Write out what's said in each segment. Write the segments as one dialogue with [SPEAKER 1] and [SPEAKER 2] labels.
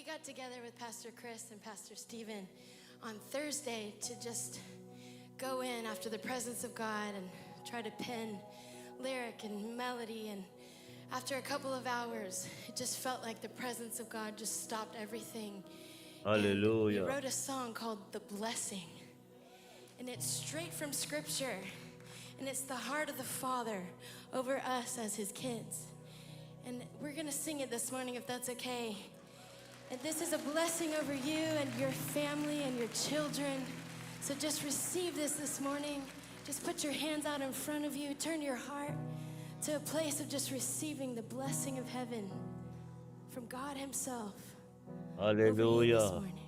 [SPEAKER 1] We got together with Pastor Chris and Pastor Stephen on Thursday to just go in after the presence of God and try to pen lyric and melody. And after a couple of hours, it just felt like the presence of God just stopped everything. And we
[SPEAKER 2] Aleluya.
[SPEAKER 1] wrote a song called The Blessing. And it's straight from Scripture. And it's the heart of the Father over us as His kids. And we're going to sing it this morning if that's okay. And this is a blessing over you and your family and your children. So just receive this morning. Just put your hands out in front of you. Turn your heart to a place of just receiving the blessing of heaven from God Himself over you this
[SPEAKER 2] Aleluya.
[SPEAKER 1] morning.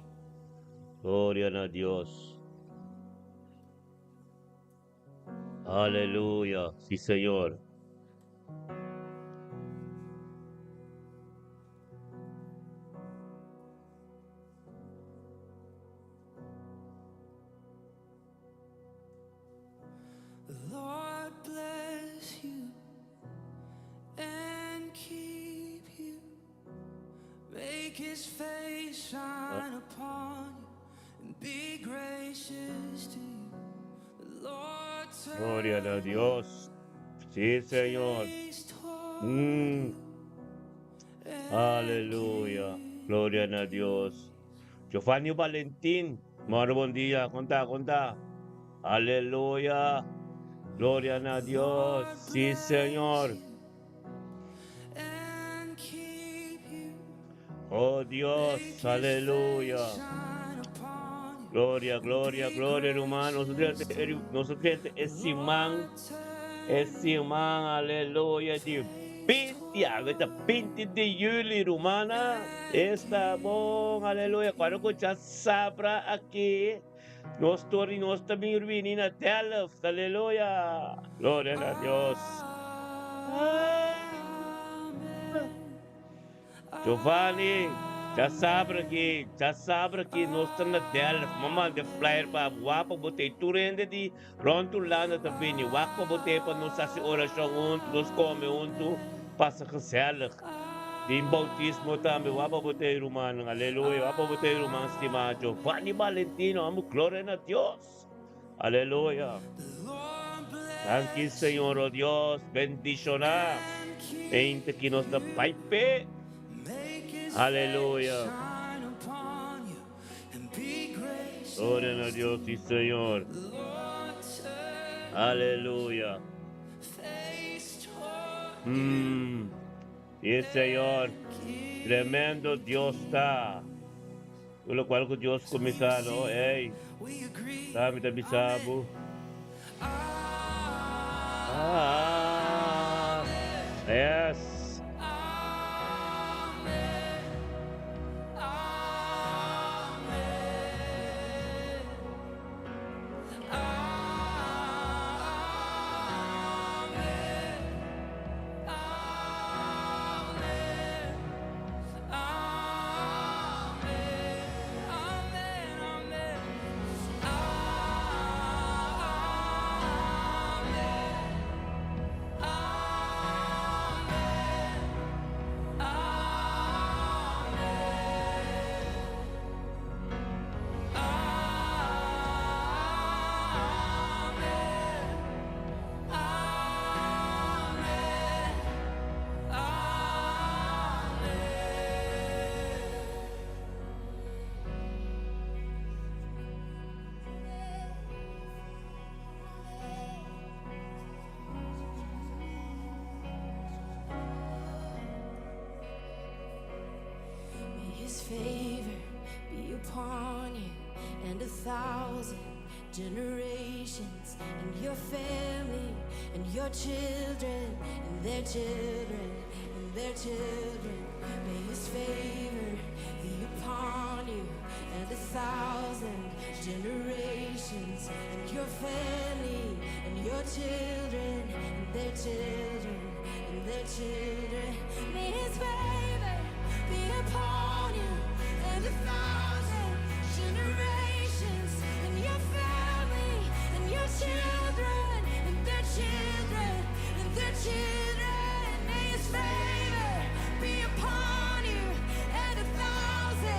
[SPEAKER 2] Gloria na Dios. Aleluya. Si, Señor.
[SPEAKER 3] The Lord bless you and keep you. Make his face shine upon you and be gracious to you. The Lord
[SPEAKER 2] Gloria na
[SPEAKER 3] turn
[SPEAKER 2] Dios. Si,
[SPEAKER 3] his
[SPEAKER 2] Señor.
[SPEAKER 3] face toward
[SPEAKER 2] Mm.
[SPEAKER 3] you and
[SPEAKER 2] Aleluya.
[SPEAKER 3] give
[SPEAKER 2] Gloria na Dios. Giovanni Valentín. Moro bon dia. Conta, conta. Aleluya. Gloria na
[SPEAKER 3] The
[SPEAKER 2] Dios.
[SPEAKER 3] Lord
[SPEAKER 2] Si,
[SPEAKER 3] bless
[SPEAKER 2] Señor.
[SPEAKER 3] you and keep you.
[SPEAKER 2] Oh Dios.
[SPEAKER 3] Make his
[SPEAKER 2] Aleluya.
[SPEAKER 3] face shine upon you
[SPEAKER 2] Gloria,
[SPEAKER 3] and
[SPEAKER 2] gloria,
[SPEAKER 3] be
[SPEAKER 2] gloria, hermano.
[SPEAKER 3] gracious
[SPEAKER 2] Nosotros,
[SPEAKER 3] to you.
[SPEAKER 2] nosotros
[SPEAKER 3] The
[SPEAKER 2] es Simán,
[SPEAKER 3] Lord
[SPEAKER 2] es
[SPEAKER 3] turn
[SPEAKER 2] Simán, aleluya. Di
[SPEAKER 3] face
[SPEAKER 2] 20, ahorita
[SPEAKER 3] toward
[SPEAKER 2] 20 de juli, hermana.
[SPEAKER 3] and
[SPEAKER 2] Está
[SPEAKER 3] give
[SPEAKER 2] bon, aleluya. Cuando
[SPEAKER 3] peace.
[SPEAKER 2] escuchas sabra aquí, nos tori nos también viene na Delft, aleluya. Gloria a Dios.
[SPEAKER 3] Amen.
[SPEAKER 2] Giovanni, ya sabe
[SPEAKER 3] Amen.
[SPEAKER 2] que, ya sabe que nos ta na Delft. Mama, de flyer pa, guapo bote, turende di, rond Holanda ta bini, guapo bote pa nos hace oración junto, nos come junto, pasa gezellig. Di bautismo tambe, guapo bote hermano, aleluya, guapo bote hermano estimado. Giovanni Valentino, amo gloria a Dios. Aleluya.
[SPEAKER 3] The Lord
[SPEAKER 2] Thank you,
[SPEAKER 3] bless
[SPEAKER 2] Señor,
[SPEAKER 3] you
[SPEAKER 2] oh Dios, bendicionar.
[SPEAKER 3] and keep
[SPEAKER 2] Gente que nos da
[SPEAKER 3] you.
[SPEAKER 2] paipe.
[SPEAKER 3] Make his face
[SPEAKER 2] Aleluya.
[SPEAKER 3] shine upon you and be
[SPEAKER 2] Gloria a
[SPEAKER 3] gracious to
[SPEAKER 2] Dios, sí,
[SPEAKER 3] you.
[SPEAKER 2] Señor.
[SPEAKER 3] The Lord turn his
[SPEAKER 2] Aleluya.
[SPEAKER 3] face toward you
[SPEAKER 2] Sí, Señor.
[SPEAKER 3] and give
[SPEAKER 2] Tremendo
[SPEAKER 3] you
[SPEAKER 2] Dios está.
[SPEAKER 3] peace.
[SPEAKER 2] Lo cual con Dios
[SPEAKER 3] So we
[SPEAKER 2] comenzado,
[SPEAKER 3] receive,
[SPEAKER 2] ey.
[SPEAKER 3] we agree.
[SPEAKER 2] Sabi tabi
[SPEAKER 3] Amen.
[SPEAKER 2] sabo. Ah,
[SPEAKER 3] Amen.
[SPEAKER 2] yes.
[SPEAKER 3] Amen. Amen. Amen. Amen. Amen. Amen. Amen. Amen. Amen. Amen. Amen. Amen. Amen.
[SPEAKER 1] May his favor be upon you and 1,000 generations, and your family, and your children, and their children, and their children. May his favor be upon you and 1,000 generations, and your family, and your children, and their children, and their children. May his favor be upon you and 1,000 generations, and your family, and your children, and their children, and their children. May his favor be upon you and 1,000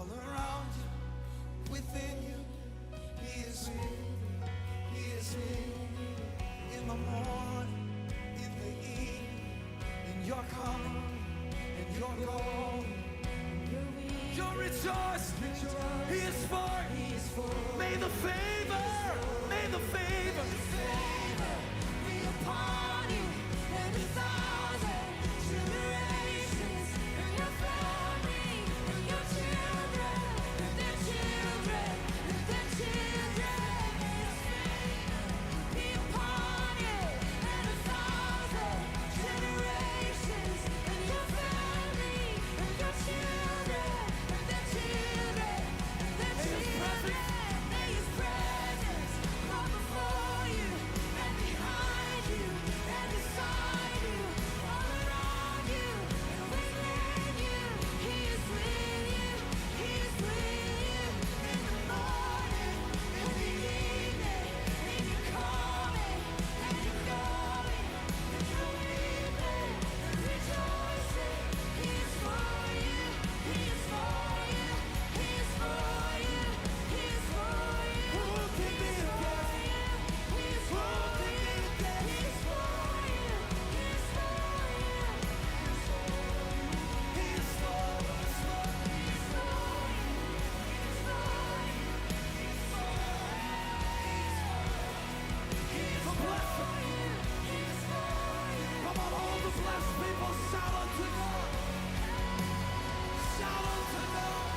[SPEAKER 3] All around you, within you, He is with you, He is in you. In the morning, in the evening, in your coming, in your going. You're rejoicing. He is for you. May the favor, may the favor,
[SPEAKER 1] Be upon you and 1,000 generations, and your family, and your children, and their children, and their children. May His favor be upon you and 1,000 generations, and your family, and your children, and their children, and their
[SPEAKER 3] May His
[SPEAKER 1] children.
[SPEAKER 3] presence.
[SPEAKER 1] May His presence go before you and behind you and beside you, all around you and within you. He is with you. He is with you in the morning, in the evening, in your coming and your going, in your weeping and rejoicing. He is for you. He is for you. He is for you. He is for you.
[SPEAKER 3] Who can be against?
[SPEAKER 1] He is
[SPEAKER 3] Who
[SPEAKER 1] for
[SPEAKER 3] can
[SPEAKER 1] you.
[SPEAKER 3] be against?
[SPEAKER 1] He is for you. He is for you.
[SPEAKER 3] He is for us, Lord.
[SPEAKER 1] He is for you. He is for you.
[SPEAKER 3] He is for He is a blessing.
[SPEAKER 1] He is for you.
[SPEAKER 3] Come on, all the blessed people, shout unto God. Shout unto God.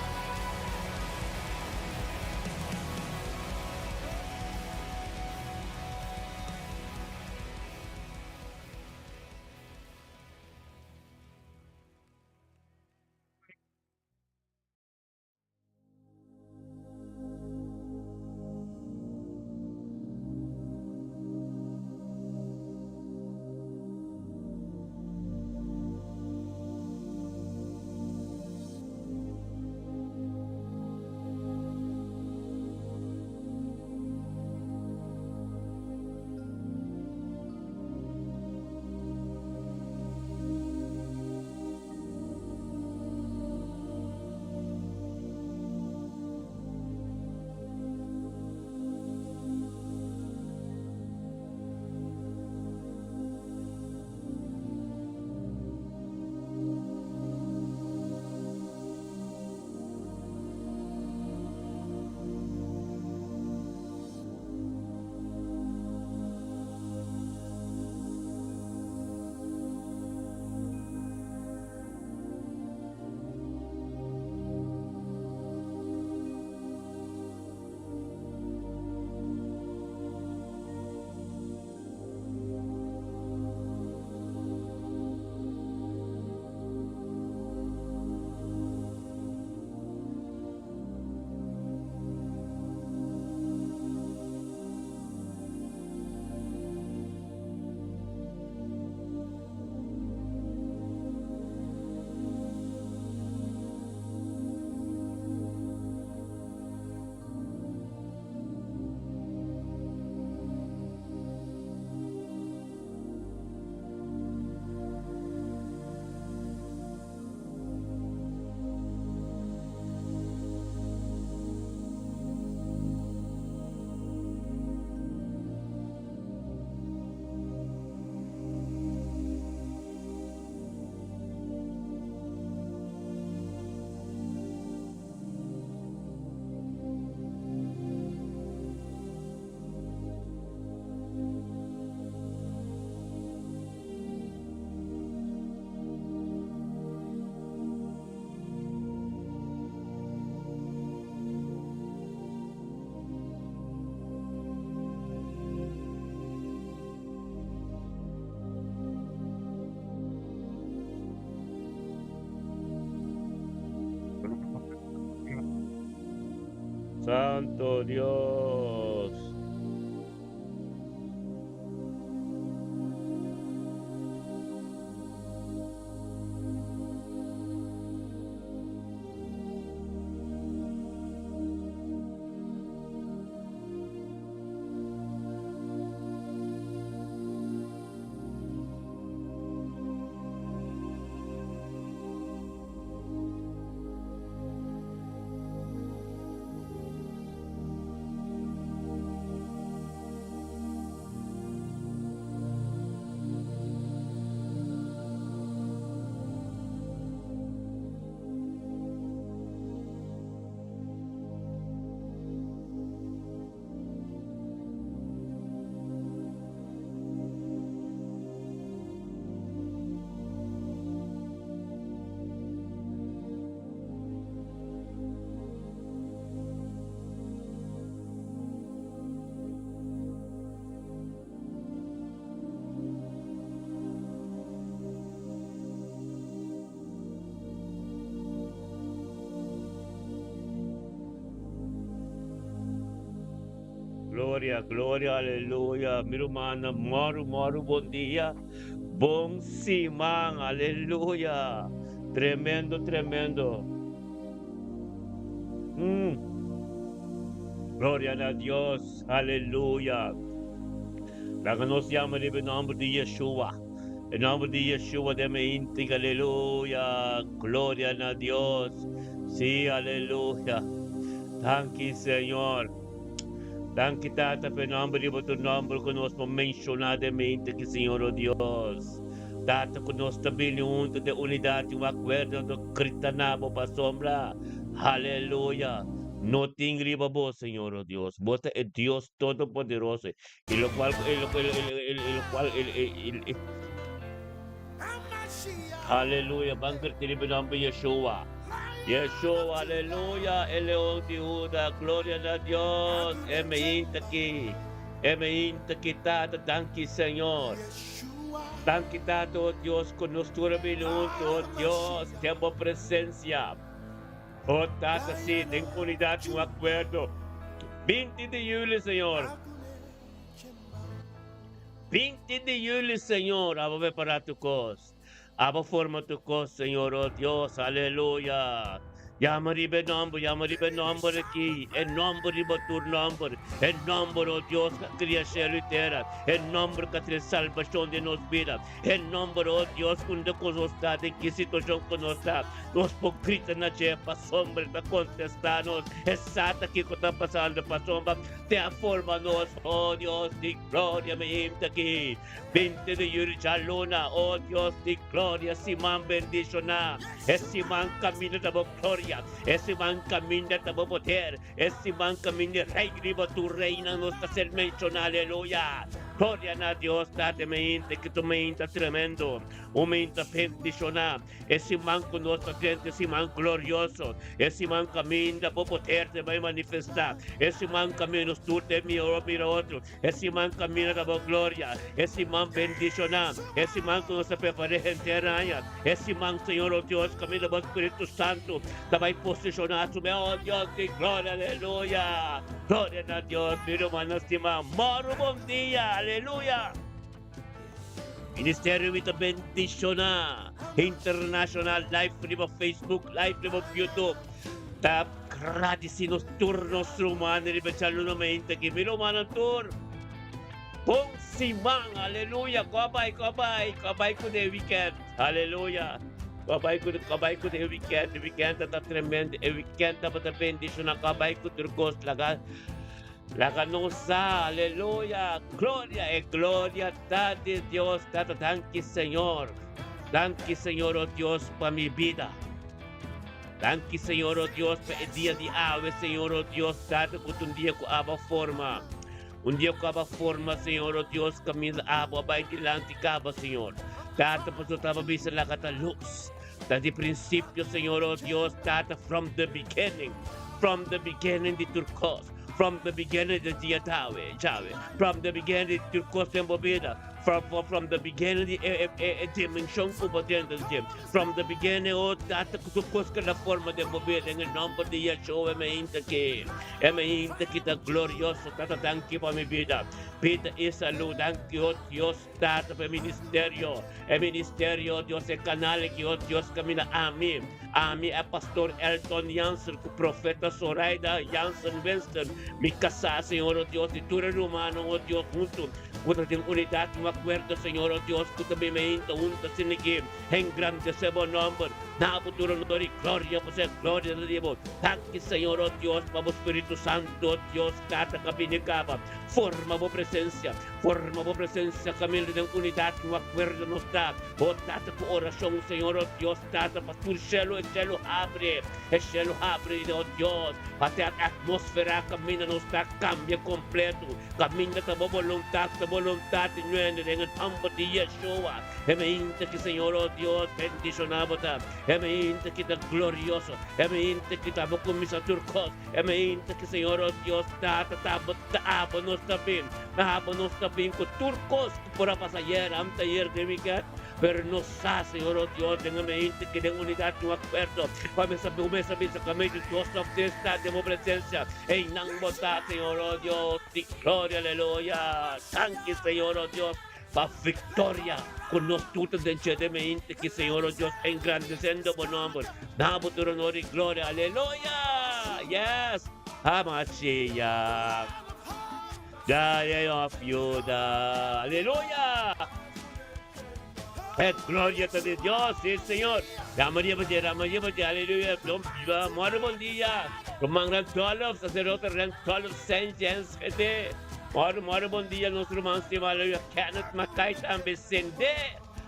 [SPEAKER 2] Santo Dios. Gloria, gloria, aleluya. Mi rumannan, mòru, mòru bon dia. Bon siman, aleluya. Tremendo, tremendo. Mm. Gloria na Dios, aleluya. Laga nos yama riba e nòmber di Yeshua. E nòmber di Yeshua den mi intig, aleluya. Gloria na Dios. Sí, aleluya. Danki, Señor. Danki, Tata, pa e nòmber riba tur nòmber ku nos por menshoná den mi intig, Señor, o Dios. Tata, ku nos ta bini huntu den unidat i un akuerdo, nos ta grita na bo pasobra, aleluya, no tin riba bo, Señor, o Dios. Bo ta e Dios Todopoderoso, i lokual ku e lokual e Aleluya, ban grita riba e nòmber Yeshua. Yeshua, aleluya, e Leon di Huda, gloria na Dios, e meinta aki, e meinta aki, Tata, danki, Señor. Danki, Tata, o Dios, ku nos tur a bini huntu, o Dios, den bo presensia. O Tata, sí, den unidat i un akuerdo. 20 di yüli, Señor. 20 di yüli, Señor, abo prepará tur kos. Abo forma tur kos, Señor, o Dios, aleluya. Yama riba e nòmber, yama riba e nòmber aki, e nòmber riba tur nòmber, e nòmber, o Dios, ku a kria shelu i tera, e nòmber ku a trae salbashon den nos bida, e nòmber, o Dios, unda ku nos ta, den ki situashon ku nos ta, nos por grita na dje pasobra e ta kontestá nos. E sa ta kiko ta pasando pasobra te a forma nos, o Dios di gloria, mi himta aki. 20 di yüli djaluna, o Dios di gloria, siman bendishoná. E siman kaminda ta bo gloria, e siman kaminda ta bo poder, e siman kaminda e Rei riba tur reinan nos ta ser menshoná, aleluya! Gloria na Dios Tata, mi hende ki ta un meinta tremendo, un meinta bendishoná. E siman ku nos ta drenta e siman glorioso, e siman kaminda bo poder ta bai manifestá, e siman kaminda nos tur ta mira otro, E siman kaminda ta bo gloria, e siman bendishoná, e siman ku nos ta prepar'é henter aña, e siman, Señor, o Dios, kaminda bo Spiritu Santu ta bai posishoná su mes, o Dios di gloria, aleluya! Gloria na Dios, mi rumannan stimá, mòru bon dia, aleluya! Ministerio mi ta bendishoná internashonal live riba Facebook, live riba YouTube. Ta gradisí nos tur nos rumannan riba djaluna mainta aki. Mi rumannan tur, bon siman! Aleluya! Ku a bai, ku a bai, ku a bai ku den wikènt. Aleluya! Ku a bai ku, ku a bai ku den wikènt. E wikènt ta tremendo. E wikènt tabata bendishoná. Ku a bai ku tur kos. Laga. Laga nos sa, aleluya, gloria, e gloria ta di Dios Tata. Danki Señor, danki Señor, oh Dios, pa mi bida. Danki Señor, oh Dios, pa e dia di awe, Señor, oh Dios Tata, ku ta un dia ku abo a forma. Un dia ku abo a forma, Señor, oh Dios, kaminda abo a bai dilanti kaba, Señor. Tata, pasobra tabata bisa laga ta lus. Ta di prinsipio, Señor, oh Dios Tata, from the beginning, from the beginning di tur kos. From the beginning di dia tawe, djawe. From the beginning di tur kos den bo bida. From, from, from the beginning di e, e, e, e dimension ku bo den den dje. From the beginning, oh, tata, ku tur kos ku na forma den bo bida. Den e nomber di Yeshua, e mainta ki, e mainta ki ta glorioso. Tata, danki pa mi bida. Bida i salú. Danki, oh Dios, Tata, pa e ministerio. E ministerio, Dios, e kanal aki, oh Dios, kaminda ami. Ami e Pastor Elton Jansen ku Profeta Zoraida Jansen Winston, mi kasá, Señor, o Dios, i tur e rumannan, o Dios, huntu, ku ta den unidat, un akuerdo, Señor, o Dios, ku ta bini ainda huntu asina aki, engrandesé Bo nòmber, na Bo tur honor i gloria, pasobra e gloria ta di Bo. Danki, Señor, o Dios, pa Bo Spiritu Santu, o Dios, Tata, ku a bini kaba. Forma Bo presensia, forma Bo presensia kaminda den unidat, un akuerdo nos ta, o Tata, ku orashon, Señor, o Dios, Tata, pa tur shelu, e shelu habri, e shelu habri, o Dios, pa te atmósfera kaminda nos ta kambia kompleto, kaminda ta Bo boluntat, ta boluntat di nuende den e nòmber di Yeshua. E mainta ki, Señor, o Dios, bendishoná Bo ta. E mainta ki ta glorioso. E mainta ki ta Bo kuminsá tur kos. E mainta ki, Señor, o Dios, Tata, ta Bo, ta abo nos ta bin. Ta abo nos ta bin ku tur kos ku por a pasa ayer, anteayer, den wikènt. Pero nos sa, Señor, oh Dios, den e mente ki den unidad tin un acuerdo, pa mesa bo mesa bisa caminda di dos of tres ta den bo presencia, einan bo ta, Señor, oh Dios di gloria, aleluya. Danki, Señor, oh Dios, pa victoria cu nos tur ta den dje den mente ki, Señor, oh Dios, engrandeciendo bo nomber. Na bo tur honor y gloria, aleluya. Yes, Hamashiach. The Lion of Judah. Aleluya! E gloria ta di Dios, sí Señor. Rama riba dje, rama riba dje, aleluya. Moro bon dia. Ruman Randolph, sacerdote Randolph Saint James GT. Moro, moro bon dia, nos ruman stima, aleluya. Kenneth Mackay tambe sende.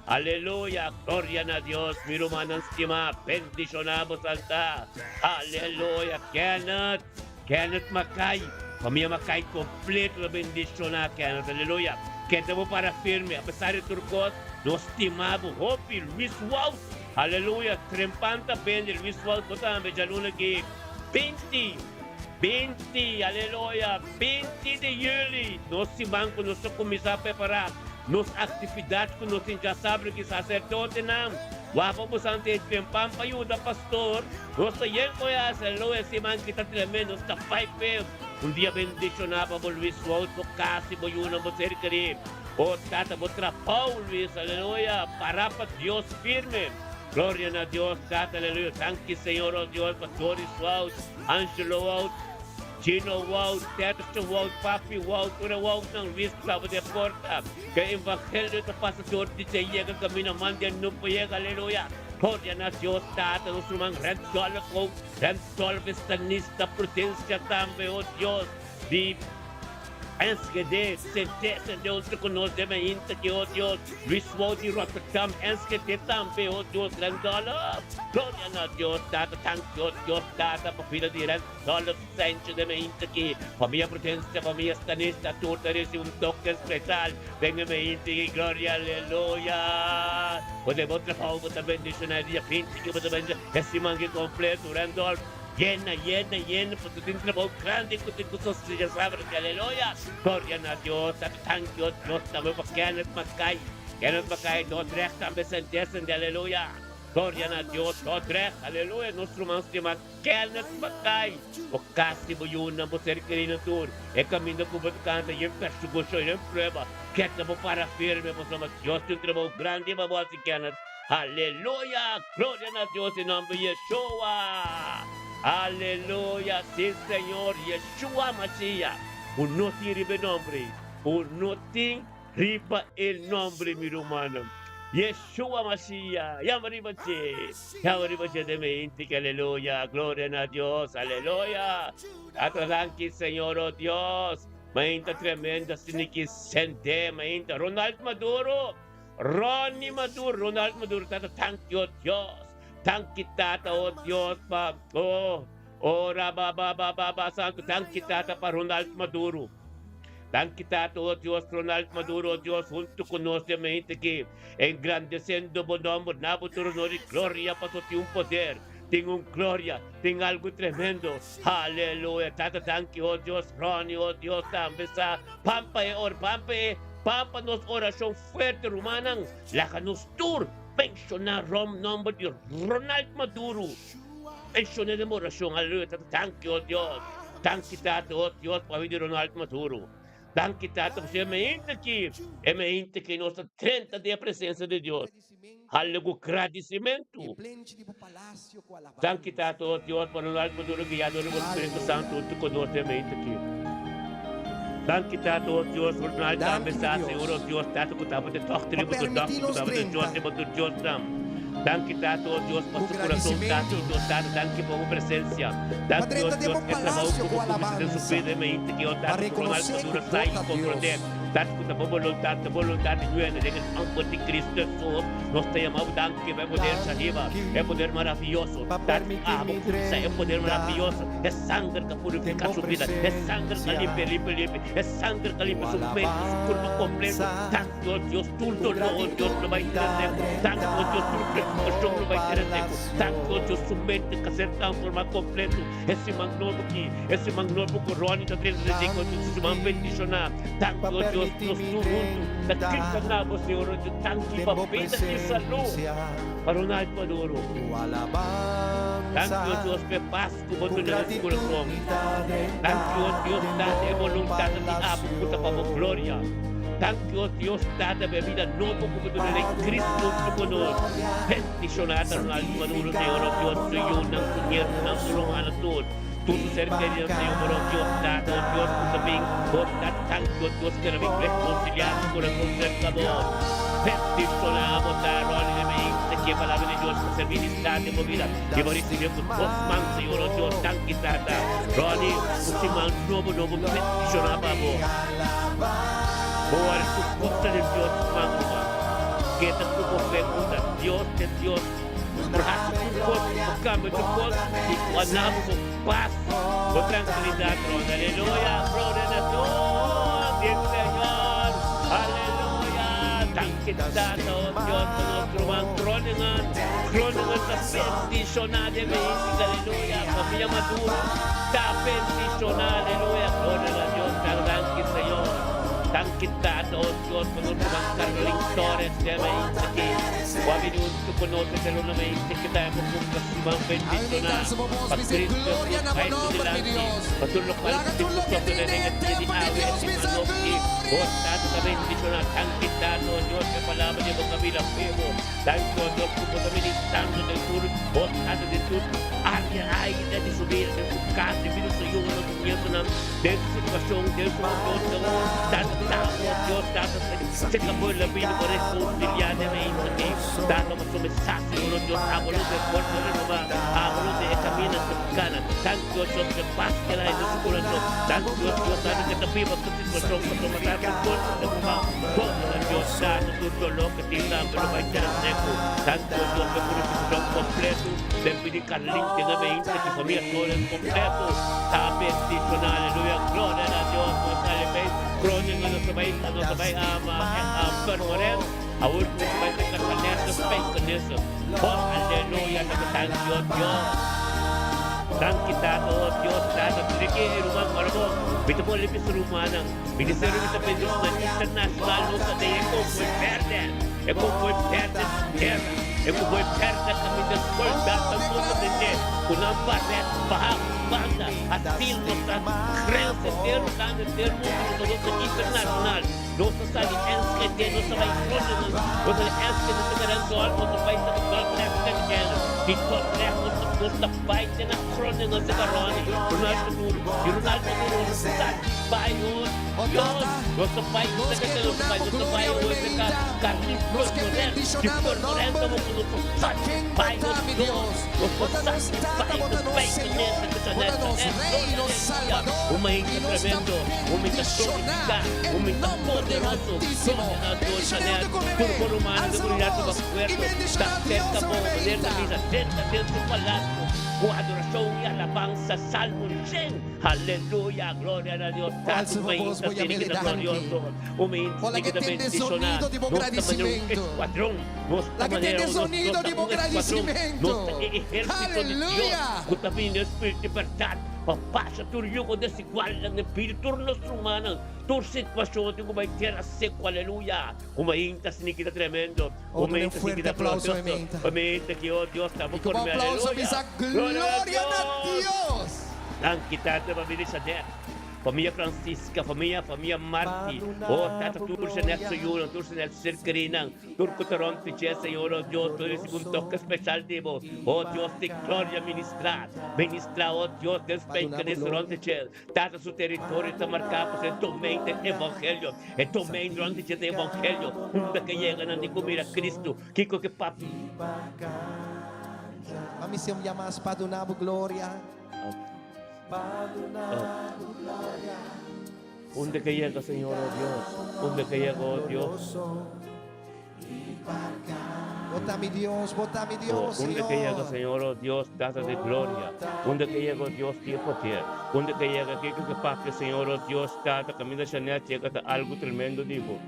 [SPEAKER 2] Aleluya, gloria na Dios. Mi rumannan stima, bendiciona bo santa. Aleluya, Kenneth. Kenneth Mackay, famia Mackay completo ta bendiciona Kenneth, aleluya. Keda bo para firme apesar di tur cos, nos stima bo hopi. Luis Wout, aleluya, trempan ta bende Luis Wout bo tambe djaluna aki 20, 20, aleluya, 20 di juli nos siman cu nos ta cuminsa prepara nos actividad cu nos tin djasabra ki sacerdotenan. Wak pa bo santi e trempan pa yuda pastor. Nos ta yen koe hasi lo e siman ki ta tremendo nos ta bai p'e. Un dia bendishoná pa bo Luis Wout bo kas i bo yunan bo ser kerí. O Tata bo trabou Luis aleluya para pa Dios firme. Gloria na Dios Tata aleluya danki Señor o Dios pa Doris Wout, Angelo Wout, Gino Wout, Tercio Wout, Papi Wout tur e Woutnan Luis clava den porta. Ke evangelio ta pasa dor di dje yega kaminda man den no por yega aleluya. Gloria na Dios Tata nos ruman Randolfo Randolfo Estanista Prudencia tambe oh Dios di Enschede sente sente hunto ku nos den mainta ki oh Dios Luis Wout di Rotterdam Enschede tambe oh Dios Randolfo Gloria na Dios Tata tanki oh Dios Tata pa bida di Randolfo Sancho den mainta ki famia Prudencia famia Estanista tur ta recibi un toke special den e mainta ki Gloria aleluya Bo den bo trabou bo ta bendiciona e dia 20 ki bo ta bendiciona e siman ki completo Randolph yena yena yena pasobra tin trabou grandi ku tin ku sosega sabra ki aleluya Gloria na Dios ta tanki o Dios tambe pa Kenneth Mackay Kenneth Mackay Dordrecht tambe sentesen di aleluya Gloria na Dios Dordrecht aleluya nos ruman stima Kenneth Mackay, Bo kasi bo yunan, bo ser kerinan tur, e kaminda ku bo ta kanta yen persekushon, yen prueba, keda bo para firme pasobra Dios tin un trabou grandi pa bo hasi Kenneth. Aleluya! Gloria na Dios den nomber Yeshua! Aleluya! Si Señor, Yeshua Mashiach! Bo no tin riba e nomber ei, bo no tin riba e nomber ei mi rumannan. Yeshua Mashiach! Yama riba dje! Yama riba dje den mi inti Aleluya! Gloria na Dios! Aleluya! Ata danki Señor, oh Dios! Mainta tremendo asina ki sende mainta Ronald Maduro! Ronnie Maduro! Ronald Maduro tata danki oh Dios! Danki tata oh Dios pa oh oh rababababa santo danki tata pa Ronald Maduro! Danki Tata, oh Dios, Ronald Maduro, oh Dios, hunto ku nos den mente aki, engrandesendo bo nomber, na bo tur honor i gloria, paso tin un poder, tin un gloria, tin algu tremendo. Aleluya. Tata, danki, oh Dios, Ronnie, oh Dios, tambe sa pampa e or, pampa e, pampa nos orashon fuerte, rumannan, laga nos tur menshoná rom nomber di Ronald Maduro. Menshoné den bo orashon. Aleluya. Tata, danki, oh Dios. Danki Tata, oh Dios, pa vida di Ronald Maduro. Danki Tata, pasobra e mainta aki, e mainta aki nos ta drenta den e presencia di Dios. Hale cu gradicimentu. Danki Tata, oh Dios, pa Ronald Maduro guia dor di bo Spiritu Santo huntu cu nos den e mainta aki. Danki Tata, oh Dios, Ronald tambe sa, Señor, oh Dios, Tata, cu tabata e dokter riba tur dokter, cu tabata e Dios riba tur Diosnan. Danki Tata, oh Dios, pa su kurason ta sinti, oh Tata, danki pa bo presensia. Danki, oh Dios, e trabou ku bo kuminsá den su bida e mainta ki, oh Tata, ku Ronald Maduro sa i komprondé, Tata, ku ta bo boluntat, ta boluntat di Nuena den e nòmber di Cristo Hesus. Nos ta yama bo danki pa e poder djariba, e poder maravioso, Tata, ku abo kuminsá e poder maravioso, e sanger ka purifiká su bida, e sanger ka limpia, limpia, limpia, e sanger ka limpia su mente, su kurpa kompleto, Tata. Oh Dios, tur doló, oh Dios, lo bai tira seku. Tantu, oh Dios, tur preokupashon lo bai tira seku. Tantu, oh Dios, su mente ka ser transformá kompleto. E siman nobo ki, e siman nobo ku Ronnie ta drenta den dje, oh Dios, e siman bendishoná. Tantu, oh Dios, Dios, nos tur huntu ta grita na bo, Señor, oh Dios, danki pa bida i salú pa Ronald Maduro. Danki, oh Dios, pa e pas ku bo duna na su kurason. Danki, oh Dios, Tata, e boluntat di abo ku ta pa bo gloria. Danki, oh Dios, Tata, pa e bida nobo ku bo duna den Cristo huntu ku nos. Bendishoná ta Ronald Maduro, Señor, oh Dios, su yunan, su nietunan, su rumannan tur. Tur su ser kerido Señor por oh Dios Tata oh Dios cu ta bin bo ta tanki oh Dios kere bin reconcilia su corazon cerca bo bendiciona bo ta Ronnie de mi te ki e palabra di Dios pa ser ministra den bo vida y bo ricibi cu dos man Señor oh Dios tanki Tata Ronnie un siman nobo nobo bendiciona pa bo bo worde su gusta den Dios man ruman keda cu bo fe cu ta Dios den Dios. Por hasi tur kos, por kambia tur kos i ku a nabo bo pas, bo trankilidat rond. Aleluya! Gloria na Dios di e Señor! Aleluya! Danki Tata, oh Dios, pa nos ruman Groningen. Groningen ta bendishoná den Mexico. Aleluya! Familia Maduro ta bendishoná. Aleluya! Gloria na Dios. Danki Señor. Danki Tata, oh Dios, pa nos ruman Carolyn Torres den Mexico. Bo a bini huntu ku nos e luna mente ku ta bo kumpra siman bendishoná pa Cristo Jesus bai su dilanti pa tur lokual ku tin ku sosodé den e dia di awe e siman nochi. Bo Tata ta bendishoná tanki Tata o Dios e palabra di bo kabila febo. Danki o Dios ku bo ta ministrando den tur bo Tata den tur área aida di su bida den su kas den bida su yunan su nietonan den su situashon den su o Dios den Tata ta o Dios Tata Seka bo la bida bo reconcilia den e isla aki. Tata bo so mesa Señor o Dios abo lo den forsa renova, abo lo den e camina su cana. Danki Dios Dios pe paz ke la hende su corazon. Danki Dios Dios sabi ke ta biba su situacion pasobra ta haci forsa den bo man. Gloria na Dios Tata tur dolor ke tin tambe lo bay keda seco. Danki Dios Dios pe purificacion completo den pidi Carlin den e meinte ki familia Torres completo ta bendiciona aleluya gloria na Dios nos alebey Groningen nos ta bay nos ta bay ama Purmerend awor nos ta bay ta Casanese Spijkenisse oh aleluya ta danki oh Dios danki tata oh Dios tata triki e ruman ora bo mi ta por limpia su rumannan mi deseo mi ta bendiciona internacional nos ta den e convoy berde e convoy berde tierra e convoy berde caminda soldaatnan nos ta den dje cu nan baret baha banda Asin nos ta crece den Hulanda, den mundo, nos ta internacional. Nos ta sali Enschede, nos ta bay Groningen, nos ta sali Enschede, nos ta keda Dort, nos ta bay sali Dordrecht, Enschede. Di Dordrecht nos ta nos ta bay te na Groningen cerca Ronnie, Ronald Maduro. Di Ronald Maduro nos ta sali bay oh Dios, nos ta bay cerca nos ta bay, nos ta bay oh cerca Carlin Purmerend. Di Purmerend tabata cu nos ta sali bay oh Dios.
[SPEAKER 3] Alsa bo bos, bo yam'é danki. Laga e tende sonido di bo gradisimentu.
[SPEAKER 2] Nos ta
[SPEAKER 3] Laga
[SPEAKER 2] manera
[SPEAKER 3] tende
[SPEAKER 2] nos, nos
[SPEAKER 3] sonido
[SPEAKER 2] ta
[SPEAKER 3] di bo
[SPEAKER 2] un escuadron, nos ta
[SPEAKER 3] gradisimentu.
[SPEAKER 2] e ehérsito di Dios
[SPEAKER 3] Aleluya!
[SPEAKER 2] ku ta bini den spiritu di bèrdat pa pasa tur yugo desigual den e bida, tur nos rumannan, tur situashon tin ku bai tera seku. Aleluya! Ku mainta sinikita tremendo,
[SPEAKER 3] Oh,
[SPEAKER 2] ku
[SPEAKER 3] duna un
[SPEAKER 2] mainta
[SPEAKER 3] fuerte
[SPEAKER 2] sinikita
[SPEAKER 3] aplauso,
[SPEAKER 2] glorioso,
[SPEAKER 3] mainta.
[SPEAKER 2] ku mainta ki, oh Dios, ta bo
[SPEAKER 3] I ku bo
[SPEAKER 2] forme.
[SPEAKER 3] aplauso
[SPEAKER 2] Aleluya!
[SPEAKER 3] bisa
[SPEAKER 2] Gloria na
[SPEAKER 3] Gloria na
[SPEAKER 2] Dios!
[SPEAKER 3] Dios!
[SPEAKER 2] Danki, Tata, pa bini Shadet. Famia Francisca, famia famia Marti, oh Tata tur Jeanette su yunan, tur Jeanette su ser kerinan, tur ku ta rond di dje, Señor, oh Dios, tur risibi un toke special di bo, oh Dios di gloria, ministra, ministra, oh Dios, den spijkenis rond di dje, Tata su teritorio ta marka pasobra e domein ta e evangelio, e domein rond di dje ta e evangelio, unda ke yega nan tin ku mira Cristo, kiko ke papia.
[SPEAKER 3] Pa mi ser un yamas pa duna bo gloria.
[SPEAKER 2] Unda ke yega, Señor, oh Dios, unda ke yega, oh Dios.
[SPEAKER 3] Bo ta mi Dios, bo ta mi Dios,
[SPEAKER 2] Oh, unda ke yega,
[SPEAKER 3] Señor.
[SPEAKER 2] Señor, oh Dios, Tata di gloria. Unda ke yega, oh Dios, di e poder. Unda ke yega, kiko ke papia, Señor, oh Dios, Tata, kaminda Jeanette yega ta algu tremendo di bo.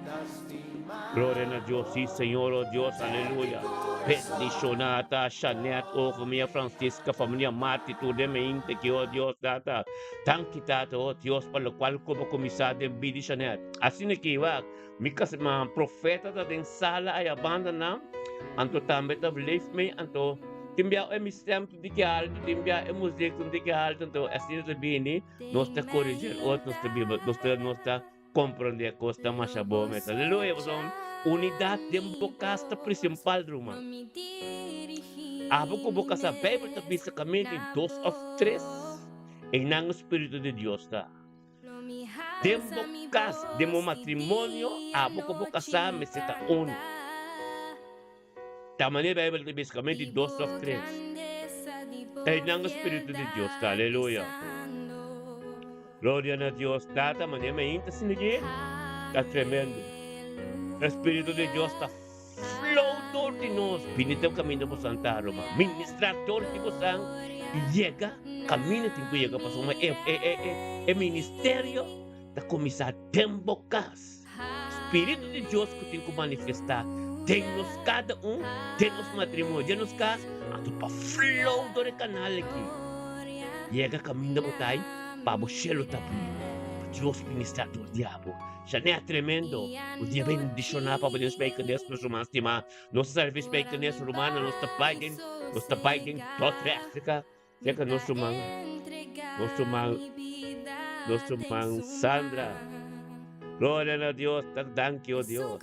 [SPEAKER 2] Gloria na Dios, sí, Señor, oh Dios, aleluya. Bendiciona ta Shanet, oh famia Francisca, familia Marti, tur den mente ki, oh Dios Tata. Danki Tata, oh Dios, pa locual cu bo cuminsa den bida di Shanet. Asina ki wak, mi casa, ma profeta ta den sala aya banda nan, anto tambe ta beleef mee, anto tin bia e mi stem ta diki alto, tin bia e muziek ta diki alto, anto asina ta bini, nos ta corrigi el otro, nos ta biba, nos ta, nos ta Comprende cos ta masha bo mes. Aleluya pasobra unidad den bo cas ta principal ruman. Abo cu bo casa Bijbel ta bisa caminda di dos of tres eynan e spiritu di Dios ta. Den bo cas den bo matrimonio abo cu bo casa mester ta uno. Ta manera Bijbel ta bisa caminda di dos of tres eynan e spiritu di Dios ta. Aleluya. Gloria na Dios Tata manera mi ainda ta sinti dje ta tremendo. E Spiritu di Dios ta flow dor di nos bini den kaminda bo santa ruman ministra dor di bo san i yega kaminda tin ku yega pasobra e e e e ministerio ta kuminsá den bo kas. Spiritu di Dios ku tin ku manifestá den nos kada un den nos matrimonio den nos kas anto pa flow dor e kanal aki yega kaminda bo ta ai. Pa bo shelu ta bui, pa Dios ministrá dor di abo. Shanea tremendo! Un dia bendishoná pa bo den Spijkenes, nos ruman stimá. Nos ta sali Spijkenes, rumannan, nos ta bai den, nos ta bai den Dordrecht, serka, serka nos ruman, nos ruman, nos ruman Sandra. Gloria na Dios, ta danki, o Dios.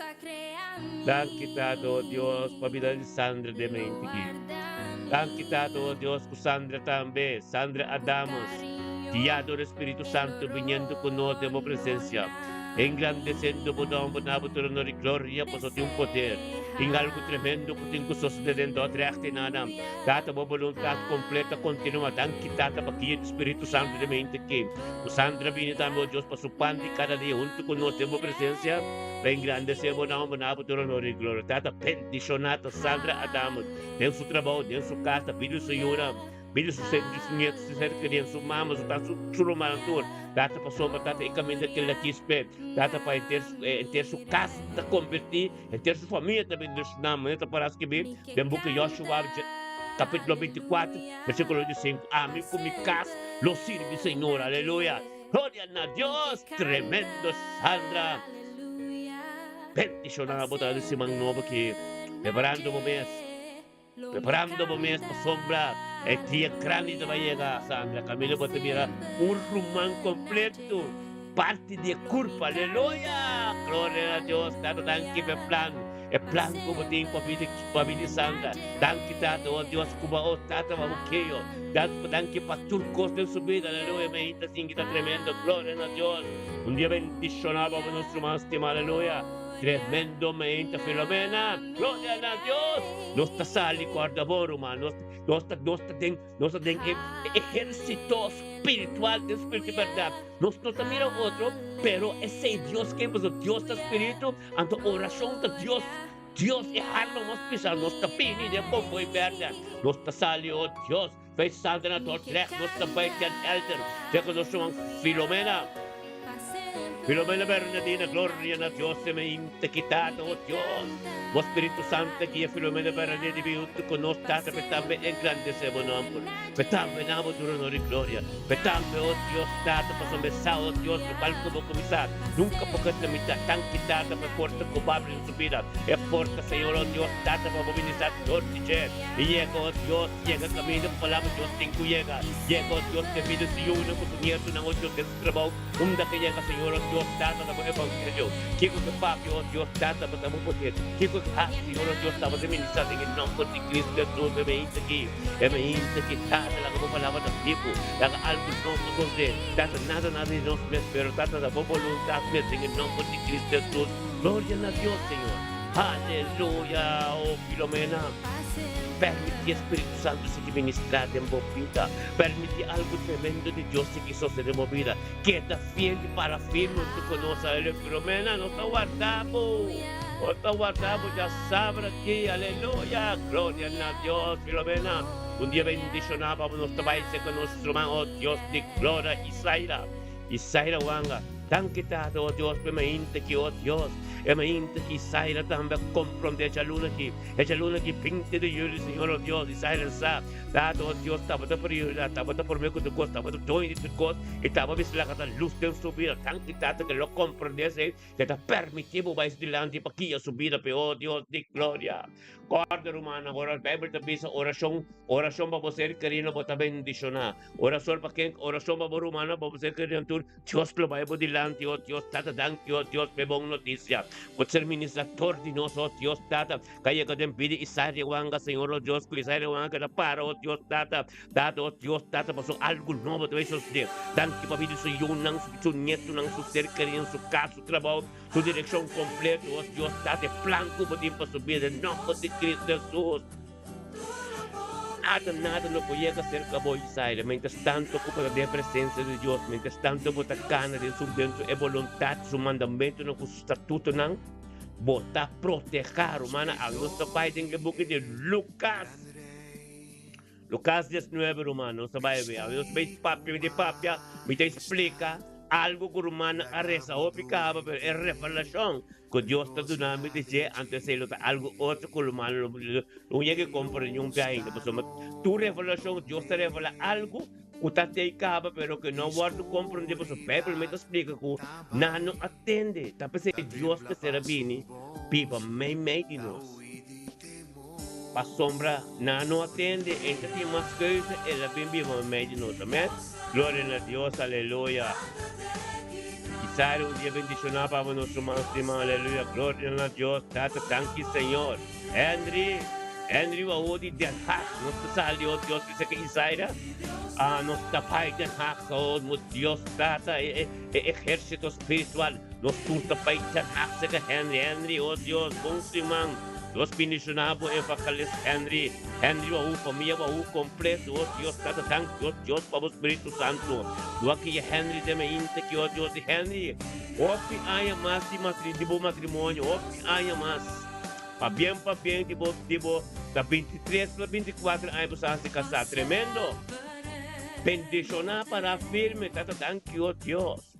[SPEAKER 2] Danki, Tata, o Dios, pa bida di Sandra den mente aki. Danki, Tata, o Dios, ku Sandra tambe, Sandra Adamus, guiá dor e Spiritu Santu, biniendo ku nos den bo presensia, engrandesendo bo nomber na bo trono di gloria, pasobra tin un poder, tin algu tremendo ku tin ku sosodé den Dordrecht i Nana. Tata, bo boluntat kompleto a kontinua. Danki, Tata, pa guia di Spiritu Santu den mente aki. Ku Sandra bini tambe, o Dios, pa su pan di kada dia huntu ku nos den bo presensia, pa engrandesé bo nòmber na bo tur honor i gloria. Tata, bendishoná ta Sandra Adamus den su trabou, den su kas, ta bini su yunan, bini su su nietu, su ser kerí, su mama, su tata, su rumannan tur. Tata, pasobra, Tata, e kaminda kila kispe, Tata, pa henter henter su kas ta kombertí, henter su famia ta bendishoná, manera ta pará skibí den buki Joshua, capítulo 24, versículo 25, Ami cu mi cas lo sirbi Señor. Aleluya. Gloria na Dios. Tremendo, Sandra. Bendiciona bo ta di siman nobo aki. Preparando bo mes. Preparando bo mes pasobra e dia grandi ta bay yega, Sandra. Camila bo ta mira un ruman completo. Parti di e curpa. Aleluya. Gloria na Dios. Tata, danki p'e plan. E plan ku bo tin pa bida pa bida Sandra. Danki Tata, oh Dios ku bo oh Tata pa bo keyo. Danki danki pa tur kos den su bida. Aleluya mi hita sinti ta tremendo. Gloria na Dios. Un dia bendiciona pa bo nos ruman stima. Aleluya. Tremendo mi hita Filomena. Gloria na Dios. Nos ta sali korda bo ruman. Nos nos ta nos ta den nos ta den e ehersito spiritual den spiritu di berdad. Nos no ta mira otro pero esey Dios ke pasobra Dios ta spiritu. Anto orashon ta Dios, Dios e harlo nos pisa, nos ta bini den konvoi bèrdè, nos ta sali, o Dios, bai salta na Dordrecht, nos ta bai Den Helder, den ku nos ruman Filomena, Filomena Bernadina, gloria na Dios, e mente ki Tata, o Dios, bo Spiritu Santu ta guia Filomena Bernadina di bin huntu ku nos, Tata, pe tambe engrandesé bo nòmber, pe tambe na bo duna honor i gloria, pe tambe, o Dios, Tata, pasobra mi sa, o Dios, lokual ku bo kuminsá. Nunca por keda mitá. Danki Tata pa e porta ku bo abri den su bida. E porta, Señor, oh Dios, Tata, pa bo ministrá dor di dje. I yega, oh Dios, yega kaminda ku palabra Dios tin ku yega. Yega, oh Dios, den bida su yunan ku su nietunan, oh Dios, den su trabou. Unda ke yega, Señor, oh Dios, Tata, ta bo evangelio. Kiko ke papia, oh Dios, Tata, bo ta bo poder. Kiko ke hasi, Señor, oh Dios, ta bo ta ministrá den e nomber di Cristo Jesus. E mainta aki, e mainta aki, Tata, laga bo palabra ta bibu. Laga algu nobo sosodé. Tata, nada nada di nos mes, pero Tata, ta bo boluntat mes, den e nomber di Cristo Jesus. Gloria na Dios, Señor. Aleluya! Oh, Filomena, permiti e Spiritu Santo sigui ministra den bo bida. Permiti algu tremendo di Dios sigui sosode den bo bida. Keda fiel i para firme huntu ku nos. Aleluya, Filomena, nos ta warda bo. Nos ta warda bo djasabra aki. Aleluya! Gloria na Dios, Filomena. Un dia bendiciona pa bo. Nos ta bai serka nos ruman, oh Dios di gloria, Isaira. Isaira wanga. Danki Tata, oh Dios, p'e mainta ki, oh Dios. E mainta ki Isaira tambe a komprondé djaluna ki, e djaluna ki 20 di juli, Señor o Dios, Isaira sa, Tata o Dios tabata prioridat, tabata promé ku tur kos, tabata doño di tur kos, i tabata bisa laga ta lus den su bida. Danki Tata ke lo komprondé esei, ke ta permití bo bai su dilanti pa guia su bida p'e, o Dios di gloria. Kòrda rumannan, ora Beibel ta bisa orashon, orashon pa bo ser kerí lo bo ta bendishoná. Orashon pa ken? Orashon pa bo rumannan, pa bo ser kerí tur. Dios lo bai bo dilanti, o Dios Tata, danki, o Dios, p'e bon notisia. Bo ta ser ministrador di nos, o Dios Tata, ka yega den bida Isai Rewanga, Señor, o Dios, ku Isai Rewanga keda para, o Dios Tata, Tata, o Dios Tata, pasobra algu nobo ta bai sosodé. Danki pa bida su yunan, su nietunan, su ser kerínan, su kas, su trabou, su direkshon kompleto, o Dios Tata, e plan ku bo tin pa su bida, den nòmber di Cristo Hesus. Nada, nada no por yega serka bo, Isaira, mientras tanto ku bo ta den presensia di Dios, mientras tanto bo ta kana den su, den su e boluntat, su mandamentunan ku su statutonan, bo ta protehá, rumannan. Awe nos ta bai den e buki di Lukas. Lukas 19, ruman, nos ta bai wea. Awe nos bai papia, mi ta papia, mi ta splika algu ku rumannan a resa hopi kaba, pero e revelashon Ku Dios ta duna mi di dje, anto esei lo ta algu otro ku lo malo lo no yega kompra niun bia ainda. Pasobra tur revelashon Dios ta revelá algu ku ta tei kaba pero ku no wòrdu komprendé pasobra Beibel mes ta splika ku nan no a tende. Ta p'esei Dios mester a bini biba meimei di nos. Pasobra nan no a tende, e ta tin mas keuze, el a bin biba meimei di nos. Amèn. Gloria na Dios, aleluya. Kisari un dia bendishoná pa bo nos ruman stima, aleluya. Gloria na Dios, Tata, danki Señor. Henry, Henry wou di Den Haag, nos ta sali oh Dios bisa ke Isaira, ah nos ta bai Den Haag, oh Dios Tata, e e ehérsito spiritual, nos tur ta bai Den Haag seka Henry, Henry, oh Dios, bon siman. Dios bendiciona bo Evangelist Henry, Henry wou famia wou completo oh Dios tata dank Dios Dios pa bo Spiritu Santo bo a guia Henry den mainta ki oh Dios di Henry hopi aña mas di matri di bo matrimonio hopi aña mas pa bien pa bien di bo di bo ta 23 pa 24 aña bo sa hasi casa tremendo bendiciona para firme tata danki oh Dios.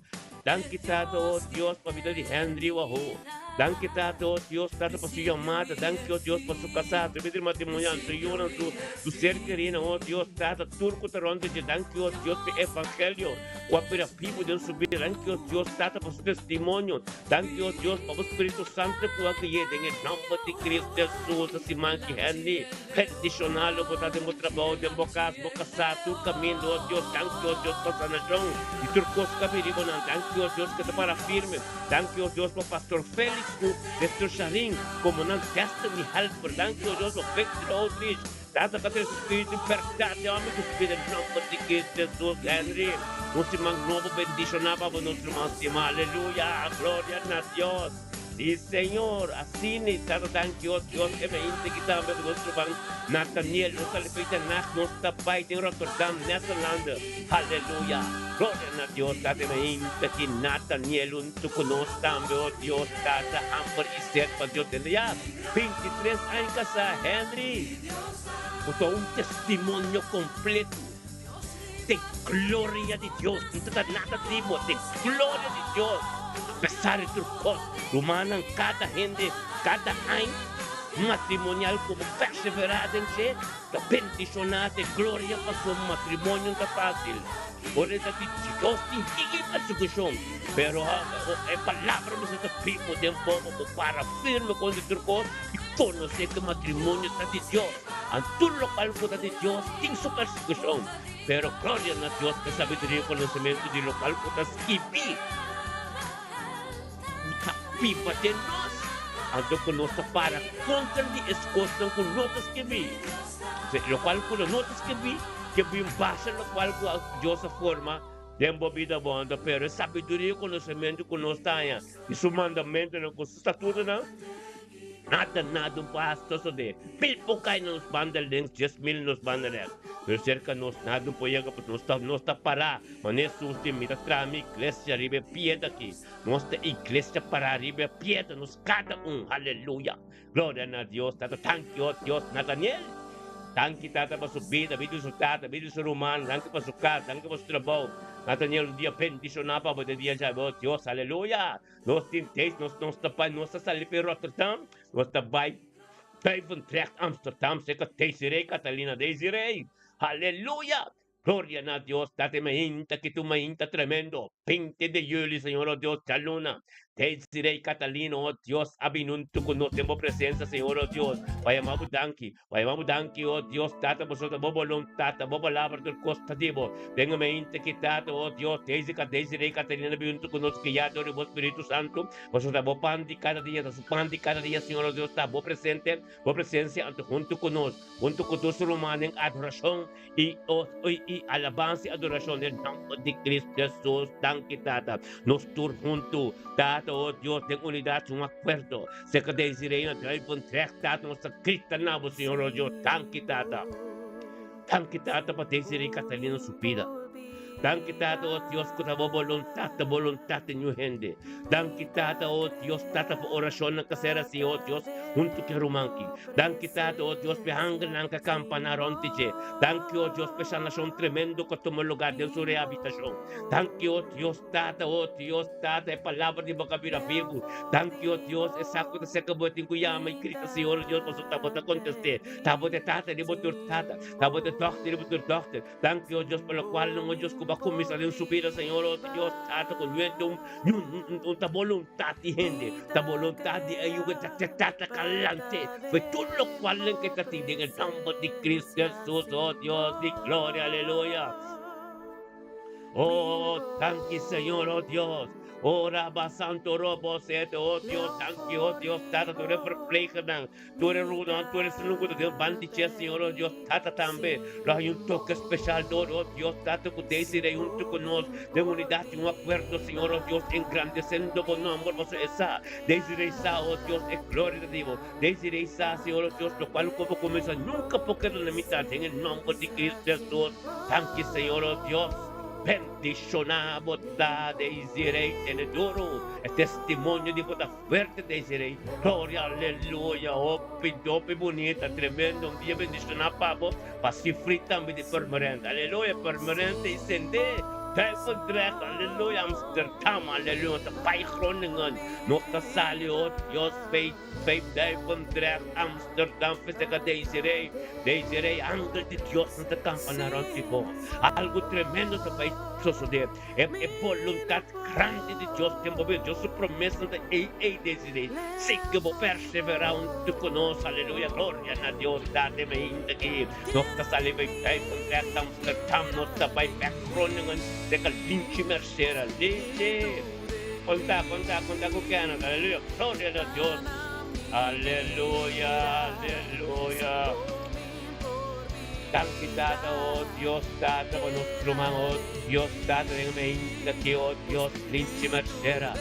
[SPEAKER 2] Danki Tata, oh Dios, pa bida di Henry Wahoo. Danki Tata, oh Dios, Tata, pa su yamada. Danki, oh Dios, pa su kasá, su bida matrimonial, su yunan, su, su ser kerinan, oh Dios, Tata, tur ku ta rònt di dje. Danki, oh Dios, pa e evangelio ku a bira bibu den su bida. Danki, oh Dios, Tata, pa su testimonio. Danki, oh Dios, pa bo Spiritu Santu ku a gui'é den e nòmber di Cristo Hesus. Ta siman ki Henry bendishoná lo bo ta den bo trabou, den bo kas, bo kasá, tur kaminda, oh Dios. Danki, oh Dios, pa sanashon. Di tur kos ku a bini bo nan. Danki o Dios ku ta para firme. Danki o Dios pa Pastor Felix ku Pastor Sharin komo nan destiny helper. Danki o Dios pa Victor Outreach. Tata ka trese spiritu di bèrdat den hòmber ku su bida nòmber di Cristo Jesus. Henry, un siman nobo bendishoná pa bo nos ruman stimá. Aleluya! Gloria na Dios! Sí, Señor, asina Tata danki o Dios e mainta ki tambe ku nos ruman Nathaniel nos ta lefita nag nos ta bai den Rotterdam, Nederlanden. Haleluya! Gloria na Dios Tata e mainta ki Nathaniel huntu ku nos tambe o Dios Tata hamber i sed pa Dios den ya 23 aña kasá Henry ku ta un testimonio kompleto Den gloria di Dios, no ta ta nada di bo, den gloria di Dios, apesar di tur kos, rumannan, kada hende, kada añ matrimonial ku bo perseverá den dje, ta bendishoná den gloria pasobra matrimonio no ta fásil. Ora e ta di Dios tin higi persekushon, pero e palabra mester ta bibu den bo pa bo para firme kontra tur kos i konosé ku matrimonio ta di Dios. An tur lokal ku ta di Dios tin su persekushon, pero gloria na Dios pa e sabiduria i konosementu di lokal ku ta skibí ku ta biba den nos, anto ku nos ta para kontra di es kosnan ku no ta skibí. Lokual ku lo no ta skibí ke bin basa lokual ku Dios a forma den bo bida bo anto, pero e sabiduria i konosementu ku nos ta haña di su mandamentunan ku su statutonan, Nada, nada un por hasi sosodé. Mil por kai na nos banda links, 10,000 na nos banda rèks. Pero serka nos nada un por yega, pasobra nos ta, nos ta pará. Manera Hesus di, Mi ta traha mi iglesia riba e piedra aki. Nos ta iglesia pará riba e piedra, nos kada un. Aleluya! Gloria na Dios. Tata, tanki, oh Dios. Nataniel! Danki Tata pa su bida, bida di su tata, bida di su ruman, danki pa su kas, danki pa su trabou. Nathaniel un dia bendishoná pa bo den dia djawe, oh Dios, aleluya! Nos tin teis, nos nos ta bai, nos ta sali pa e Rotterdam, nos ta bai Duivendrecht, Amsterdam, serka Desiree, Catalina Desiree, aleluya! Gloria na Dios, Tata e mainta ki ta un mainta tremendo, 20 di juli, Señor, oh Dios, djaluna, Desiree Catalina, oh Dios, a bini huntu ku nos den bo presensia, Señor, oh Dios, pa yama bo danki, pa yama bo danki, oh Dios, Tata, pasobra ta bo boluntat, ta bo palabra, tur kos ta di bo. Den e mainta ki, Tata, oh Dios, Desiree Catalina a bini huntu ku nos, guiá dor di bo Spiritu Santu, pasobra ta bo pan di kada dia, ta su pan di kada dia, Señor, oh Dios, ta bo presente, bo presensia anto huntu ku nos, huntu ku tur su rumannan den adorashon, I i alabansa i adorashon den nòmber di Kristu Hesus. Danki, Tata. Nos tur huntu, Tata, o Dios, den unidat i un akuerdo. Serka Desiree na Duivendrecht, Tata, nos ta grita na bo, Señor, o Dios. Danki, Tata. Danki, Tata, pa Desiree Catalina su bida. Danki, Tata, o Dios, ku ta bo boluntat, ta boluntat di niun hende. Danki, Tata, o Dios, Tata, pa orashonnan ku a ser hasi, o Dios, huntu ku e rumanki. Danki Tata, o Dios, p'e angelnan k'a kampaná rònt di dje. Danki, o Dios, p'e sanashon tremendo ku a tuma lugá den su rehabilitashon. Danki, o Dios, Tata, o Dios, Tata, e palabra di bo k'a bira bibu. Danki, o Dios, e sa ku ta serka bo e tin ku yama i grita, Señor, o Dios, pasobra ta bo ta kontest'é. Ta bo ta e Tata di bo tur tata. Ta bo ta e Dòkter di bo tur dòkter. Danki, o Dios, pa lokual nan, o Dios, ku bo a kuminsá den su bida, Señor, o Dios, Tata, ku nuente un, un ta boluntat di hende, ta boluntat di e yu ku ta te Tata kalante, fe tur lokual nan ke ta tin den e nòmber di Cristo Hesus, o Dios di gloria, aleluya. O, danki, Señor, o Dios. O Rabba Santo Robo Sete, o Dios, danki, o Dios, Tata, tur e verplegernan, Tur e runan, tur esun ku ta den ban di dje, Señor, o Dios Tata, tambe lo haña un toke speshal dor, o Dios Tata, ku Desiree huntu ku nos den unidat i un akuerdo, Señor, o Dios, engrandesendo bo nòmber, pasobra e sa, Desiree sa, o Dios, e gloria ta di bo. Desiree sa, Señor, o Dios, lokual ku bo kuminsá nunka por keda na mitat, den e nòmber di Cristo Hesus. Danki, Señor, o Dios. Bendishoná bo ta, Desiree, tene duru e testimonio di bo ta. Fuerte Desiree. Gloria aleluya hopi hopi bunita tremendo un dia bendiciona pa bo pa sifri tambe di Purmerend aleluya Purmerend ta encende Duivendrecht aleluya Amsterdam aleluya nos ta bai Groningen nos ta sali oh Dios bay bay Duivendrecht Amsterdam festeha Desiree Desiree angel di Dios nan ta campa na rond di bo algo tremendo ta bai sosode. E boluntat grandi di Dios den bo bida. Dios su promesanan ta ei ei desiree. Sigui bo perseverá huntu ku nos. Aleluya, gloria na Dios. Date mainta aki. Nos ta sali bai Duivendrecht, Amsterdam. Nos ta bai bek Groningen. Deka Linchi Mercera. Linchi! Konta, konta, konta ku Kenneth. Aleluya, gloria na Dios. Aleluya, aleluya. Danki Tata, oh Dios Tata, pa nos ruman, oh Dios Tata, den mainta aki, oh Dios, Linchi Mercera,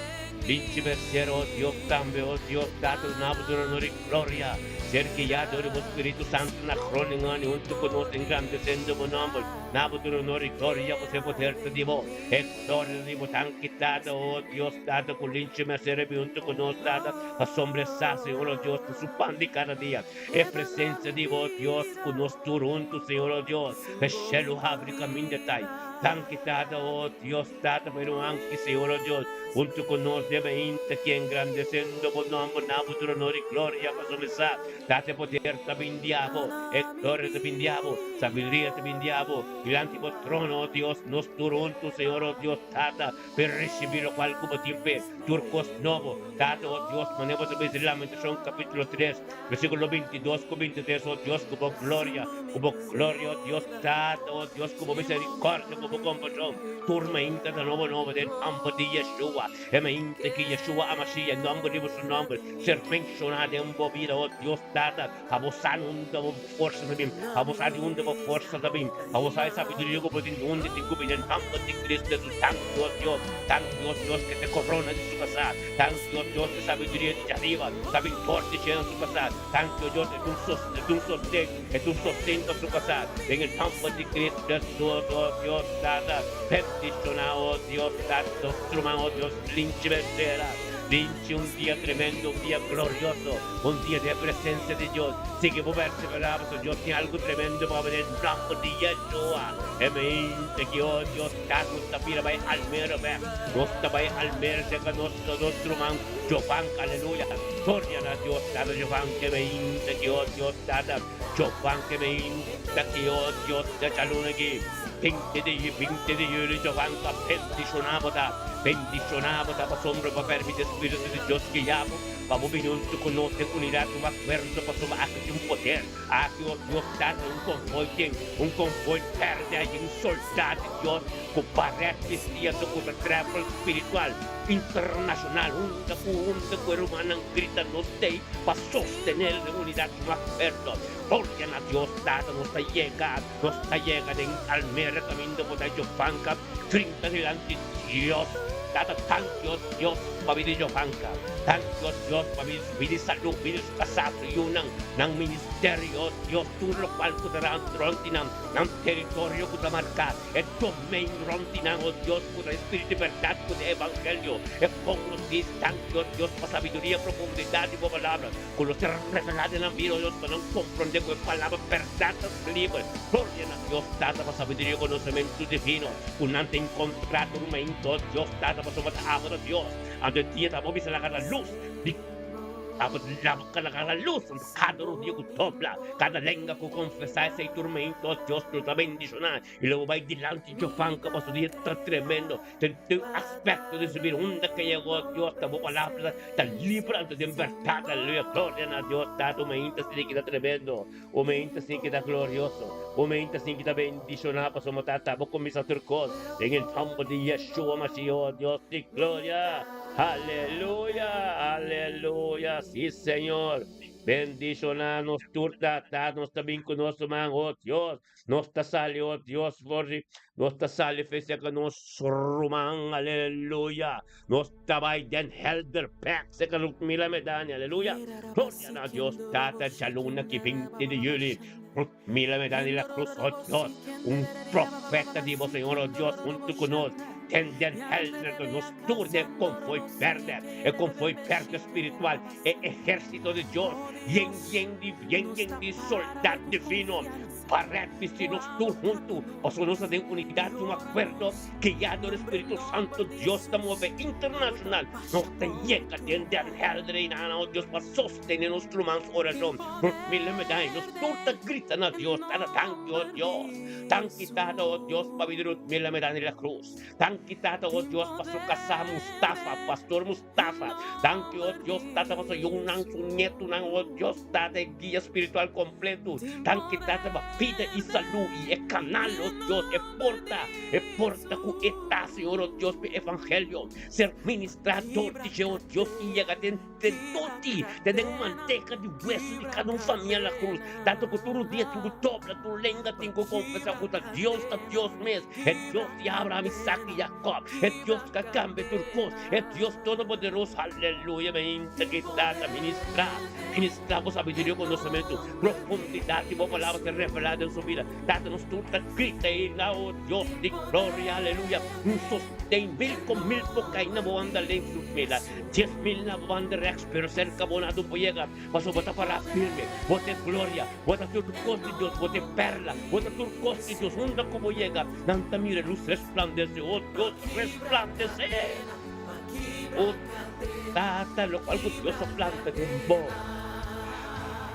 [SPEAKER 2] Linchi Mercera, oh Dios tambe, oh Dios Tata, duna bo tur honor i gloria, ser guiá dor di bo Spiritu Santu na Groningen i huntu ku nos engrandesendo bo nomber, na bo tur honor i gloria, pasobra e poder ta di bo, e gloria ta di bo. Danki Tata, oh Dios Tata, ku Linchi Mercera bin huntu ku nos, Tata, pasobra e sa, Señor, oh Dios, ta su pan di kada dia. E presencia di bo, Dios, cu nos tur hunto, Señor, oh Dios, e cielo habri caminda ta ay. Danki, Tata, oh Dios, Tata, pa e rumanki, Señor, oh Dios, hunto cu nos den mainta ki engrandecendo bo nomber na bo tur honor y gloria, pasobra mi sa, Tata, e poder ta bin di abo, e gloria ta bin di abo, sabiduria ta bin di abo, dilanti bo trono, oh Dios, nos tur hunto, Señor, oh Dios, Tata, p'e ricibi locual cu bo tin p'e tur cos nobo. Tata, oh Dios, manera bo ta bisa den Lamentacion capitulo tres, Versículo 22 ku 23, O Dios, ku bo gloria, ku bo gloria, o Dios Tata, o Dios, ku bo misericordia, ku bo compasion, tur mainta ta nobo nobo den nomber di Yeshua. E mainta ki Yeshua HaMashiach, nomber di bo su nomber, ser mencioná den bo bida, o Dios Tata, pa bo sa di unda bo forsa ta bin, pa bo sa di unda bo forsa ta bin, pa bo sa e sabiduria ku bo tin di unda tin ku bin den nomber di Cristo Jesus. Danki, o Dios, danki, o Dios, ke ta corona di su casá. Danki, o Dios, e sabiduria di djariba ta bin for di dje na su kasá. Danki, o Dios, e ta un e ta un sosten, e ta un sosten pa su kasá. Den e nòmber di Cristo Jesus, o Dios Tata, bendishoná, o Dios Tata, nos ruman, o Dios, Linchi Becerra. Binchi un dia tremendo, un dia glorioso, un dia den e presencia di Dios. Sigui bo perseverá pasobra Dios tin algu tremendo pa bo den nomber di Yeshua. E mente ki oh Dios ta nos ta bira bai Almere bek. Nos ta bai Almere serka nos nos ruman Jovanka aleluya. Gloria na Dios Tata Jovanka e mente ki oh Dios Tata Jovanka e mente ki oh Dios ta djaluna aki 20 di 20 di juli Jovanka bendiciona bo ta. Bendishoná bo ta pasobra bo a permití e spiritu di Dios guiá bo pa bo bini huntu ku nos den unidat un akuerdo pasobra aki tin un poder, aki o Dios Tata un konvoi tin, un konvoi bèrdè i un soldá di Dios ku barèt bistí anto ku ta trèfel spiritual internashonal hunta ku hunta ku e rumannan grita nos tei pa sostené den unidat un akuerdo. Gloria na Dios Tata nos ta yega nos ta yega den Almera kaminda bo ta Jovanka 30 dilanti Dios Tata tanki o Dios pa bini Jovanka tanki o Dios pa bini su bini salud bini su kasá su yunan nan ministerio o Dios tur lokual ku ta rond di nan nan teritorio ku ta marká e domein rond di nan o Dios ku ta e spiritu di bèrdat ku ta e evangelio e bon notis tanki o Dios pa sabiduria profundidat di bo palabra ku lo ser revelá den nan bida o Dios pa nan komprondé ku e palabra bèrdat ta liber gloria na Dios Tata pa sabiduria i konosementu divino. Ku nan ta enkontrá tur momento, Dios Tata, pasobra ta abo ta Dios. Anto e dia ta bo bisa laga na lus di abo ta laga na lus, anto kada rodia ku dobla, kada lenga ku konfesá esei tur momento, Dios lo ta bendishoná i lo bo bai dilanti Jofanka pasobra dia ta tremendo den tur aspekto di su bida. Unda ke yegó Dios ta bo palabra ta libre anto den bèrdat. Aleluya, gloria na Dios Tata, un momento asina ki ta tremendo. Un mente sin ki ta glorioso, un mente sin ki ta bendishoná, pasobra bo ta bo kuminsá tur kos den e nòmber di Yeshua Mashiach, o Dios di gloria. Aleluya, aleluya, sí Señor. Bendishoná nos tur Tata, nos ta bin ku nos man, o Dios, nos ta sali, o Dios, for di, nos ta sali fesia ku nos ruman, aleluya. Nos ta bai den helder pek serka Rutmila Medani, aleluya! Gloria na Dios Tata djaluna ki 20 di juli, Rutmila Medani la Cruz, oh Dios, un profeta di bo Señor, oh Dios, huntu ku nos den den helder ta nos tur den e konvoi berde, e konvoi berde spiritual, e ehersito di Dios, yen yen di yen yen di soldat divino. Pa rèt bisti nos tur huntu, pasobra nos ta den unidat di un akuerdo guiá dor e Spiritu Santu. Dios ta move internashonal. Nos ta yega den Den Helder i nan, o Dios, pa sostené nos ruman su orashon. Nos mila medai, nos tur ta grita na Dios, Tata, danki, o Dios. Danki, Tata, o Dios, pa bida Ruth Mila Medani La Cruz. Danki, Tata, o Dios, pa su kasá Mustafa, Pastor Mustafa. Danki, o Dios, Tata, pa su yunan, su nietunan, o Dios, Tata, e guia spiritual kompletu. Danki, Tata, pa bida i salú i e kanal, o Dios, e porta, e porta ku e ta, Señor, o Dios, pa e evangelio ser ministrá dor di dje, o Dios, i yega den. Den toti, den den manteka di wesu di kada un famia la cruz. Tanto ku tur dia tin ku dobla tur lenga tin ku konfesá ku ta Dios ta Dios mes, e Dios di Abraham, Isaac i Jacob, e Dios ku a kambia tur kos, e Dios Todopoderoso. Aleluya! Mi inta ki Tata ministrá, ministrá bo sabiduria, konosementu, profundidat di bo palabra ser revelá den su bida. Tata, nos tur ta grita ei na o Dios di gloria, aleluya, un sosten mil ku mil por kai na bo anda lens, Mila. 10,000 na bo banda rèks, pero serka bo nada por yega, pasobra bo ta pará firme. Bo ta e gloria, bo ta tur kos di Dios, bo ta e pèrla, bo ta tur kos di Dios. Unda ku bo yega, nan ta mira e lus resplandesé. O Dios, resplandesé! O Tata, lokual ku Dios a planta den bo,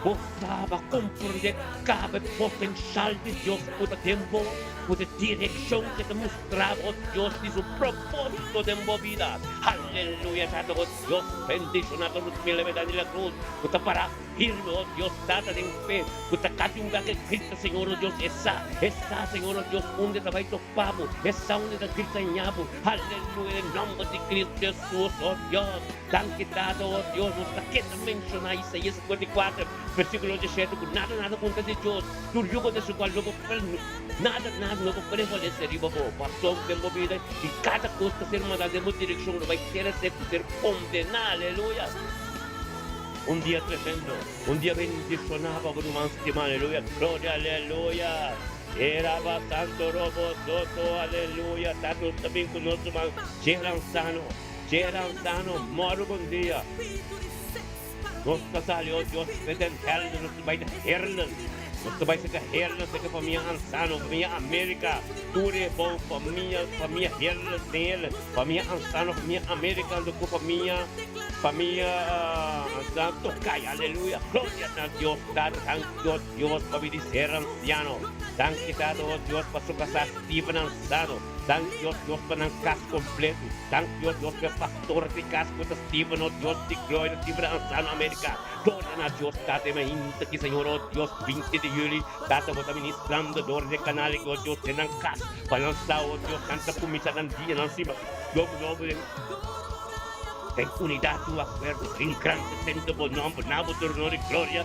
[SPEAKER 2] bo sa bo a komprondé kaba e potenshal di Dios ku ta den bo, ku ta e direkshon ku e ta mustra bo, Dios di su propósito den bo bida. Aleluya Tata oh Dios bendiciona tur nos mil Medani de la Cruz cu ta para firme oh Dios Tata den fe cu ta casi un bek e grita Señor oh Dios e sa e sa Señor oh Dios unda ta bay topa bo e sa unda ta grita ña bo Aleluya den nomber di Cristo Jesus oh Dios danki Tata oh Dios nos ta keda menciona Isaías 54 versiculo 17 cu nada nada contra di Dios tur yugo desigual lo bo Nada, nada no por prevalece riba bo. Pasobra den bo bida i kada kos ta ser mandá den bo direkshon lo bai kerese ku ser kondená. Aleluya! Un dia tremendo, un dia bendishoná pa bo ruman stimá. Aleluya! Gloria, aleluya! Eraba santo robo soto, aleluya! Tata nos ta bin ku nos ruman Gerald Sano. Gerald Sano, mòru bon dia. Nos ta sali, oh Dios, fe den Helder, nos ta bai den Heerlen. Nos ta bai serka Heerlen, serka famia Ansano, famia America, tur e bou famia, famia Heerlen, den Heerlen, famia Ansano, famia America, anto ku famia, famia Ansano, Tokay, aleluya, gloria na Dios Tata, danki oh Dios pa bini ser ansiano, danki Tata, oh Dios, pa su kasá Steven Ansano, danki oh Dios pa nan kas kompleto, danki oh Dios pa e pastor di kas ku ta Steven, oh Dios di gloria, Steven Ansano America. Gloria na Dios Tata e mainta ki Señor oh Dios 20 di juli Tata bo ta ministrando door di e canal aki oh Dios den nan cas pa nan sa oh Dios nan ta cuminsa nan dia nan siba nobo nobo den den unidad un acuerdo den grande sento bo nomber na bo trono di gloria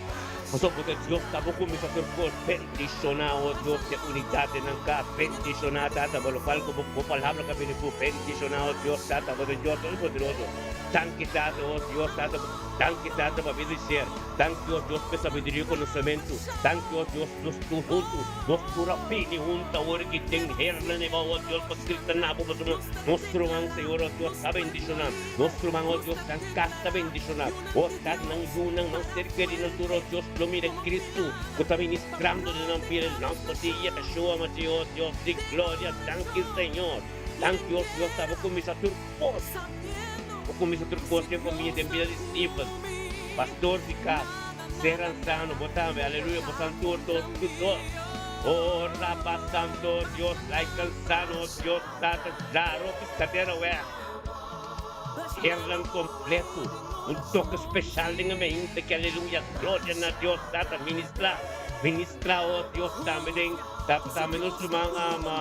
[SPEAKER 2] pasobra bo ta Dios ta bo cuminsa tur cos bendiciona oh Dios e unidad den nan cas bendiciona Tata bo locual cu bo palabra ka bini cu bendiciona oh Dios Tata bo ta Dios todopoderoso danki Tata oh Dios Tata bo. Danki Tata pa bida di ser. Danki o Dios p'e sabiduria i konosementu. Danki o Dios nos tur huntu, nos tur a bini huntu awor ki den hernan e bao o Dios pa grita na bo pasobra nos ruman Señor o Dios ta bendishoná. Nos ruman o Dios nan kas ta bendishoná. O Tata nan yunan, nan ser kerinan tur o Dios lo mira Kristu ku ta ministrando den nan bida. Den nòmber di Yeshua Mashiach o Dios di gloria. Danki Señor. Danki o Dios ta bo kuminsá tur kos. Bo kuminsá tur kos den famia den bida di Stephen, pastor di kas, ser ansano, bo tambe, aleluya, bo san tur dos ku dos. Oh Raba Santo Dios Michael Sano Dios Tata Jaro Piscadera wèg. Hernan kompleto, un toke speshal den e mainta ki aleluya gloria na Dios Tata ministra, ministra oh Dios tambe den Tata tambe nos ruman ama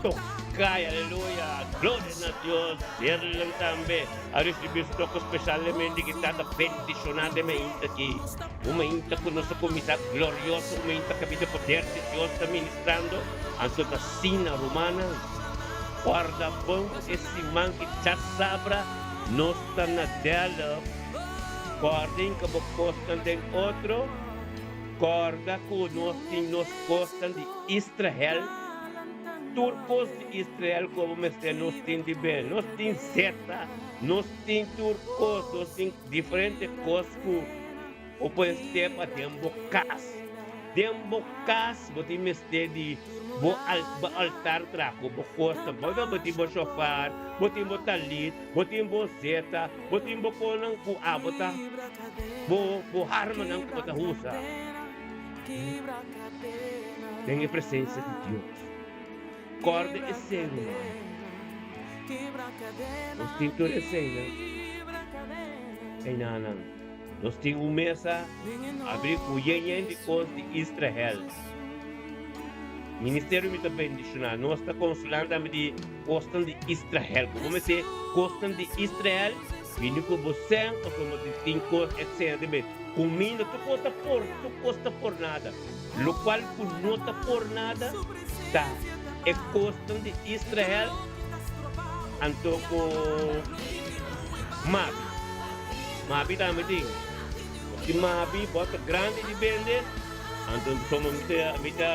[SPEAKER 2] tokay aleluya gloria na Dios Hernan tambe a risibi su toke speshalmente ki Tata bendishona den mainta aki. Un mainta ku nos a kuminsá glorioso, un mainta kaminda poder di Dios ta ministrando, anto ta asina, rumannan. Kòrda bon e siman ki djasabra nos ta na Delft. Kòrda inka bo kosnan den otro. Kòrda ku nos tin nos kosnan di Israel. Tur kos di Israel ku bo mester nos tin di ben. Nos tin seta, nos tin tur kos, nos tin. Diferente kos ku bo por step den bo kas. Den bo kas bo tin mester di bo altar traha ku bo kosta. Bo ta tin bo shofar, bo tin bo talit, bo tin bo zeta, bo tin bo konan ku abo ta bo bo harmanan ku bo ta usa den e presensia di Dios. Kòrda esei, ruman. Nos tin tur eseinan einanan. Nos tin un mesa abrí ku yen yen di kos di Israel. Ministerio mi ta bendishoná. Nos ta konsolá tambe di kosnan di Israel. Ku bo mester kosnan di Israel, bini ku bo sèn pasobra bo tin kos etcetera. Te be kuminda, tur kos ta por, tur kos ta por nada. Lokual ku no ta por nada ta e kosnan di Israel anto ku Mabi. Mabi tambe tin. Nos tin Mabi, bòter grandi di bende. Anto somo mi ta mi ta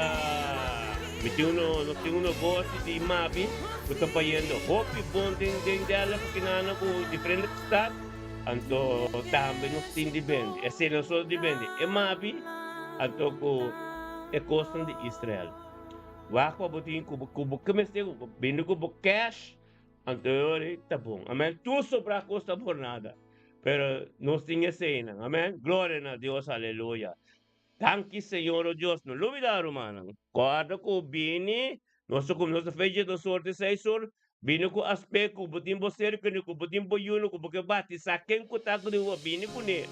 [SPEAKER 2] mi tin un nos tin un negoshi di Mabi ku ta bayendo hopi bon den den Delft pasobra nan ku diferente stad. Anto tambe nos tin di bende. Esei nos lo di bende e Mabi anto ku e kosnan di Israel. Wak pa bo tin ku bo ku bo ke mester ku bo bini ku bo cash anto e ora ei ta bon. Amen. Tur sobrá kos ta por nada. Pero nos tin eseinan. Amen. Gloria na Dios. Aleluya. Danki Señor o Dios. No lubida rumannan. Kòrda ku bini nos ta kuminsá nos ta fecha nos sorti seis or. Bini ku aspe ku bo tin bo serkani ku bo tin bo yunan ku bo ke batisá. Ken ku ta ku bo bini kuné.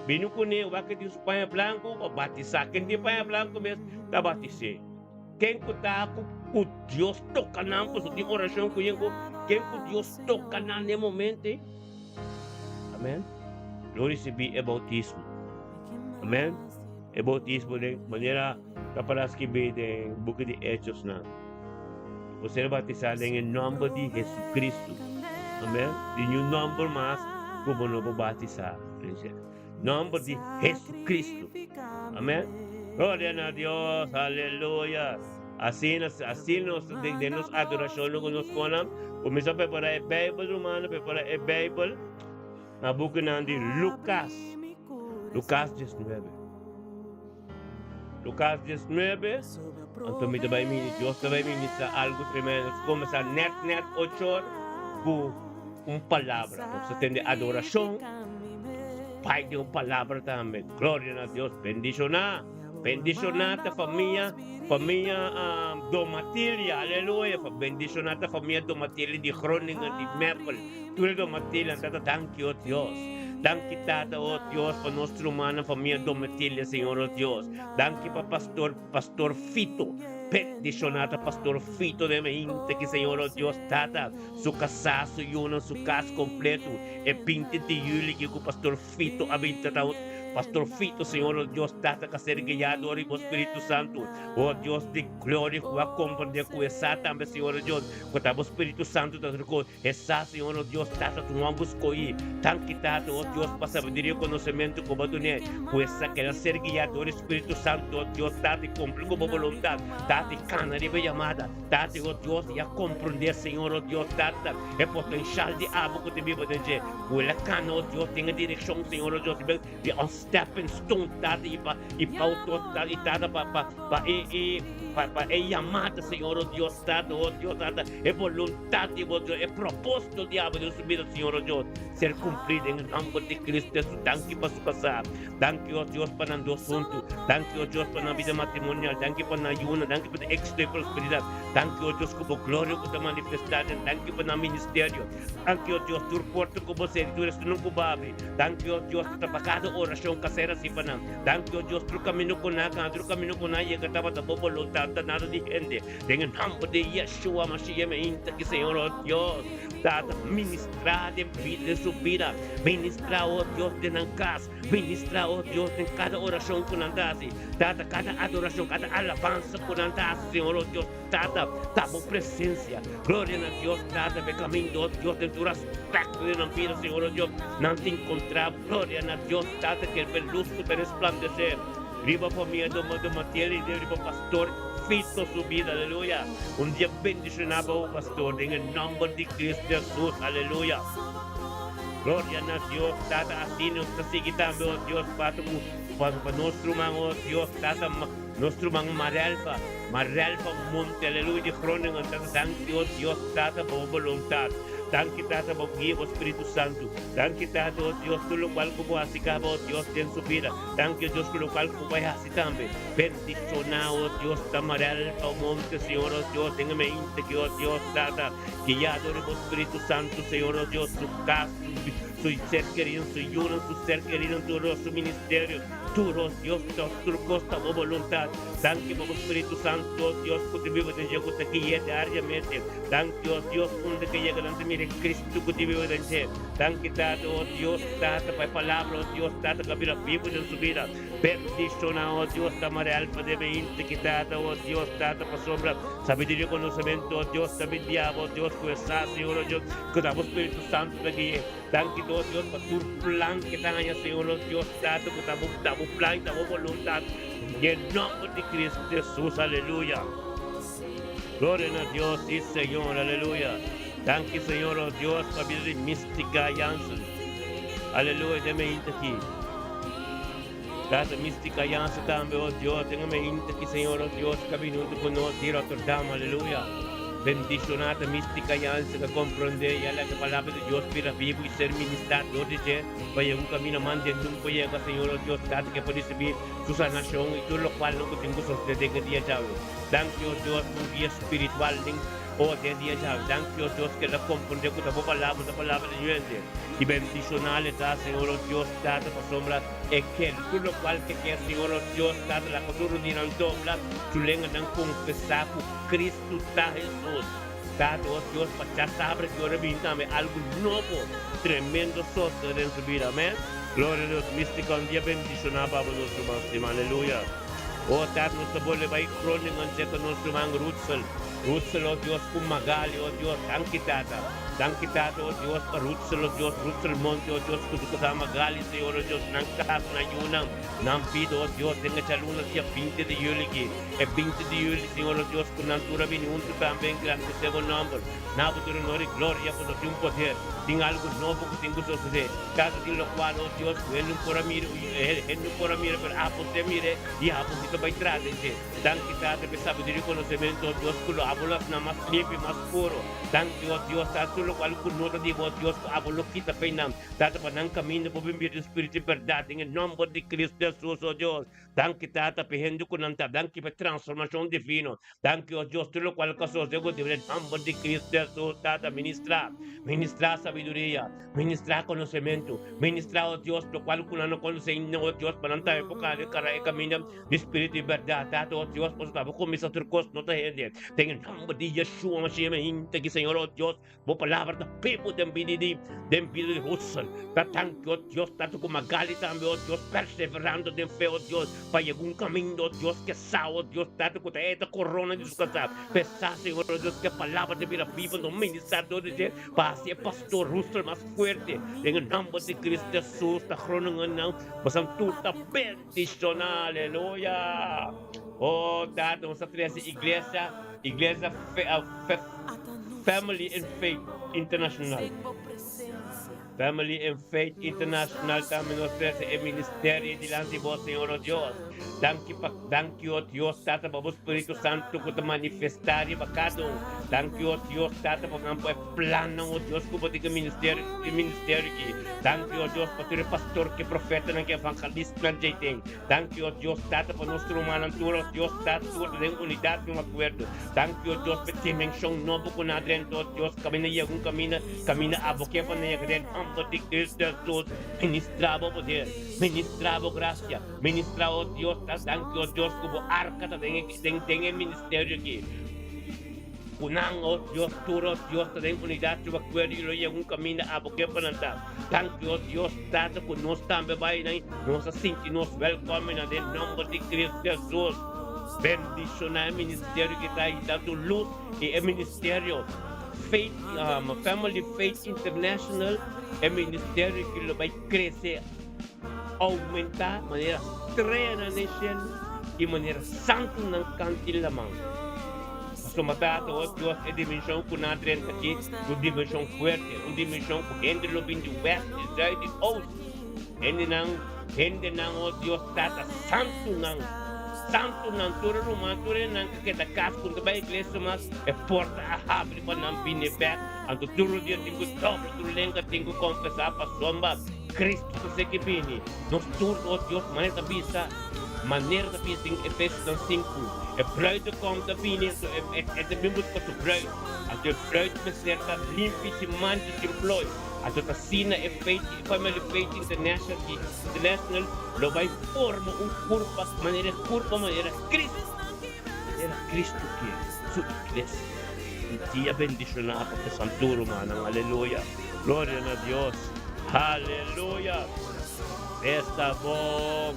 [SPEAKER 2] Bini kuné wak ke tin su paña blanku pa batisá. Ken tin paña blanku mes ta batis'é. Ken ku ta ku ku Dios toka nan pasobra tin orashon ku yen ku ken ku Dios toka nan den momento ei. Amen. Lo risibí e boutismo. Amen. E boutismo den manera ta para skibí den buki di Hechosnan. Bo ser batisá den e nòmber di Jesucristo. Amen. Di niun nòmber mas ku bo no por batisá. Nòmber di Jesucristo. Amen. Gloria na Dios. Aleluya. Asina, asina nos den den nos adorashon ku nos konan, kuminsá prepará e Beibel, rumannan, prepará e Beibel na bukinan di Lukas, Lukas diesnuebe. Lukas diesnuebe, anto mi ta bai mini, Dios ta bai ministra algu tremendo. Nos kuminsá nèt nèt ochor ku un palabra. Nos ta tende adorashon, bai den un palabra tambe. Gloria na Dios, bendishoná. Bendishoná ta famia, famia Domatilia, aleluya. Bendishoná ta famia Domatilia di Groningen, di Meppel, tur e Domatilianan tata danki o Dios. Danki tata o Dios pa nos rumannan famia Domatilia Señor o Dios. Danki pa pastor, pastor Fito. Bendishoná ta pastor Fito den hinte ki Señor o Dios tata, su kasá, su yunan, su kas kompleto. E binti di juli ki ku pastor Fito a bin trata Pastor Fito, Señor, oh Dios Tata, ka ser guiado ora bo Spiritu Santu, oh Dios di gloria, ku a komprende ku e sa tambe, Señor, oh Dios, ku ta bo Spiritu Santu ta trokó e sa, Señor, oh Dios Tata, tu no a buskoí. Danki, Tata, oh Dios, pa sabiduria i konosementu ku bo a dun'é, ku e sa keda ser guiado ora Spiritu Santu, oh Dios Tata, i kumpli ku bo boluntat, Tata, i kana riba e yamada, Tata, oh Dios, i a komprende, Señor, oh Dios Tata, e potenshal di abo ku ta biba den dje. Ku el a kana, o Dios, den e direkshon, Señor, o Dios, riba di un stepping stone, Tata, i pa, i pa o Tata, i Tata, pa, pa, pa e, e, pa, pa e yamada, Señor, o Dios, Tata, o Dios, Tata, e boluntat di bo, Dios, e propósito di abo den su bida, Señor, o Dios, ser kumplí den e nòmber di Cristo Jesús. Danki pa su kasá. Danki, o Dios, pa nan dos huntu. Danki, o Dios, pa nan bida matrimonial. Danki pa nan yunan. Danki pa nan éksito i prosperidat. Danki, o Dios, ku bo gloria ku ta manifestá den. Danki pa nan ministerio. Danki, o Dios, tur porta ku bo seri, tur estunan ku bo abri. Danki, o Dios, ku ta pa kada orashon ka ser hasi pa nan. Danki, o Dios, tur kaminda ku nan a kana, tur kaminda ku nan a yega tabata bo boluntat, ta nada di hende. Den e nòmber di Yeshua Mashiach mi hinta ki, Señor, o Dios, Tata, ministrá den bida, den su bida. Ministrá, o Dios, den nan kas. Ministrá, o Dios, den kada orashon ku nan ta hasi. Tata, kada adorashon, kada alabansa ku nan ta hasi, Señor, o Dios. Tata, ta bo presencia. Gloria na Dios, Tata, pe caminda, oh Dios, den tur aspecto di nan bida, Señor, oh Dios, nan ta encontra. Gloria na Dios, Tata, ke e luz cu ta resplandece riba famia Domatiel y riba Pastor Fito su bida, aleluya. Un dia bendiciona pa bo, Pastor, den e nomber di Cristo Jesus, aleluya. Gloria na Dios, Tata, asina nos ta sigui tambe, oh Dios, pa pa nos ruman, oh Dios, Tata, Nos ruman Marelva, Marelva Monte, aleluya, di Groningen, Tata, danki o Dios Tata pa bo boluntat. Danki Tata pa bo guia, bo Spiritu Santu. Danki Tata, o Dios, tur lokual ku bo hasi kaba, o Dios, den su bida. Danki o Dios ku lokual ku bo bai hasi tambe. Bendishoná, o Dios, ta Marelva Monte, Señor, o Dios, den e mente ki, o Dios Tata, guiado di bo Spiritu Santu, Señor, o Dios, su kas, su ser kerido, su yunan, su ser kerido, tur su ministerio. Tur, oh Dios, ta tur kos ta bo boluntat. Danki pa bo Spiritu Santu, oh Dios, ku ta biba den dje, ku ta gui'é diariamente. Danki, oh Dios, unda ke yega nan ta mira e Kristu ku ta biba den dje. Danki, Tata, oh Dios, Tata, pa e Palabra, oh Dios, Tata, ku a bira bibu den su bida. Bendishoná, oh Dios, ta Marel pa debe hinte ki, Tata, oh Dios, Tata, pasobra sabiduria i konosementu, oh Dios, ta bin di abo, oh Dios, ku e sa, Señor, oh Dios, ku ta bo Spiritu Santu ta gui'é. Danki nos Dios pa tur plan ke ta haña Señor nos Dios Tata ku ta bo ta bo plan y ta bo voluntad den nomber di Cristo Jesus aleluya Gloria na Dios si Señor aleluya Danki Señor nos Dios pa bida di Mystica Jansen aleluya den me hinta aki Tata Mystica Jansen tambe oh Dios den me hinta aki Señor nos Dios ka bini hunto ku nos di Rotterdam aleluya. Bendishoná ta Mística Jansen a komprondé i a laga e Palabra di Dios bira bibu i ser ministrá dor di dje pa yega un kaminda mas den nunka yega. Señor o Dios Tata ke por risibí su sanashon i tur lokual nan ku tin ku sosodé den e dia djawe. Danki o Dios pa un guia spiritual den o den e dia djawe. Danki o Dios ke el a komprondé ku ta bo Palabra ta Palabra di Ñuente. I bendishoná le ta Señor o Dios Tata pasobra e ker tur lokual ke ker Señor o Dios Tata laga tur rudinan dobla su lenganan konfesá ku Cristo Tu ta Hesus. Tata, o Dios, pa cha sabra ki ora bini tambe algu nobo, tremendo sosode den su bida. Amen. Gloria a Dios. Mistica un dia bendiciona pa bo nos ruman stima. Aleluya. O Tata, nos ta bolbe bai Groningen cerca nos ruman Rutsel. Rutsel, o Dios, ku Magali, o Dios. Danki, Tata. Danki, Tata, o Dios, pa Rutsel, o Dios, Rutsel Monte, o Dios, ku su kasá Magali, Señor, o Dios, nan kas, nan yunan, nan bida, o Dios, den e djaluna dia binti di yuli aki, e binti di yuli, Señor, o Dios, ku nan tur a bini huntu tambe engrandesé bo nòmber. Na bo tur honor i gloria, pasobra tin un poder, tin algu nobo ku tin ku sosodé. Tata, tin lokual, o Dios, ku hende no por a mira, hende no por a mira, pero abo si a mir'é, i abo si ta bai tras di dje. Danki, Tata, p'e sabiduria i konosementu, o Dios, ku lo abo lo hasinan mas limpi i mas puro. Danki, o Dios, Tata, tur lokual ku no ta di bo, o Dios, ku abo lo kita p'e nan. Tata, pa nan kaminda por bin bira di spiritu i bèrdat, den e nòmber di Kristu Hesus, o Dios. Danki, Tata, p'e hende ku nan ta. Danki p'e transformashon divino. Danki, o Dios, tur lokual ku a sosodé ku den e nòmber di Kristu Hesus, Tata, ministrá, ministrá sabiduria. Ministrá konosementu. Ministrá, o Dios, lokual ku nan no konosé ainda, o Dios, pa nan tambe por kaba kara e kaminda di spiritu i bèrdat. Tata, o Dios, pasobra ta bo kuminsá tur kos, no ta hende. Den e nòmber di Yeshua Mashiach mi hinta aki, Señor, o Dios, bo palabra ta bibu den bida di den bida di Russell. Ta danki, o Dios, Tata, ku Magali tambe, o Dios, perseverando den fe, o Dios, pa yega un kaminda, o Dios, ke sa, o Dios, Tata, ku ta e ta korona di su kasá. P'esá, Señor, o Dios, ku e palabra ta bira bibu, no ministrá dor di dje. Pa hasi e pastor Russell mas fuerte den e nomber di Cristo Jesus ta Groningen nan bosan tur ta bendiciona aleluya oh tata nos ta trece iglesia iglesia family and faith international family and faith international tambe nos trece e ministerio dilanti bo Señor oh Dios danki pa Danki, o Dios Tata, pa bo Spiritu Santu ku ta manifestá riba kada un. Danki, o Dios Tata, pa nan por e plannan, o Dios, ku bo tin ku e ministerio, e ministerio aki. Danki, o Dios, pa tur e pastor ku e profetanan ku e evangelistnan djei ten. Danki, o Dios Tata, pa nos rumannan tur, o Dios Tata, tur ta den unidat i un akuerdo. Danki, o Dios, pa e dimenshon nobo ku nan a drenta, o Dios, kaminda yega un kaminda, kaminda abo ke pa nan yega den nòmber di Kristu Hesus. Ministrá bo poder, ministrá bo grasia. Ministra o Dios ta danki o Dios ku bo arka ta den e den den e ministerio aki ku nan o Dios tur o Dios ta den unidat riba akuerdo i lo yega un kaminda abo ke pa nan ta danki o Dios tata ku nos tambe bai nan nos a sinti nos wèlkòm nan den nòmber di Kristu Hesus bendishona e ministerio ki ta dando lus i e ministerio Faith Family Faith International e ministerio ki lo bai krese. Oumentá manera streanan den shelu i manera santunan kanti laman. Pasobra Tata, o Dios, e dimenshon ku nan a drenta aki ta un dimenshon fuerte, un dimenshon ku hende lo bin di wèst, di zùit, di ost. Hendenan, hendenan, o Dios Tata, santunan, santunan, tur e ruman, tur e nan ku keda kas ku no ta bai iglesia mas, e porta a habri pa nan bini bèk. Anto tur dia tin ku dobla tur lenga tin ku konfesá pasobra Cristo ta seki bini. Nos tur, o Dios, manera ta bisa, manera ta bisa den Efesionan sinku, e bruidegom ta bini, anto e, e, e ta bin buska su bruid. Anto e bruid mester ta limpi, sin mancha, sin plooi. Anto ta asina e Faith, e Family Faith International, International lo bai forma un kurpa manera e kurpa manera Cristo, manera Cristo ke su iglesia. Un dia bendishoná pa e santu rumannan. Aleluya. Gloria na Dios. Aleluya. Esta bon.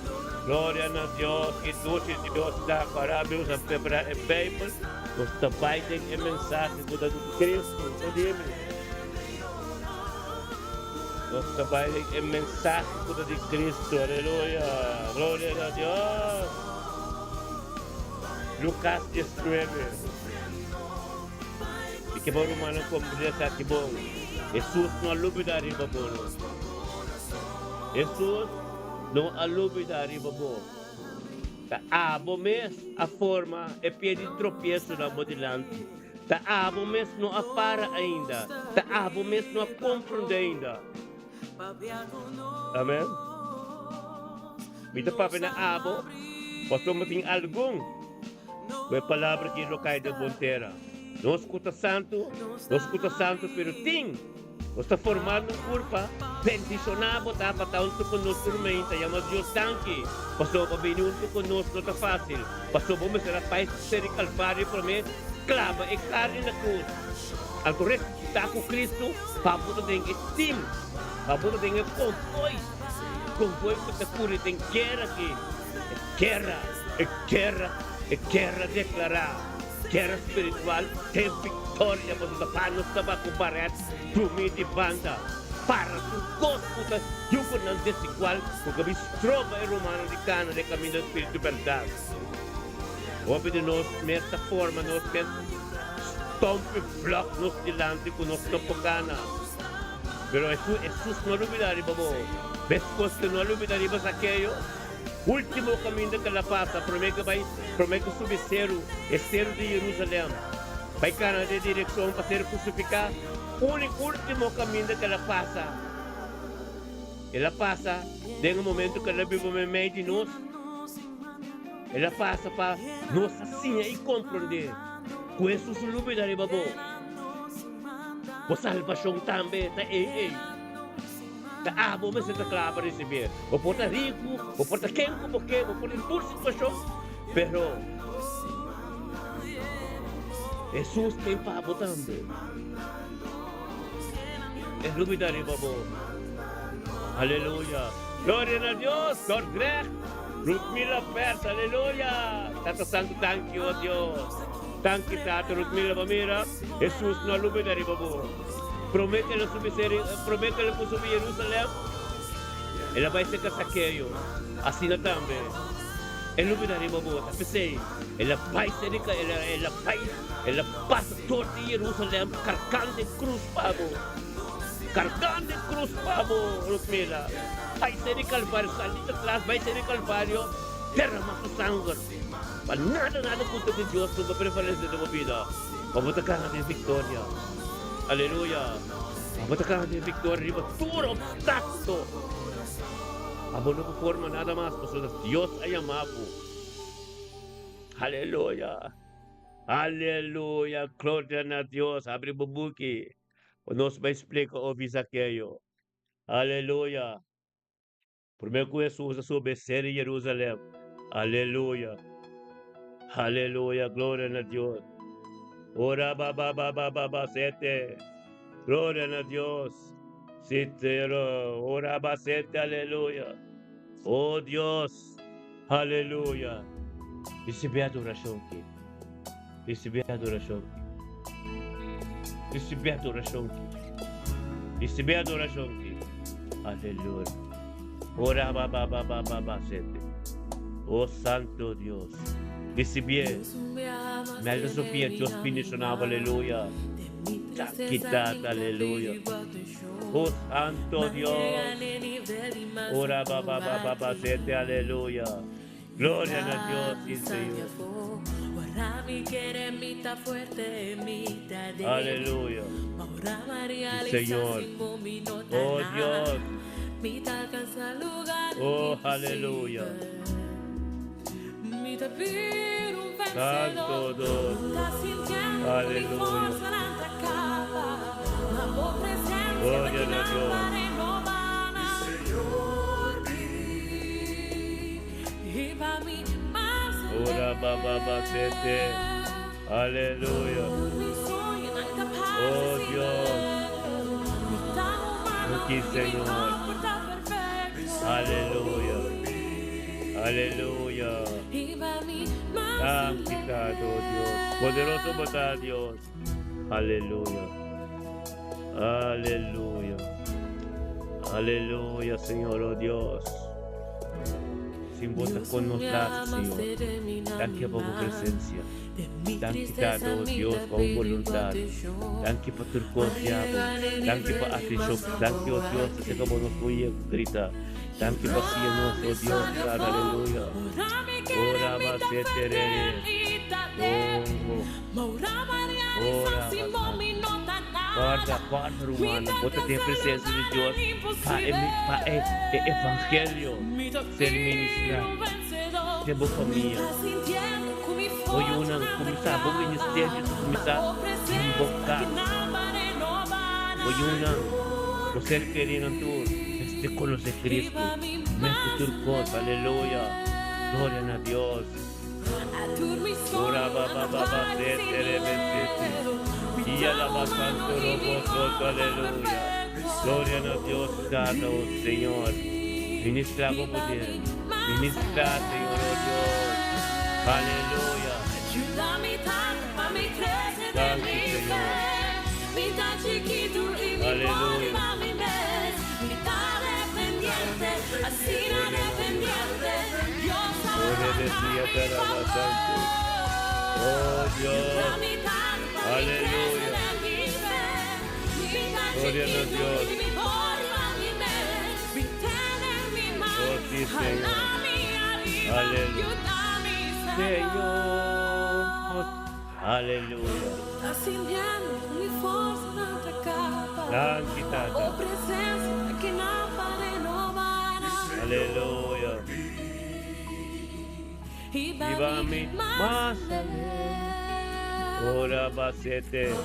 [SPEAKER 2] Gloria na Dios. Ki dushi Dios ta. Para mi usa prepara e Bijbel. Nos ta bai den e mensahe ku ta di Cristo. No dime. Nos ta bai den e mensahe ku ta di Cristo. Aleluya. Gloria na Dios. Lucas 19. I ke bo rumannan komprendé esaki bon, Hesus no a lubidá riba bo no. Hesus no a lubidá riba bo. Ta abo mes a forma e pie di tropieso na bo dilanti. Ta abo mes no a para ainda. Ta abo mes no a komprendé ainda. Amen. Mi ta papia na abo, pasobra tin algun ku e palabra aki lo kai den bon tera. Nos ku ta santu, nos ku ta santu, pero tin, nos ta formando un kurpa, bendishoná bo ta pa ta huntu ku nos tur meinta. Yama Dios danki, pasobra pa bini huntu ku nos no ta fásil, pasobra bo mester a bai seri Kalvario promé klaba e karni na krus. Anto resusitá ku Kristu pa bo ta den e tim, pa bo ta den e konvoi, konvoi ku ta kuri den guera aki, e guera, e guera, e guera deklará. Guera spiritual den victoria pasobra ta pa nos taba cu baret drumi di banda para tur cos cu ta yugonan desigual cu ka bin stroba e rumannan di cana den caminda di spiritu berdad. Hopi di nos mes ta forma nos mes stomp y blok nos dilanti cu nos no por cana. Pero Hesus no a lubida riba bo. Mescos cu no a lubida riba Zaqueo. Ultimo caminda cu el a pasa prome cu bai prome cu subi ceru, e ceru di Jerusalem, bai cana den direccion pa ser crucifica, unico ultimo caminda cu el a pasa, el a pasa den e momento cu el a biba meimei di nos, el a pasa pa nos a siña y comprende cu Jesus lubida riba bo, bo salbacion tambe ta ei ei. Ta abo mester ta kla pa risibié. Bo por ta riku, bo por ta ken ku bo ke, bo por ta den tur situashon, pero Hesus tin pa bo tambe. E lubida riba bo. Aleluya! Gloria na Dios! Dordrecht, Ludmila Pers, aleluya! Tata Santu, danki, o Dios. Danki, Tata. Ludmila, bo mira, Hesus no a lubida riba bo. Promé ku el a subi seri, promé ku el a por subi Jerusalèm, el a bai serka Sakeo. Asina tambe, e lubidá riba bo. Ta p'esei, el a bai serka, el a, el a bai, el a pasa dor di Jerusalèm kargando e krus pa bo. Kargando e krus pa bo, Rosmila. Bai seri Kalvario, sali ta tras, bai seri Kalvario, derramá su sanger. Pa nada, nada ku ta di Dios no ta prevalesé den bo bida. Pa bo ta gana den viktoria. Aleluya! Abo ta gana den viktoria riba tur opstákulo. Abo no por forma nada mas pasobra Dios a yama bo. Aleluya! Aleluya! Gloria na Dios! Abri bo buki pa nos bai splika obi Zakeo. Aleluya! Promé ku Hesus a subi ser di Jerusalèm. Aleluya! Aleluya! Gloria na Dios! Ora ba ba ba ba ba ba sete. Gloria na Dios! Sitero. Ora ba sete. Aleluya! Oh Dios! Aleluya! Risibí adorashon ki. Risibí adorashon ki. Risibí adorashon ki. Risibí adorashon ki. Aleluya. Ora ba ba ba ba ba ba sete. Oh Santo Dios. Risibié. Melda Sofia, Dios bendishonabo, aleluya. Danki Tata, aleluya. Oh Santo Dios. Ora ba ba ba ba ba sete, aleluya. Gloria na Dios y Señor. Aleluya. Señor. Oh Dios. Oh aleluya. Santo Dios. Aleluya. Gloria na Dios. Ora ba ba ba sete. Aleluya. Oh Dios. Aquí, Señor. Aleluya. Aleluya. Santificado, Dios. Poderoso bo ta, Dios. Aleluya. Aleluya. Aleluya, Señor, oh Dios. Sin bo ta con nos laat, Señor. Danki pa bo presencia. Danki Tata, oh Dios, pa bo voluntad. Danki pa tur cos, diabel. Danki pa atencion. Danki, oh Dios, acerca bo nos por yega grita. Danki pa siña nos, oh Dios, Tata, aleluya. Ora ba se terere. Oh. Ora ba Corda, corda, rumannan, bo ta den presencia di Dios pa e, pa e, e evangelio ser ministrá den bo famia. Bo yunan kuminsá, bo ministerio ta kuminsá den bo kas. Bo yunan, bo ser kerinan tur mester konosé Cristo mes ku tur kos. Aleluya! Gloria na Dios! Ora ba ba ba ba se tere be se se. Ia la ba santo ro bo soto aleluya. Gloria na Dios Tata o Señor. Ministra bo poder. Ministra Señor o Dios. Aleluya. Danki, Señor. Aleluya. Gloria de Dia te alaba santo. Oh Dios. Aleluya. Gloria na Dios. Oh sí, Señor. Aleluya. Señor. Aleluya. Danki, Tata. Aleluya. Hiba mi mas aleu. Ora basete. Oh.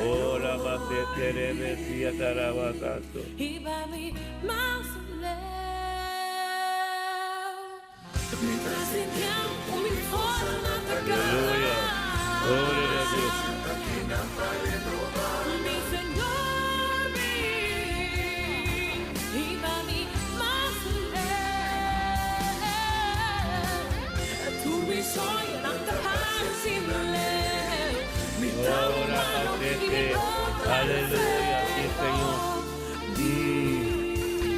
[SPEAKER 2] Ora basete rebesia tarabasanto. Aleluya. Gloria na Dios. Ora basete. Aleluya. Sí, Señor.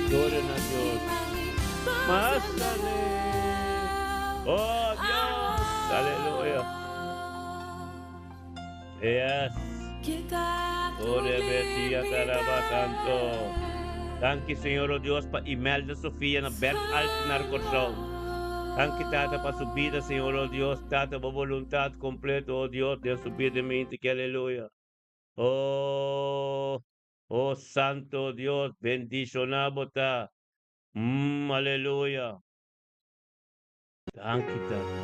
[SPEAKER 2] Gloria na Dios. Mas aleu. Oh Dios. Aleluya. Yes. Ore betia taraba santo. Danki Señor oh Dios pa Imelda Sofia na Bert Altenar Corsou. Danki Tata pa su bida Señor oh Dios. Tata bo voluntad completo oh Dios den su bida mente ki aleluya. Oh oh Santo Dios bendiciona bo ta. Mm aleluya. Danki Tata.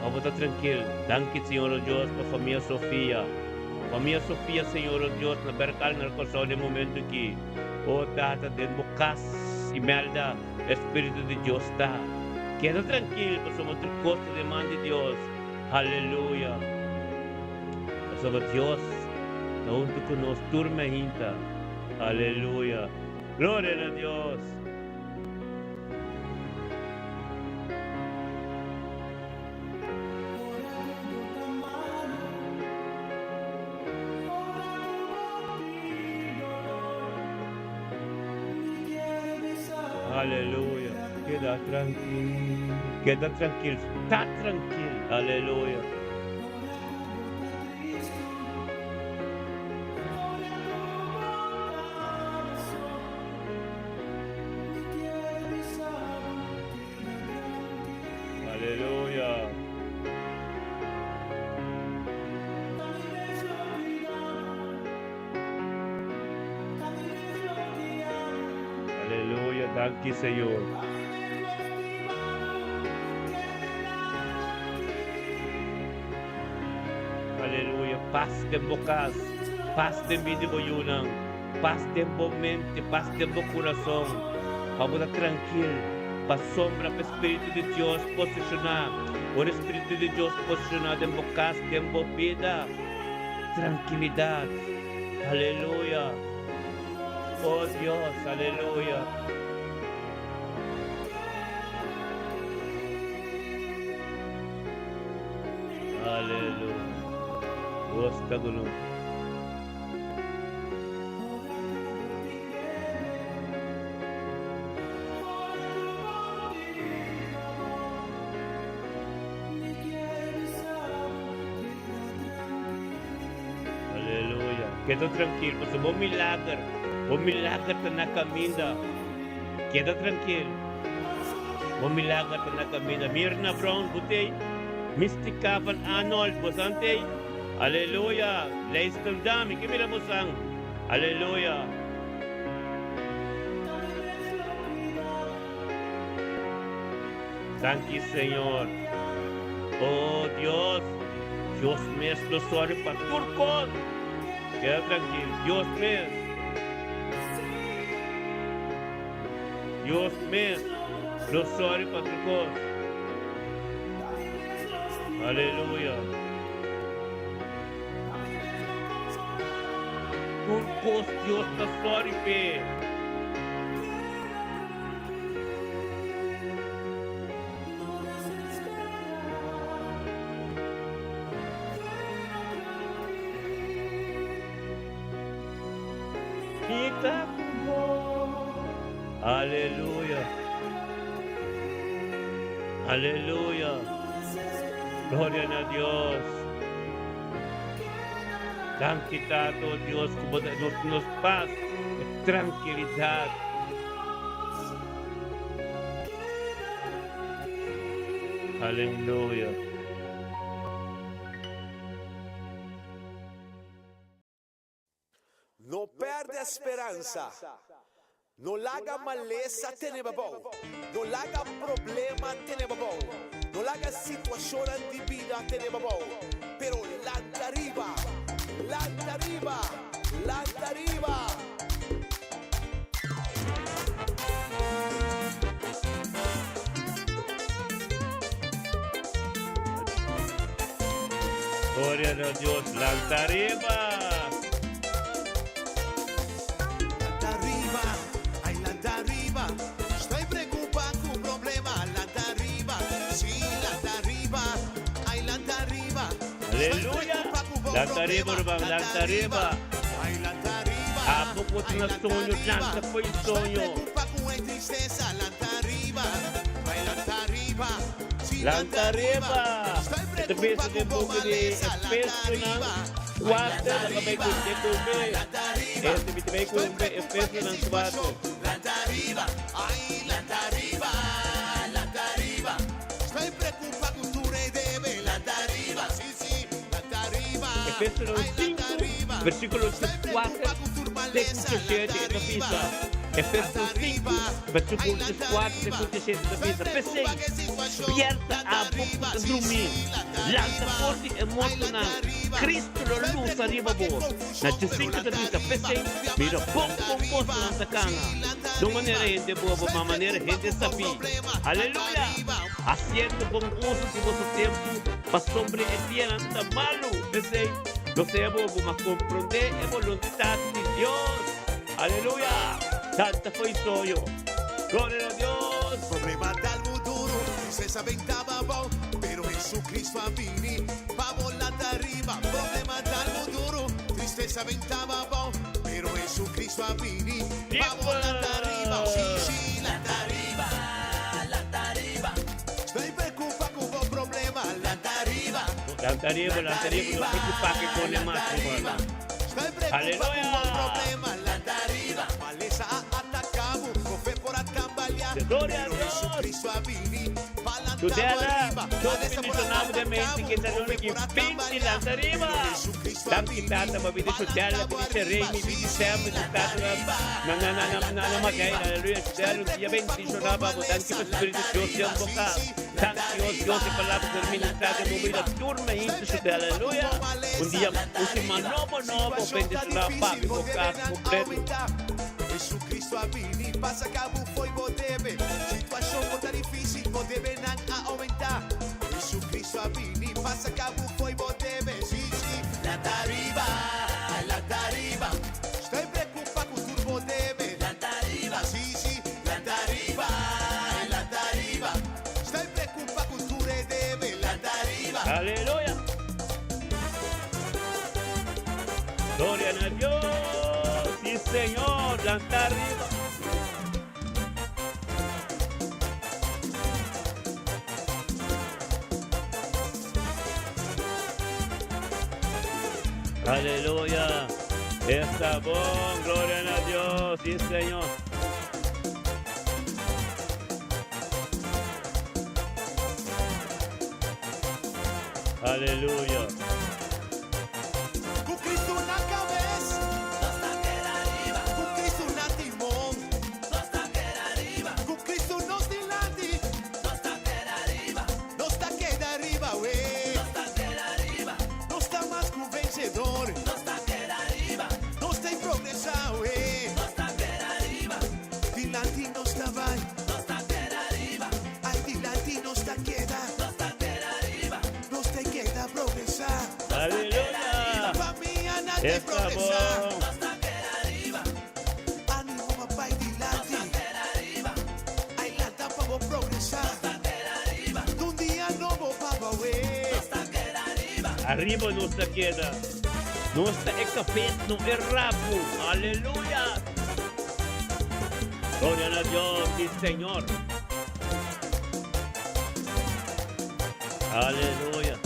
[SPEAKER 2] Pa bo ta trankil. Danki Señor o Dios pa famia Sofia. Famia Sofia Señor o Dios na Berkal na Kòrsou den momento aki. O Tata den bo kas Imelda Espiritu di Dios ta. Keda trankil pasobra tur kos ta den man di Dios. Haleluya. Pasobra Dios ta huntu ku nos tur mehinta. Aleluya. Gloria na Dios. Aleluya. Keda trankil. Keda trankil. Sta trankil. Aleluya. Aleluya. Aleluya. Danki, Señor. Aleluya. Pas den bo kas. Pas den bida di bo yunan. Pas den bo mente, pas den bo kurason, pa bo ta trankil, pasobra pa e Spiritu di Dios posishoná. Ora e Spiritu di Dios posishoná den bo kas, den bo bida, trankilidat. Aleluya! O Dios, aleluya! Aleluya! Dios ta ku nos. Aleluya. Keda trankil, pasobra bo milager, bo milager ta na kaminda. Keda trankil. Bo milager ta na kaminda. Mirna Brown, bo t'ei? Mystica van Arnold, bosan t'ei? Aleluya! Leisterdam, mi ke mira bosan. Aleluya! Danki Señor. Oh Dios, Dios mes lo sòru pa tur kos. Keda trankil, Dios mes. Dios mes lo sòru pa tur kos. Aleluya. Tur kos Dios ta sòri p'e. Mi ta ku bo. Aleluya. Aleluya. Gloria na Dios. Danki Tata, oh Dios, ku bo ta nos nos pas e trankilidat. Aleluya.
[SPEAKER 3] No pèrdè speransa. No laga malesa tene bo abou. No laga problema tene bo abou. No laga situashonnan di bida tene bo abou. Pero lanta riba! Lanta riba! Lanta riba!
[SPEAKER 2] Gloria na Dios, lanta riba!
[SPEAKER 3] Lanta riba, ay lanta riba, Estoy preocupa cu problema, lanta riba, sí, lanta riba, ay lanta riba, Estoy
[SPEAKER 2] Aleluya!
[SPEAKER 3] preocupa cu bo
[SPEAKER 2] Lanta riba,
[SPEAKER 3] problema,
[SPEAKER 2] ruman,
[SPEAKER 3] lanta
[SPEAKER 2] lanta
[SPEAKER 3] riba,
[SPEAKER 2] riba!
[SPEAKER 3] ay lanta riba,
[SPEAKER 2] Abo cu
[SPEAKER 3] ay
[SPEAKER 2] ta na
[SPEAKER 3] lanta
[SPEAKER 2] soño,
[SPEAKER 3] riba,
[SPEAKER 2] lanta fo'i
[SPEAKER 3] Estoy
[SPEAKER 2] soño.
[SPEAKER 3] preocupa cu e tristeza, lanta riba, ay lanta riba, sí,
[SPEAKER 2] Lanta
[SPEAKER 3] lanta riba,
[SPEAKER 2] riba!
[SPEAKER 3] Estoy
[SPEAKER 2] E ta
[SPEAKER 3] preocupa
[SPEAKER 2] bisa
[SPEAKER 3] cu
[SPEAKER 2] den
[SPEAKER 3] bo
[SPEAKER 2] buki di
[SPEAKER 3] maleza, lanta
[SPEAKER 2] Efesonan
[SPEAKER 3] riba, ay
[SPEAKER 2] 4,
[SPEAKER 3] lanta
[SPEAKER 2] ta bai
[SPEAKER 3] riba,
[SPEAKER 2] ku te ku be.
[SPEAKER 3] lanta riba,
[SPEAKER 2] E ta bi ta bai ku
[SPEAKER 3] Estoy
[SPEAKER 2] be
[SPEAKER 3] preocupa cu
[SPEAKER 2] Efesonan 4.
[SPEAKER 3] situacion, lanta riba, ay lanta riba, lanta riba, Estoy preocupa cu tur e debe, lanta riba, sí, sí, lanta riba,
[SPEAKER 2] Efesonan
[SPEAKER 3] ay lanta
[SPEAKER 2] 5,
[SPEAKER 3] riba,
[SPEAKER 2] versíkulo
[SPEAKER 3] Estoy
[SPEAKER 2] 4
[SPEAKER 3] preocupa cu tur
[SPEAKER 2] te ku
[SPEAKER 3] maleza,
[SPEAKER 2] 7,
[SPEAKER 3] lanta
[SPEAKER 2] e ta
[SPEAKER 3] riba,
[SPEAKER 2] bisa.
[SPEAKER 3] lanta
[SPEAKER 2] Efesonan 5,
[SPEAKER 3] riba, ay
[SPEAKER 2] versíkulo
[SPEAKER 3] lanta
[SPEAKER 2] 4 te
[SPEAKER 3] riba,
[SPEAKER 2] ku 7, ta
[SPEAKER 3] Estoy
[SPEAKER 2] bisa. P'esei,
[SPEAKER 3] preocupa cu situacion,
[SPEAKER 2] Spierta
[SPEAKER 3] lanta
[SPEAKER 2] abo ku
[SPEAKER 3] riba,
[SPEAKER 2] ta
[SPEAKER 3] sí,
[SPEAKER 2] drumí.
[SPEAKER 3] sí, lanta
[SPEAKER 2] Lanta
[SPEAKER 3] riba,
[SPEAKER 2] for di e
[SPEAKER 3] ay
[SPEAKER 2] mortonan.
[SPEAKER 3] lanta riba,
[SPEAKER 2] Cristo lo
[SPEAKER 3] Estoy
[SPEAKER 2] lusa riba
[SPEAKER 3] preocupa cu
[SPEAKER 2] bo. Na
[SPEAKER 3] confusion, pero
[SPEAKER 2] djesinku ta
[SPEAKER 3] lanta
[SPEAKER 2] bisa,
[SPEAKER 3] riba,
[SPEAKER 2] P'esei,
[SPEAKER 3] dia
[SPEAKER 2] mira
[SPEAKER 3] mas
[SPEAKER 2] bon
[SPEAKER 3] lanta
[SPEAKER 2] kon
[SPEAKER 3] riba,
[SPEAKER 2] bosonan ta kana.
[SPEAKER 3] sí, lanta
[SPEAKER 2] No manera
[SPEAKER 3] riba,
[SPEAKER 2] hende bobo,
[SPEAKER 3] Estoy
[SPEAKER 2] ma manera
[SPEAKER 3] preocupa
[SPEAKER 2] hende
[SPEAKER 3] cu bo
[SPEAKER 2] sabí.
[SPEAKER 3] problema, lanta
[SPEAKER 2] Aleluya!
[SPEAKER 3] riba.
[SPEAKER 2] Hasiendo bon uso di boso tempu, pasobra e dianan ta malu. P'esei, no sea bobo, ma komprondé e boluntat di Dios. Aleluya! Tanta fo'i soño. Gloria na Dios!
[SPEAKER 3] Problema ta algu duru, tristesa ben taba abou, pero Jesucristo a bini pa bo lanta riba. Problema ta algu duru, tristesa ben taba abou, pero Jesucristo a bini pa bo lanta riba. Sí, sí, lanta riba, lanta riba. Estoy preocupa cu bo problema, lanta riba.
[SPEAKER 2] Lanta riba, lanta riba, no preocupa ke kone mas, ruman.
[SPEAKER 3] Estoy preocupa
[SPEAKER 2] Aleluya!
[SPEAKER 3] cu bo problema, lanta riba. Malesa a ataca bo, bo fe por a tambalea.
[SPEAKER 2] Gloria a
[SPEAKER 3] Pero
[SPEAKER 2] Dios!
[SPEAKER 3] Jesucristo a bini pa lanta bo
[SPEAKER 2] Tudela,
[SPEAKER 3] ariba.
[SPEAKER 2] Dios
[SPEAKER 3] Malesa por a
[SPEAKER 2] bendicioná bo den
[SPEAKER 3] ataca
[SPEAKER 2] mente
[SPEAKER 3] bo,
[SPEAKER 2] ke ta
[SPEAKER 3] bo
[SPEAKER 2] duna
[SPEAKER 3] fe
[SPEAKER 2] ki
[SPEAKER 3] por a
[SPEAKER 2] pinti
[SPEAKER 3] tambalea.
[SPEAKER 2] lanta riba.
[SPEAKER 3] Pero Jesucristo a
[SPEAKER 2] Danki
[SPEAKER 3] bini
[SPEAKER 2] Tata pa bini
[SPEAKER 3] pa
[SPEAKER 2] Tudela,
[SPEAKER 3] lanta bo
[SPEAKER 2] bini
[SPEAKER 3] ariba.
[SPEAKER 2] Remy,
[SPEAKER 3] Sí,
[SPEAKER 2] bini
[SPEAKER 3] sí,
[SPEAKER 2] Sam, bini
[SPEAKER 3] lanta
[SPEAKER 2] Tata na
[SPEAKER 3] riba,
[SPEAKER 2] na na na
[SPEAKER 3] ay
[SPEAKER 2] na
[SPEAKER 3] lanta
[SPEAKER 2] na Madeira.
[SPEAKER 3] riba.
[SPEAKER 2] Aleluya.
[SPEAKER 3] Estoy
[SPEAKER 2] Tudela, un dia
[SPEAKER 3] preocupa cu bo
[SPEAKER 2] bendicioná pa bo. Danki
[SPEAKER 3] malesa,
[SPEAKER 2] pa Spiritu
[SPEAKER 3] lanta
[SPEAKER 2] Dios den
[SPEAKER 3] riba.
[SPEAKER 2] bo
[SPEAKER 3] Sí,
[SPEAKER 2] ka.
[SPEAKER 3] sí,
[SPEAKER 2] Danki
[SPEAKER 3] lanta
[SPEAKER 2] Dios,
[SPEAKER 3] riba,
[SPEAKER 2] Dios e palabra ser
[SPEAKER 3] ay
[SPEAKER 2] ministrá
[SPEAKER 3] lanta
[SPEAKER 2] den bo
[SPEAKER 3] riba.
[SPEAKER 2] bida tur
[SPEAKER 3] Estoy
[SPEAKER 2] mainta Tudela.
[SPEAKER 3] preocupa cu
[SPEAKER 2] Aleluya.
[SPEAKER 3] bo
[SPEAKER 2] Un
[SPEAKER 3] malesa,
[SPEAKER 2] dia,
[SPEAKER 3] lanta
[SPEAKER 2] un siman
[SPEAKER 3] riba.
[SPEAKER 2] nobo nobo
[SPEAKER 3] Situacion ta
[SPEAKER 2] bendicioná pa
[SPEAKER 3] difícil,
[SPEAKER 2] bo
[SPEAKER 3] bo
[SPEAKER 2] kas
[SPEAKER 3] debenan
[SPEAKER 2] kompleto.
[SPEAKER 3] aumenta. Jesucristo a bini pa saca bo fo'i bo debe. Situacion bo ta difícil, bo debenan a aumenta. Jesucristo a bini pa saca bo fo'i bo debe. Sí, sí, lanta riba, ay lanta riba. Estoy preocupa cu tur bo debe. Lanta riba, sí, sí, lanta riba, ay lanta riba. Estoy preocupa cu tur e debe. Lanta riba.
[SPEAKER 2] Aleluya. Gloria na Dios. Sí, Señor. Lanta riba. Aleluya. Esta bon. Gloria na Dios. Sí, Señor. Aleluya.
[SPEAKER 3] Cu Cristo na cabes, nos ta keda riba. Cu Cristo na timon, nos ta keda riba. Cu Cristo nos dilanti, nos ta keda riba. Nos ta keda riba, we. Nos ta keda riba. Nos ta mas cu vencedor, nos ta keda riba. Nos ta progresa, we. Nos ta keda riba. Dilanti nos ta bay, nos ta keda riba. Ay, dilanti nos ta keda, nos ta keda riba. Nos ta keda progresa.
[SPEAKER 2] Aleluya.
[SPEAKER 3] Famia na te
[SPEAKER 2] Esta
[SPEAKER 3] progresa.
[SPEAKER 2] bon.
[SPEAKER 3] Animo pa bay dilanti. Ay, lanta pa bo progresa. Un dia nobo pa bo, we.
[SPEAKER 2] Ariba nos ta keda. Nos ta e kabes, no e rabu. Aleluya! Gloria na Dios y Señor. Aleluya.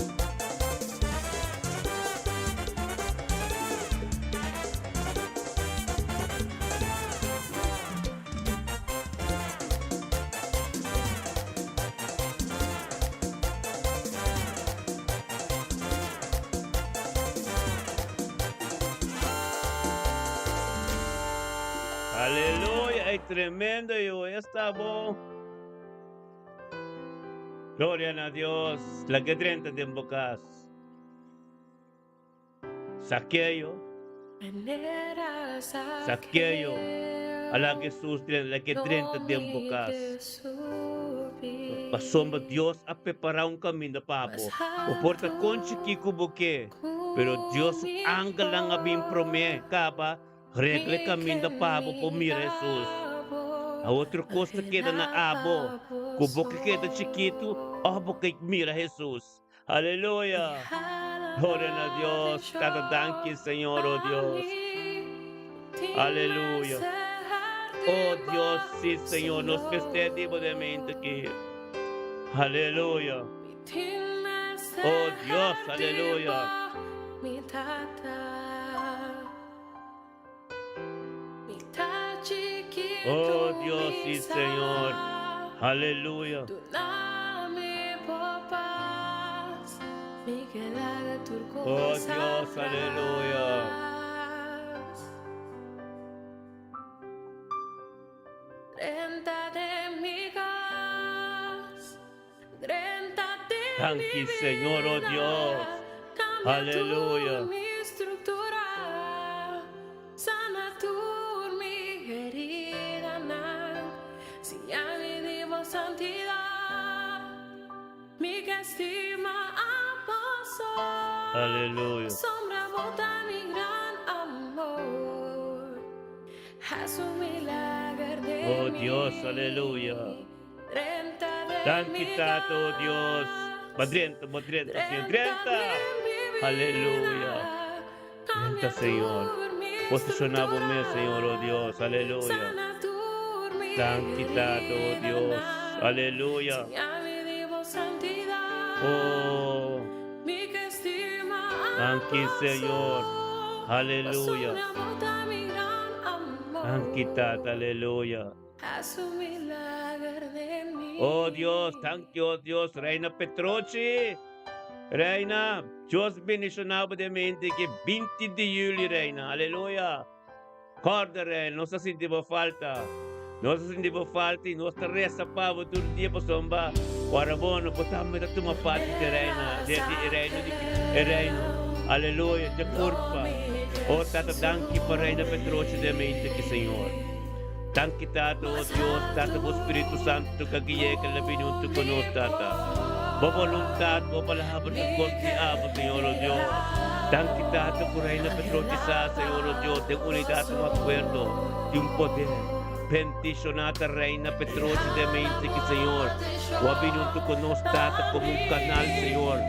[SPEAKER 2] Aleluya, ey tremendo yo, esta bo. Gloria na Dios, la que drenta den bo cas. Saqueo, Saqueo, a laga Hesus drenta, laga e drenta den bo kas. Pasobra Dios a prepará un kaminda pa bo. Bo por ta kon chikí ku bo ke, pero Dios su angelnan a bin promé kaba regla e kaminda pa bo por mira Hesus. A otro kos ta keda na abo, ku bo ke keda chikitu òf bo ke mira Hesus. Aleluya! Gloria na Dios! Tata danki Señor, oh Dios. Aleluya! Oh Dios, sí Señor, nos mester di bo den mente aki. Aleluya! Oh Dios, aleluya! Oh Dios, sí Señor. Aleluya. Oh Dios, aleluya. Danki Señor, oh Dios. Aleluya. Aleluya. Oh Dios, aleluya. Danki Tata, oh Dios. Bo drenta, bo drenta, Señor. Drenta! Aleluya. Drenta, Señor. Posiciona bo mes, Señor, oh Dios. Aleluya. Danki Tata, oh Dios. Aleluya. Oh. Danki, Señor. Aleluya. Danki Tata, aleluya. Oh Dios, danki oh Dios, Reina Petrochi. Reina, Dios bendiciona bo den mente ki 20 di juli, Reina. Aleluya. Corda, Reina, nos ta sinti bo falta. Nos ta sinti bo falta y nos ta reza pa bo tur dia pasobra ora bo no bo tambe ta tuma parti di Reina, di e reino di e reino. Aleluya, dje curpa. Oh Tata, danki pa Reina Petrochi den mente ki, Señor. Danki Tata, o Dios, Tata bo Spiritu Santu ka gui'é ka la bini huntu ku nos, Tata. Bo boluntat, bo palabra ta kos di abo, Señor, o Dios. Danki Tata ku Reina Petrochi sa, Señor, o Dios, den unidat un akuerdo di un poder. Bendishoná ta Reina Petrochi den mente ki, Señor, bo a bini huntu ku nos, Tata, komo un kanal, Señor,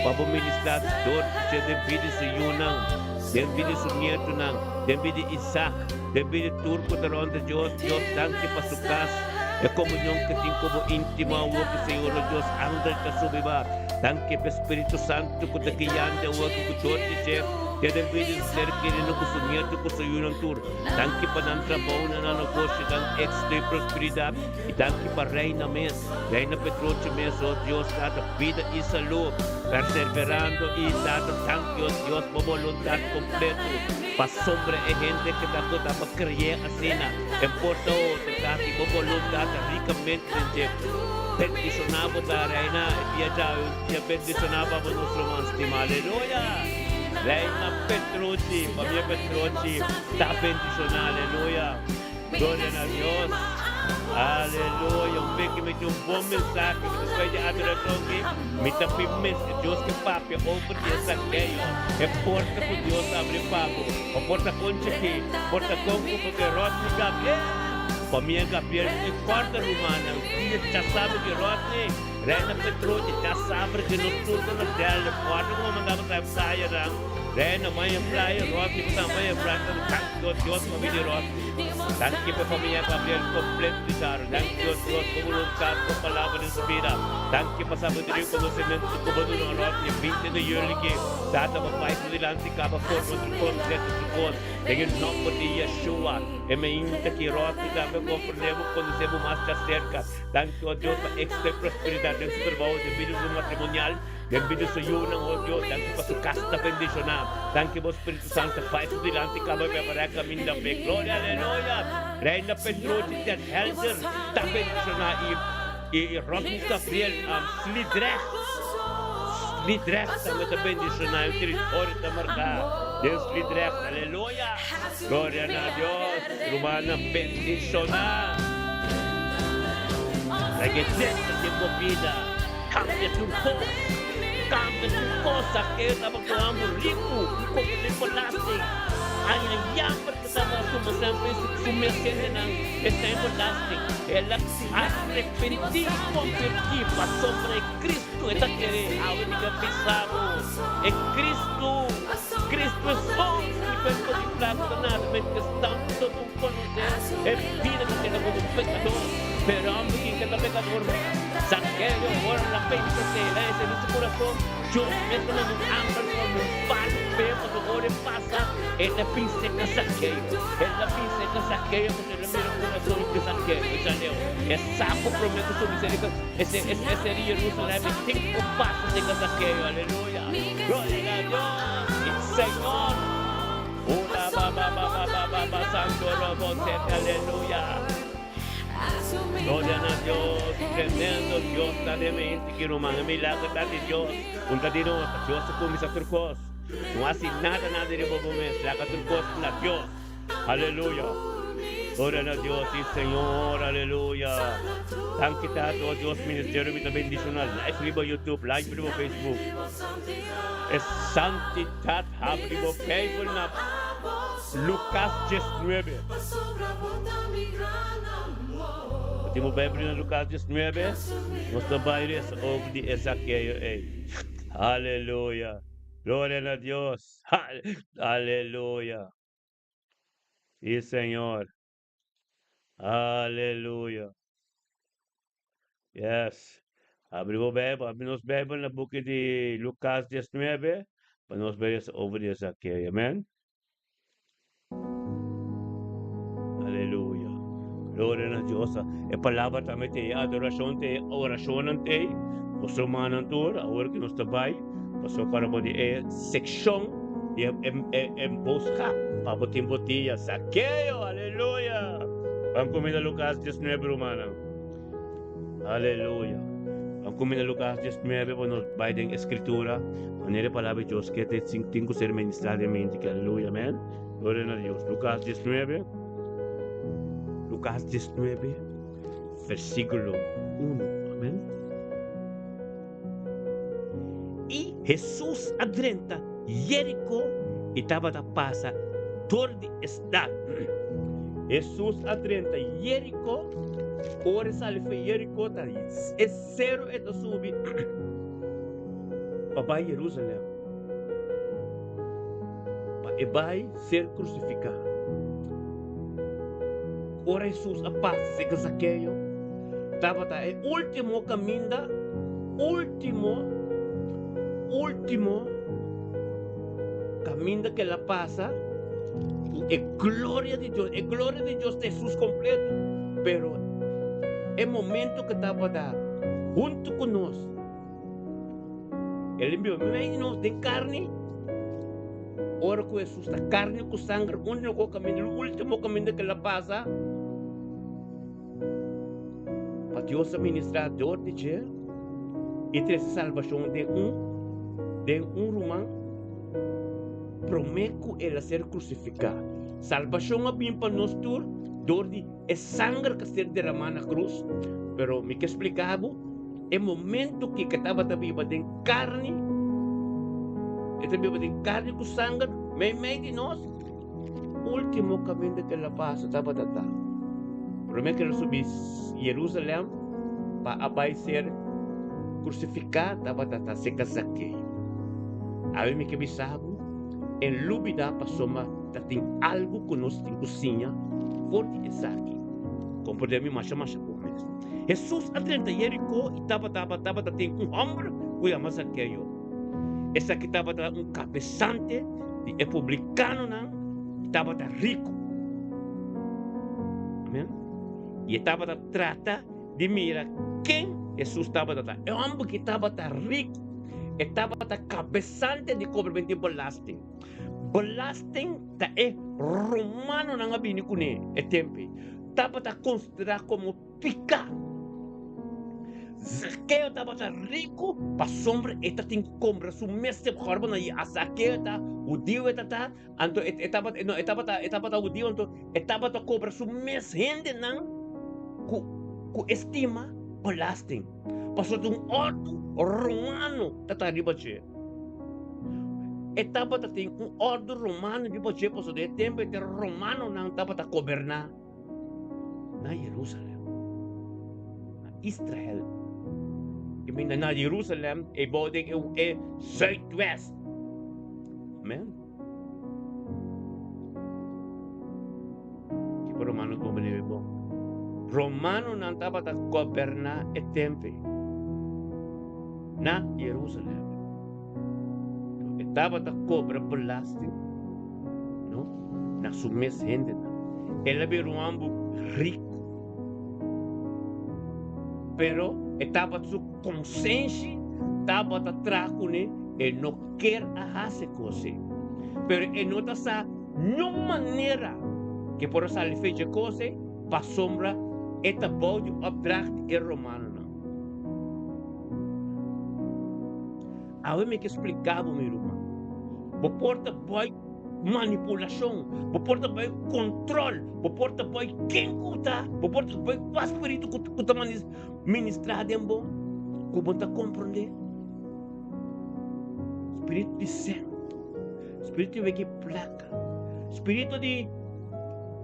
[SPEAKER 2] pa bo ministrá dor di dje den bida di su yunan, den bida di su nietunan, den bida di Isaac. Den bida tur ku ta rònt di Dios, Dios danki pa su kas, e komunion ku tin ku bo íntimo awor ku Señor nos Dios angel ta subi ba. Danki pa e Spiritu Santu ku ta guiando awor ku dor di dje te den bida di su ser kerido ku su nieto ku su yunan tur. Danki pa nan trabounan, nan negoshinan, éksito i prosperidat. I danki pa Reina mes, Reina Petrochi mes, oh Dios Tata, bida i salú, perseverando i Tata danki oh Dios pa boluntat kompleto. Pasobra e hende ke ta ku ta pa kri'é asina, e por ta otro ta hasi bo boluntat rikamente den dje. Bendishoná bo ta, Reina, e dia djawe un dia bendishoná pa bo nos ruman stimá. Aleluya! Reina Petrucci, famia Petrucci ta bendishoná, aleluya! Gloria na Dios. Aleluya. Un beki mi tin un bon mensahe. Mi despues di adoracion aki, mi ta pidi mes e Dios ke papia over di e Zaqueo. E porta ku Dios abri pa bo. O porta kon chikí, porta kon ku bo ke Rodney Gabriel. Famia Gabriel e kòrda rumannan. Dia djasabi di Rodney. Reina Petrucci, ta saber ku nos tur ta na Delft. Kòrda ku mama tabata traha flyernan. Reina, maya flyer, Rodney, bo ta maya flyer. Danki Dios, Dios pa bini Rodney. Danki pa famia Gabriel kompleto di Charo. Danki Dios, Dios pa boluntat, pa palabra den su bida. Danki pa sabiduria i konosementu ku bo duna Rodney. 20 di juli ki Tata bo bai su dilanti kaba forma tur kos, drecha tur kos. Den e nomber di Yeshua, e meinta ki Rodney tambe komprende bo, konosé bo mas djaserka. Danki, o Dios, pa éxito i prosperidat den su trabou, den bida su matrimonial, den bida su yunan, o Dios. Danki pa su kas ta bendishoná. Danki bo Spiritu Santu bai su dilanti kaba prepará kaminda p'e. Gloria, aleluya! Reina Petrucci Den Helder ta bendishoná i i Rodney Gabriel Sliedrecht Sliedrecht tambe ta bendishoná. E teritorio ta marká den Sliedrecht. Aleluya! Gloria na Dios, rumannan bendishoná. Laga e drenta den bo bida, kambia tur kos, kambia tur kos. Zakeo tabata un homber riku, un komo di belasting. Aña yamber ku tabata suma semper su mes hendenan e ten belasting. El a arepentí i konvertí pasobra e Cristo e ta kere awe mi ta bisa bo e Cristo Cristo Hesus mi cuerpo di plato ta nada mientras tanto bo conoce e bida ta keda como un pecador pero hombre kin ke ta pecador Zaqueo ora la pensa te el a hece den su corazon Dios mes ta manda un angel forma un palo p'e pasobra ora e pasa e ta pinsa e ta Zaqueo el ta pinsa e ta Zaqueo pasobra el a mira corazon di Zaqueo e Zaleo e sa cu prome cu su misericordia Ese ese di Jerusalem e tin cu pasa den e Zakeo. Aleluya. Gloria na Dios. Y Señor. Ura ba ba ba ba ba ba ba santo robo sete. Aleluya. Gloria na Dios. Tremendo Dios ta den mi inti ki ruman. E milagro ta di Dios. Un ta di nos. Dios ta cuminsa tur cos. No haci nada nada riba bo mes. Laga tur cos na Dios. Aleluya. Gloria na Dios, sí Señor, aleluya. Danki Tata, oh Dios, ministerio mi ta bendiciona live riba YouTube, live riba Facebook. E santidad habri bo Bijbel na Lucas 19. Bo tin bo Bijbel na Lucas 19? Nos ta bai reza over di e Zaqueo ei. Aleluya. Gloria na Dios. Aleluya. Sí, Señor. Aleluya. Yes. Abri bo Bijbel, abri nos Bijbel na buki di Lucas 19, pa nos bai lesa over di esaki. Amen. Aleluya. Gloria na Dios. E palabra tambe te adoracion te oracionnan te. Boso manan tur, awor ku nos ta bai, paso para bo di e seccion di e, e, e, e boodschap pa bo tin bo dia. Zakeo, aleluya. Ban kuminda Lucas 19, rumannan. Aleluya. Ban kuminda Lucas 19 pa nos bai den escritura. Manera e palabra di Dios ke te tin ku ser ministrá den mente. Aleluya, amen. Gloria na Dios. Lucas 19. Lucas 19, versículo 1. Amen. I Hesus a drenta Jeriko i tabata pasa dor di e stat. Hesus a drenta Jeriko, ora e sali for Jeriko ta e sero e ta subi pa bai Jerusalem, pa e bai ser krusifiká. Ora Hesus a pasa serka Zakeo, tabata e último kaminda, último, último kaminda ku el a pasa ku e gloria di Dios. E gloria di Dios ta Hesus kompleto, pero e momento ku tabata huntu ku nos, El a biba meimei di nos den karni. Ora ku Hesus ta karni ku sanger, úniko kaminda, e último kaminda ku el a pasa, pa Dios a ministrá dor di dje i trese salbashon den un den un ruman promé ku el a ser krusifiká. Salbashon a bin pa nos tur dor di e sanger ku a ser deramá na krus, pero mi ke splika bo e momento ku e tabata biba den karni, e ta biba den karni ku sanger meimei di nos. Último kaminda ku el a pasa tabata ta promé ku el a subi Yerusalèm pa a bai ser. krusifiká tabata ta seka Zakeo. Awe mi ke bisa bo, en lubidá pasobra ta tin algu ku nos tin ku siña for di esaki. Komprendé mi masha masha bon mes. Hesus a drenta Jerikó i tabata tabata tin un hòmber ku yama Zakeo. Esaki tabata un kabesante di e publikanonan i tabata riku. Amen. I e tabata trata di mira ken Hesus tabata ta. E hòmber ki tabata riku, e tabata kabesante di kobramentu di belasting. Belasting ta e romanonan a bini kuné e tempu ei. Tabata konsiderá komo piká. Zakeo tabata riku pasobra e ta tin ku kompra su mes temporada i a Zakeo ta hudiu e ta ta anto e tabata no e tabata e tabata hudiu anto e tabata kobra su mes hendenan ku ku e stima belasting pasobra ta un òrdu romano ta ta riba dje e tabata tin un òrdu romano riba dje pasobra den e tempu e romanonan tabata goberná. Na Jerusalem, na Israel. I mean, na Jerusalem, e bou den e, e zuidwest. Amen. Tipo romano como bene bo. Romano nan tabata goberna e tempel na Jerusalem. E tabata kobra belasting, no, na su mes hendenan. El a bira un ambu riku. Pero e tabata su konsenshi tabata traha kuné, e no ker a hasi kos ei. Pero e no ta sa niun manera ke por a sali fecha e kos ei, pasobra e ta bou di opdracht di e romanonan. Awe mi ke splika bo, mi ruman. Bo por ta bai manipulashon, bo por ta bai kontrol, bo por ta bai ken ku ta, bo por ta bai kua spiritu ku ta ministrá den bo, ku bo ta komprondé. Spiritu di sèn, spiritu di weki plaka, spiritu di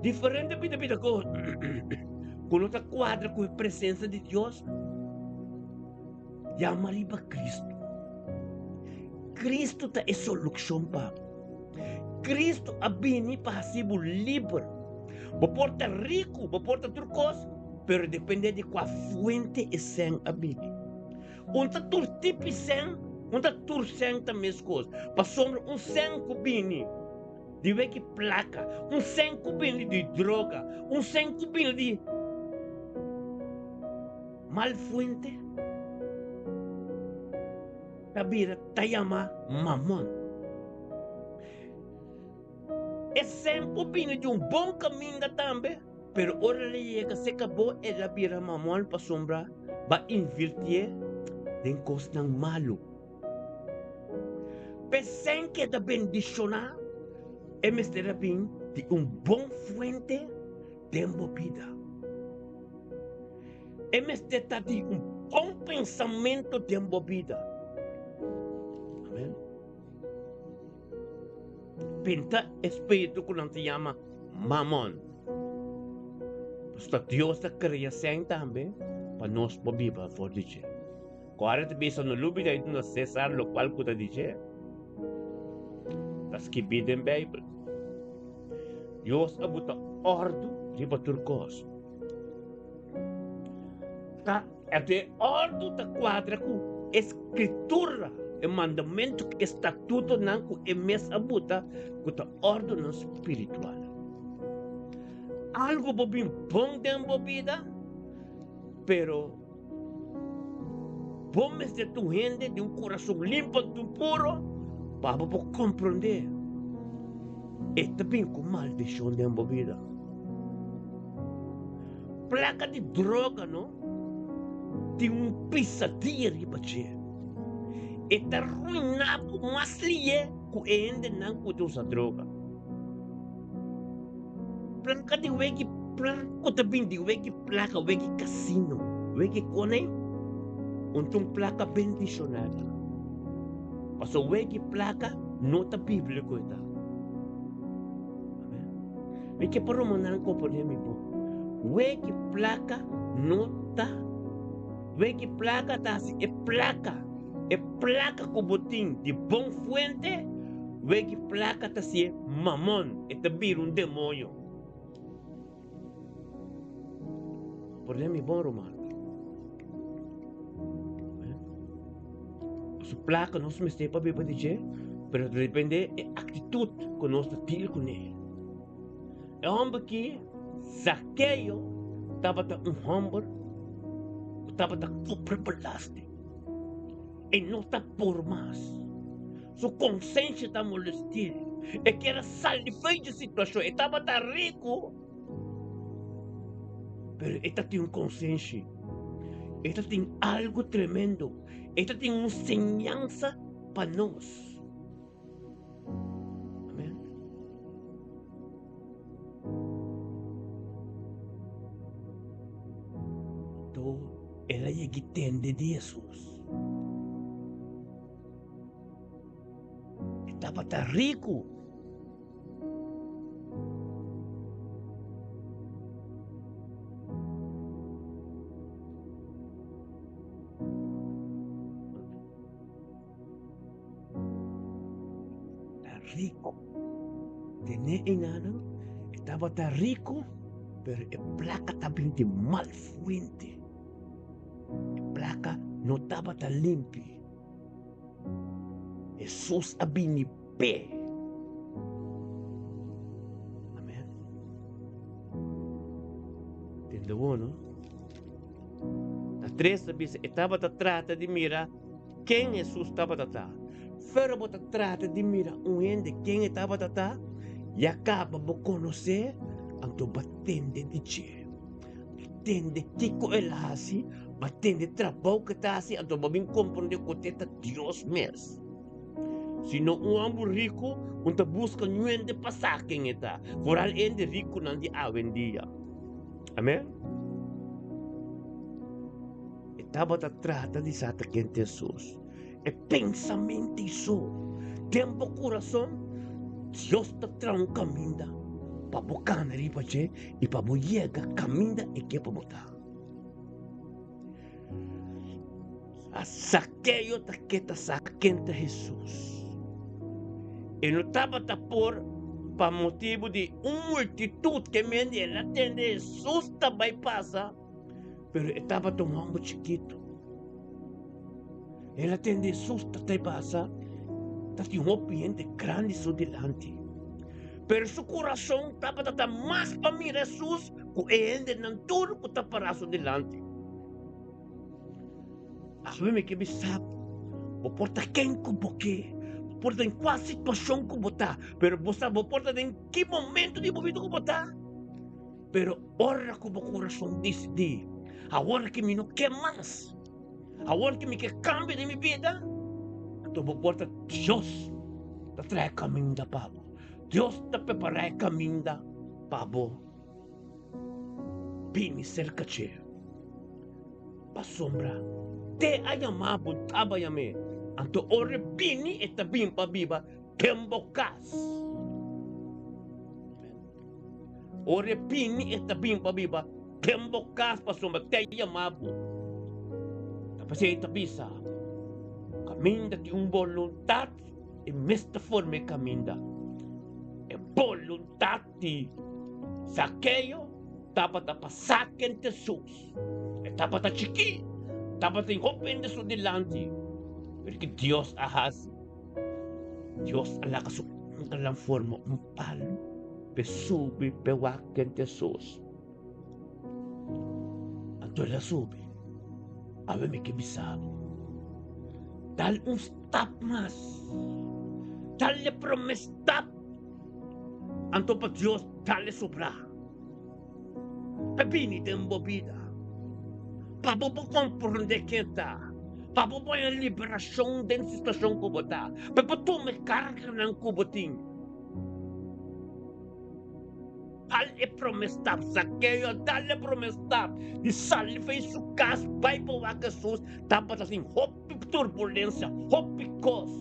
[SPEAKER 2] diferente pida pida kos ku no ta kuadra ku e presensia di Dios. Yama riba Cristo. Cristo ta e solucion pa bo. Cristo a bini pa haci bo liber. Bo por ta rico, bo por ta tur cos, pero depende di cua fuente e sen a bini. Un ta tur tipi sen, un ta tur sen ta mescos. Pasobra un sen cu bini di weki placa, un sen cu bini di droga, un sen cu bini di Mal fuente ta bira ta yama Mamon. E semper bini di un bon kaminda tambe, pero ora el a yega serka bo el a bira Mamon pasobra bo a invirtié den kosnan malu. P'esei keda bendishoná e mester a bin di un bon fuente den bo bida. E mester ta di un bon pensamentu den bo bida. Amen. Pinta e spiritu ku nan ta yama Mamon. Pasobra Dios ta krea sen tambe pa nos por biba for di dje. Kòrda ta bisa no lubida i duna Cesar lokual ku ta di dje. Ta skibí den Beibel. Dios a buta òrdu riba tur kos. Ta e òrdu ta kuadra ku e Skritura, e mandamentu, e statutonan ku e mes a buta ku ta òrdunan spiritual. Algu bo bin bon den bo bida, pero bo mester ta un hende di un kurason limpo anto puro pa bo por komprondé e ta bin ku maldishon den bo bida. Plaka di droga no tin un pisadia riba dje. E ta ruiná bo mas lié ku e hendenan ku ta usa droga. Plaka di weki plaka ku ta bin di weki plaka weki kasino weki kone un ta un plaka bendishoná ta. Pasobra weki plaka no ta bíbliko e ta. Amen. Mi ke pa rumannan komprondé mi bon. Weki plaka no ta. Weki plaka ta hasi e plaka, e plaka ku bo tin di bon fuente, weki plaka ta hasié mamon, e ta bira un demoño. Por mi bon ruman. Su plaka nos mester pa biba di dje, pero ta depende e aktitut ku nos ta deal kuné. E hòmber ki Zakeo tabata un hòmber ku tabata kopra belasting. E no ta por mas. Su konsensha ta molesti'é. E kier a sali fei dje situashon. E tabata riku, pero e ta tin un konsenshi. E ta tin algu tremendo. E ta tin un señansa pa nos. Amen. To el a yegi tende di Hesus. E tabata riku. Ta riku. Tene enanan e tabata riku, pero e plaka ta bin di mal fuente. E plaka no tabata limpi. Hesus a bini p'e. Amen. Tende bo, no? Na tres ta bisa, e tabata trata di mira ken Hesus tabata ta. Fero bo ta trata di mira un hende ken e tabata ta, ya kaba bo konosé, anto bo a tende di dje. Tende kiko el a hasi, bo a tende trabou ku e ta hasi, anto bo a bin komprondé ku te ta Dios mes. Si no un hòmber riku, un ta buska ñuende pa sa ken e ta, foral hende rikunan di awendia. Amen. E tabata trata di sa ta ken ta Hesus. E pensamentu iso den bo kurason, Dios ta traha un kaminda pa bo kana riba dje i pa bo yega kaminda e ke pa bo ta. A Zakeo ta ke ta sa ken ta Hesus. E no tabata por pa motibu di un multitut ke mende el a tende Hesus ta bai pasa. Pero e tabata un hòmber chikitu. El a tende Hesus ta ta pasa, ta tin hopi hende grandi su dilanti. Pero su kurason tabata ta mas pa mira Hesus ku e hendenan tur ku ta pará su dilanti. Awe mi ke bisa bo, bo por ta ken ku bo ke, bo por ta den kua situashon ku bo ta, pero bo sa bo por ta den ki momento di bo bida ku bo ta. Pero ora ku bo kurason disidí, Awor ki mi no ke mas, awor ki mi ke kambia den mi bida, anto bo por ta Dios ta traha e kaminda pa bo. Dios ta prepará e kaminda pa bo bini serka dje. Pasobra te a yama bo taba yam'é, anto ora e bini e ta bin pa biba den bo kas. Ora e bini e ta bin pa biba den bo kas pasobra te yama bo. Ta p'esei e ta bisa, Kaminda tin un boluntat e mes ta forma e kaminda. E boluntat di Zakeo tabata pa sa ken ta Hesus. E tabata chikí, tabatin hopi hende su dilanti, pero ki Dios a hasi? Dios a laga su angelnan forma un palu p'e subi p'e wak ken ta Hesus. Anto el a subi. Awe mi ke bisa bo, dal un stap mas, dal e promé stap, anto pa Dios dal e sobrá. Pa bini den bo bida, pa bo por komprondé ken ta, pa bo por haña liberashon den situashon ku bo ta, pa bo tuma e karganan ku bo tin. Dal e promé stap, Zakeo dal e promé stap di sali for di su kas bai pa wak Hesus. Tabata tin hopi turbulensia, hopi kos,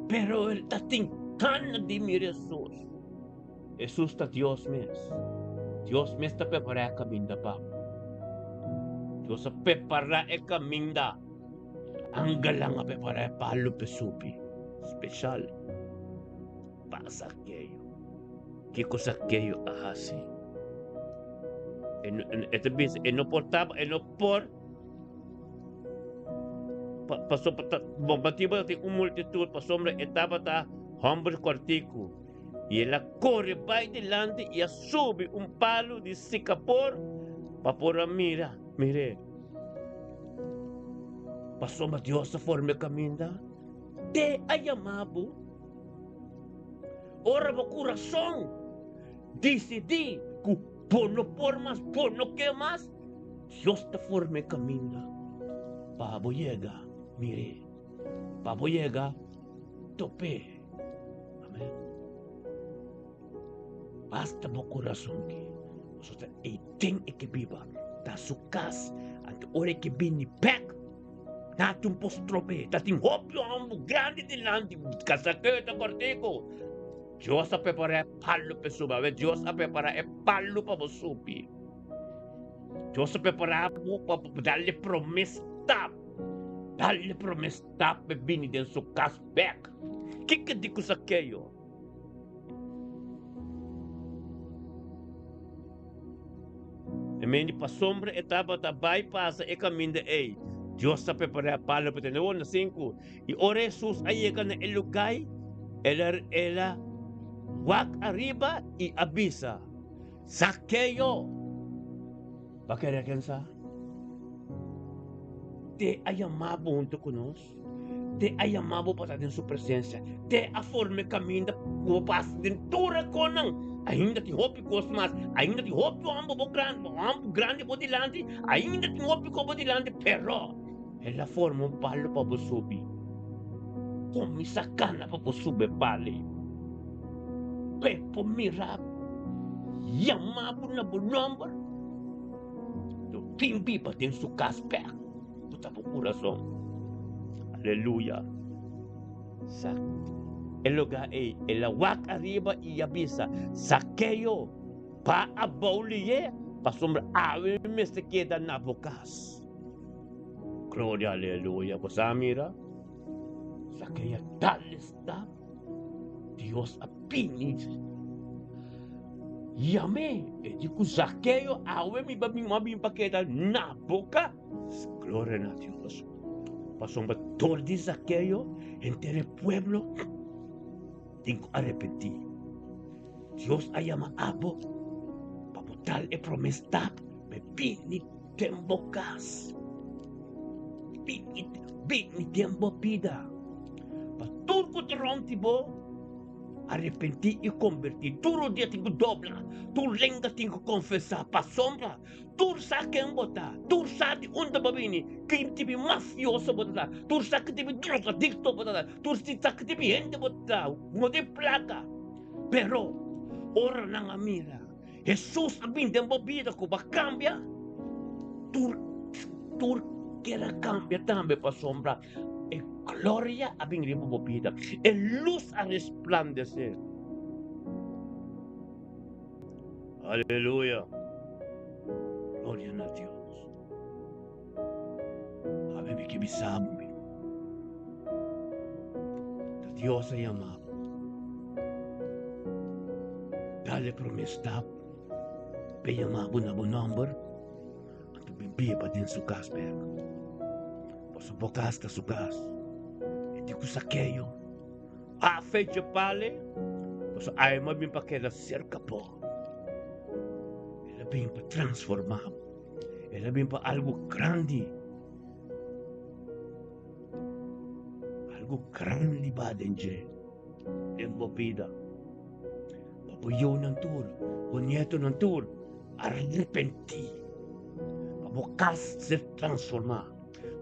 [SPEAKER 2] pero el ta tin gana di mira Hesus. Hesus ta Dios mes. Dios mes ta prepará e kaminda pa bo. Dios a prepará e kaminda. Angelnan a prepará e palu p'e subi. Speshal pa Zakeo. Kiko Zakeo a hasi? E ta bisa, e no por taba, e no por pasobra motibu tin un multitut, pasobra e tabata hòmber kòrtiku. I el a kore bai dilanti i a subi un palu di sikapor pa por a mira. Mir'é! Pasobra Dios a forma e kaminda, te a yama bo. Ora bo kurason disidí ku bo no por mas, bo no ke mas, Dios ta forma e kaminda pa bo yega. Mir'é! Pa bo yega top'é. Amen. Basta bo kurason ki pasobra ta ei den e ke biba, ta su kas. Anto ora e ke bini bèk, nada un por strob'é. Ta tin hopi hòmber grandi dilanti, kasakeu ta kòrtiku. Dios a prepará e palu pa e subi. Awe Dios a prepará e palu pa bo subi. Dios a prepará bo pa bo dal e promé stap. Dal e promé stap pa e bini den su kas bèk. Kiko di ku Sakeo? E mende pasobra e tabata bai pasa e kaminda ei, Dios ta prepará e palu pa tene wòrdu sinku. I ora Hesus a yega na e lugá, el a el a wak ariba i a bisa, Zakeo! Bo a kere kensa? Te a yama bo huntu ku nos. Te a yama bo pa ta den su presencia. Te a forma e caminda cu bo pasa den tur e conan. Ainda tin hopi cos mas. Ainda tin hopi homber bo grandi, homber grandi bo dilanti. Ainda tin hopi cos bo dilanti, pero el a forma un palo pa bo subi. Cuminsa cana pa bo subi e palo ei. P'e por mira bo, yama bo na bo nomber. Lo tin biba den su cas bek. Ku ta bo kurason. Aleluya. Sa e lugá ei, el a wak ariba i a bisa, Zakeo, pa abou lié, pasobra awe mi mester keda na bo kas. Gloria, aleluya. Bo sa mira? Zakeo a dal e stap. Dios a bini yam'é. E di ku Zakeo, awe mi a bin pa keda na bo kas. Gloria na Dios. Pasobra dor di Zakeo, henter e pueblo tin ku arepentí. Dios a yama abo pa bo dal e promé stap pa e bini den bo kas, bini bini den bo bida, pa tur ku ta rònt di bo arepentí i kombertí. Tur dia tin ku dobla, tur lenga tin ku konfesá pasobra Tur sa ken bo ta, tur sa di unda bo bini, kin tipi mafioso bo ta, tur sa ki tipi drogadicto bo ta, tur sa ki tipi hende bo ta, no tin placa. Pero, ora nan a mira Jesus a bini den bo bida cu bo a cambia, tur, tur kier a cambia tambe pasobra e gloria a bini riba bo bida, e luz a resplandece. Aleluya! Gloria na Dios. Awe mi ke bisa bo mi. Ta Dios a yama bo. Dale promé stap p'e yama bo na bo nòmber, anto bin biba den su kas bèk. Pasobra bo kas ta su kas. E di ku Sakeo. A fecha pale, pasobra aima bin pa keda serka bo. El a bin pa transformá bo. El a bin pa algu grandi. Algu grandi ba den dje, den bo bida. Pa bo yunan tur, bo nietonan tur arepentí. Pa bo kas ser transformá.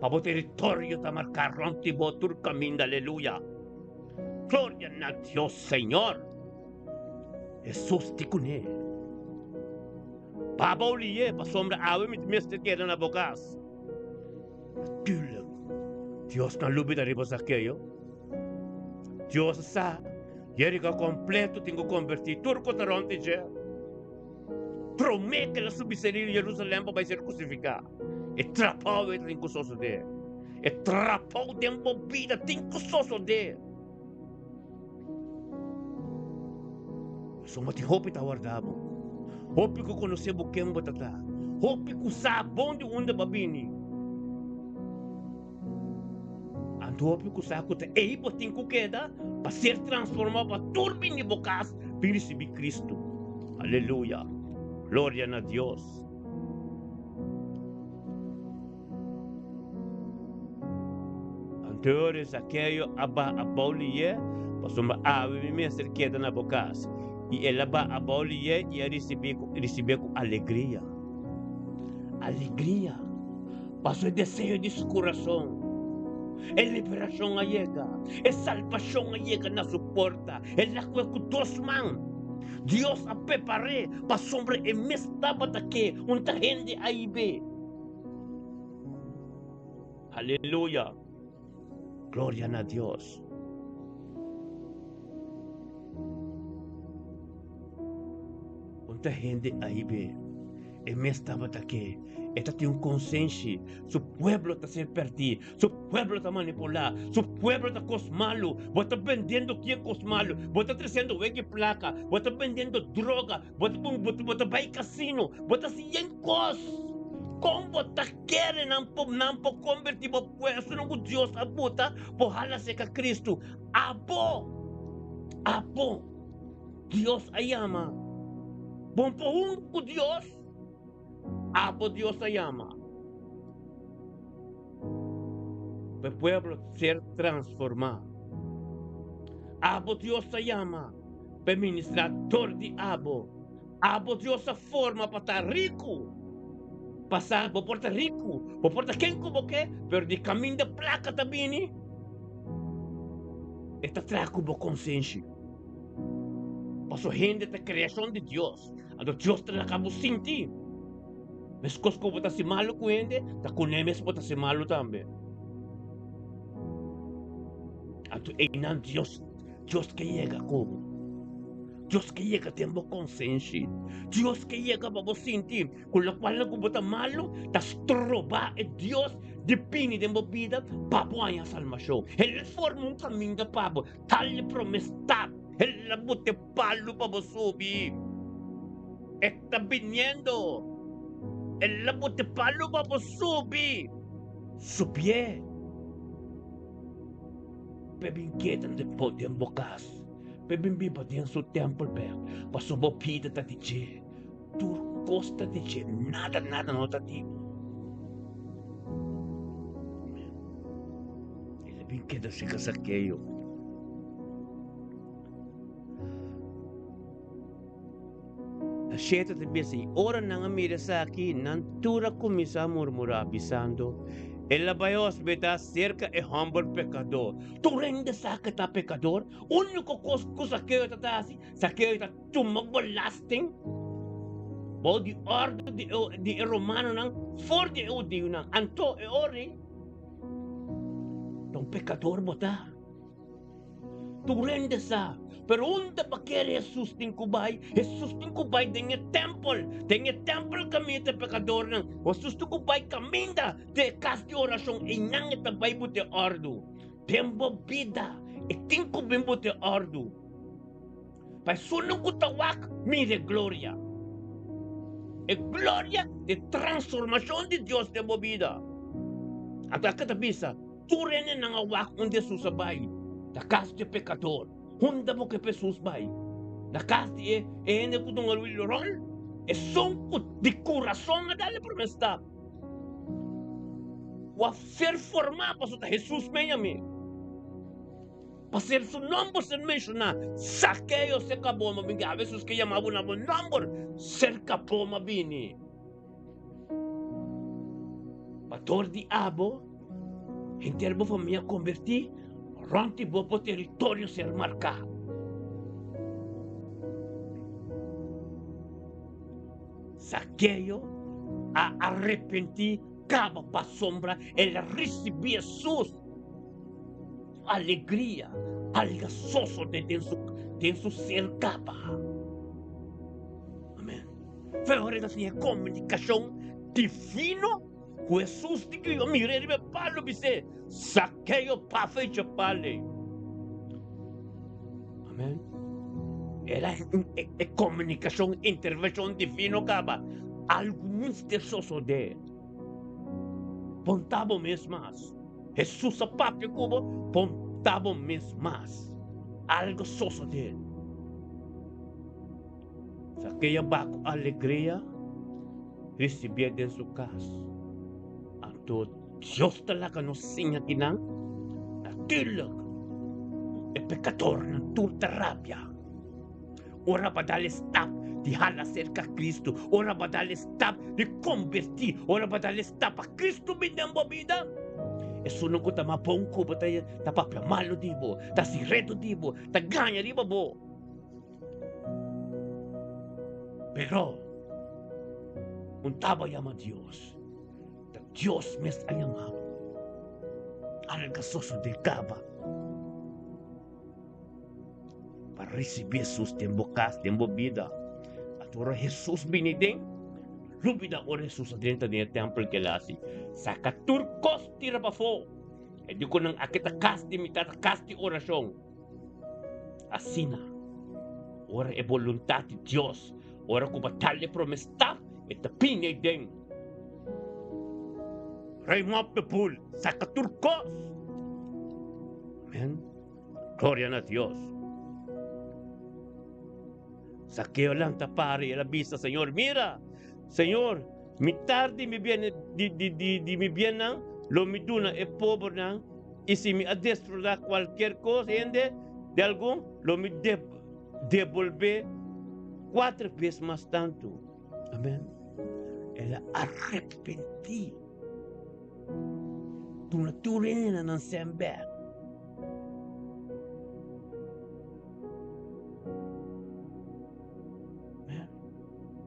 [SPEAKER 2] Pa bo teritorio ta marká rònt di bo tur kaminda, aleluya! Gloria na Dios Señor! Hesus di kuné, Pa bo lié, pasobra awe mi mester keda na bo kas. Natuurlijk, Dios no a lubida riba Zakeo. Dios sa, Jeriko kompleto tin ku kombertí tur ku ta rònt di dje. Promé ku el a subi serí Jerusalèm pa bai ser krusifiká. E trabou ei tin ku sosodé. E trabou den bo bida tin ku sosodé. Pasobra tin hopi ta warda bo. Hopi ku konosé bo ken bo ta ta. Hopi ku sa bon di unda bo a bini. Anto hopi ku sa ku ta ei bo tin ku keda pa ser transformá pa tur bini bo kas bin risibí Kristu. Aleluya! Gloria na Dios! Anto ora Zakeo a baha abou lié, pasobra awe mi mester keda na bo kas. I el a baha abou lié i a risibí risibé ku alegria. Alegria! Paso e deseo di su kurason. E liberashon a yega. E salbashon a yega na su porta. El a kue ku dos man. Dios a prepar'é pasobra e mes tabata ke un ta hende a hib'é. Aleluya! Gloria na Dios! Un ta hende a hib'é. E mes tabata ke. E ta tin un konsenshi. Su pueblo ta ser pèrdí. Su pueblo ta manipulá. Su pueblo ta kos malu. Bo ta bendiendo kie kos malu. Bo ta tresiendo wegi plaka. Bo ta bendiendo droga. Bo ta bo ta bai kasino. Bo ta hasi yen kos. Kon bo ta kere nan por nan por kombertí bo puestonan ku Dios a buta por hala serka Kristu? Abo! Abo! Dios a yama. Bon por huntu ku Dios, abo Dios a yama. Pa e pueblo ser transformá. Abo Dios a yama pa e ministrá dor di abo. Abo Dios a forma pa ta riku. Pasá bo por ta riku, bo por ta ken ku bo ke, pero di kaminda plaka ta bini, e ta traha ku bo konsenshi. Paso hende ta kreashon di Dios, anto Dios ta laga bo sinti. Meskos ku bo ta hasi malu ku hende, ta kuné mes bo ta hasi malu tambe. Anto einan Dios, Dios ke yega ku bo. Dios ke yega den bo konsenshi. Dios ke yega pa bo sinti ku lokual ku bo ta malu ta stroba e Dios di bini den bo bida pa bo haña salmashon. El a forma un kaminda pa bo. Tal e promé stap, el a bota e palu pa bo subi. E ta biniendo. El a bota e palu pa bo subi. Subié. P'e bin keda den bo kas. P'e bin biba den su tèmpel bèk. Pasobra bo bida ta di dje. Tur kos ta di dje. Nada, nada no ta di bo. El a bin keda serka Zakeo. Sheta ta bisa, I ora nan a mira esaki, nan tur a kuminsá murmurá, bisando, El a bai hospedá serka e hòmber pekadó. Tur hende sa ku e ta pekador. Úniko kos ku Zakeo ta ta hasi, Zakeo ta tuma belasting bou di òrdu di e romanonan for di e hudiunan. Anto e ora ei, ta un pekador bo ta. Tur hende sa, pero unda pa kere Hesus tin ku bai? Hesus tin ku bai den e tèmpel, den e tèmpel kaminda ta e pekadornan. Hesus tin ku bai kaminda den e kas di orashon, einan e ta bai buta e òrdu. Den bo bida e tin ku bin buta e òrdu. Pa esunnan ku ta wak mira e gloria. E gloria di transformashon di Dios den bo bida. Anto e ta bisa, Tur hendenan a wak unda Hesus a bai, na kas di e pekador. Unda bo ke pa Hesus bai? Na kas di e hende ku ta un alwil ròl? Esun ku di kurason a dal e promé stap. Ku a ser formá pasobra ta Hesus meña mi. Pa ser su nomber ser menshoná, Zakeo serka bo a bini. Awe Hesus ke yama bo na bo nomber, serka bo a bini. Pa dor di abo, henter bo famia kombertí, rònt di bo bo teritorio ser marká. Zakeo a arepentí kaba pasobra el a risibí Hesus. Alegria algasoso den su den su ser kaba. Amen. Fe ora ta siña komunikashon divino. Ku Hesus di ku a mir'é riba e palu bis'é, Sakeo paf'e dje pal'ei. Amen. Era e komunikashon, intervenshon divino kaba. Algu mester sosodé. Ponta bo mes mas. Hesus a papia ku bo, ponta bo mes mas. Algu sosodé. Sakeo ba ku alegria risibié den su kas. Anto Dios ta laga nos siña kinan? Natuurlijk! E pekadornan tur ta rabia. Ora bo dal e stap di hala serka Kristu, ora bo dal e stap di kombertí, ora bo dal e stap pa Kristu bin den bo bida, esunnan ku ta mas bon ku bo ta papia malu di bo, ta hasi redu di bo, ta gaña riba bo. Pero, un taba yama Dios. Ta Dios mes a yama bo. Alga sosodé kaba pa risibí Hesus den bo kas, den bo bida. Anto ora Hesus bini den, lubida ora Hesus a drenta den e tèmpel ke el a hasi, saka tur kos tira pafó. E di ku nan, Aki ta kas di mi Tata, kas di orashon. Asina, ora e boluntat di Dios, ora ku bo tal e promé stap, e ta bini ei den. Ruim op de boel, saka tur kos. Amen. Gloria na Dios. Zakeo lanta para i el a bisa, Señor, mira, Señor, mitar di mi bien, di, di, di, di mi biennan lo mi duna e pobernan. I si mi a desfrudá kualkier kos hende di algun, lo mi debolbé kuater bes mas tantu. Amèn. El a arepentí. Duna tur hende na nan sèn bèk.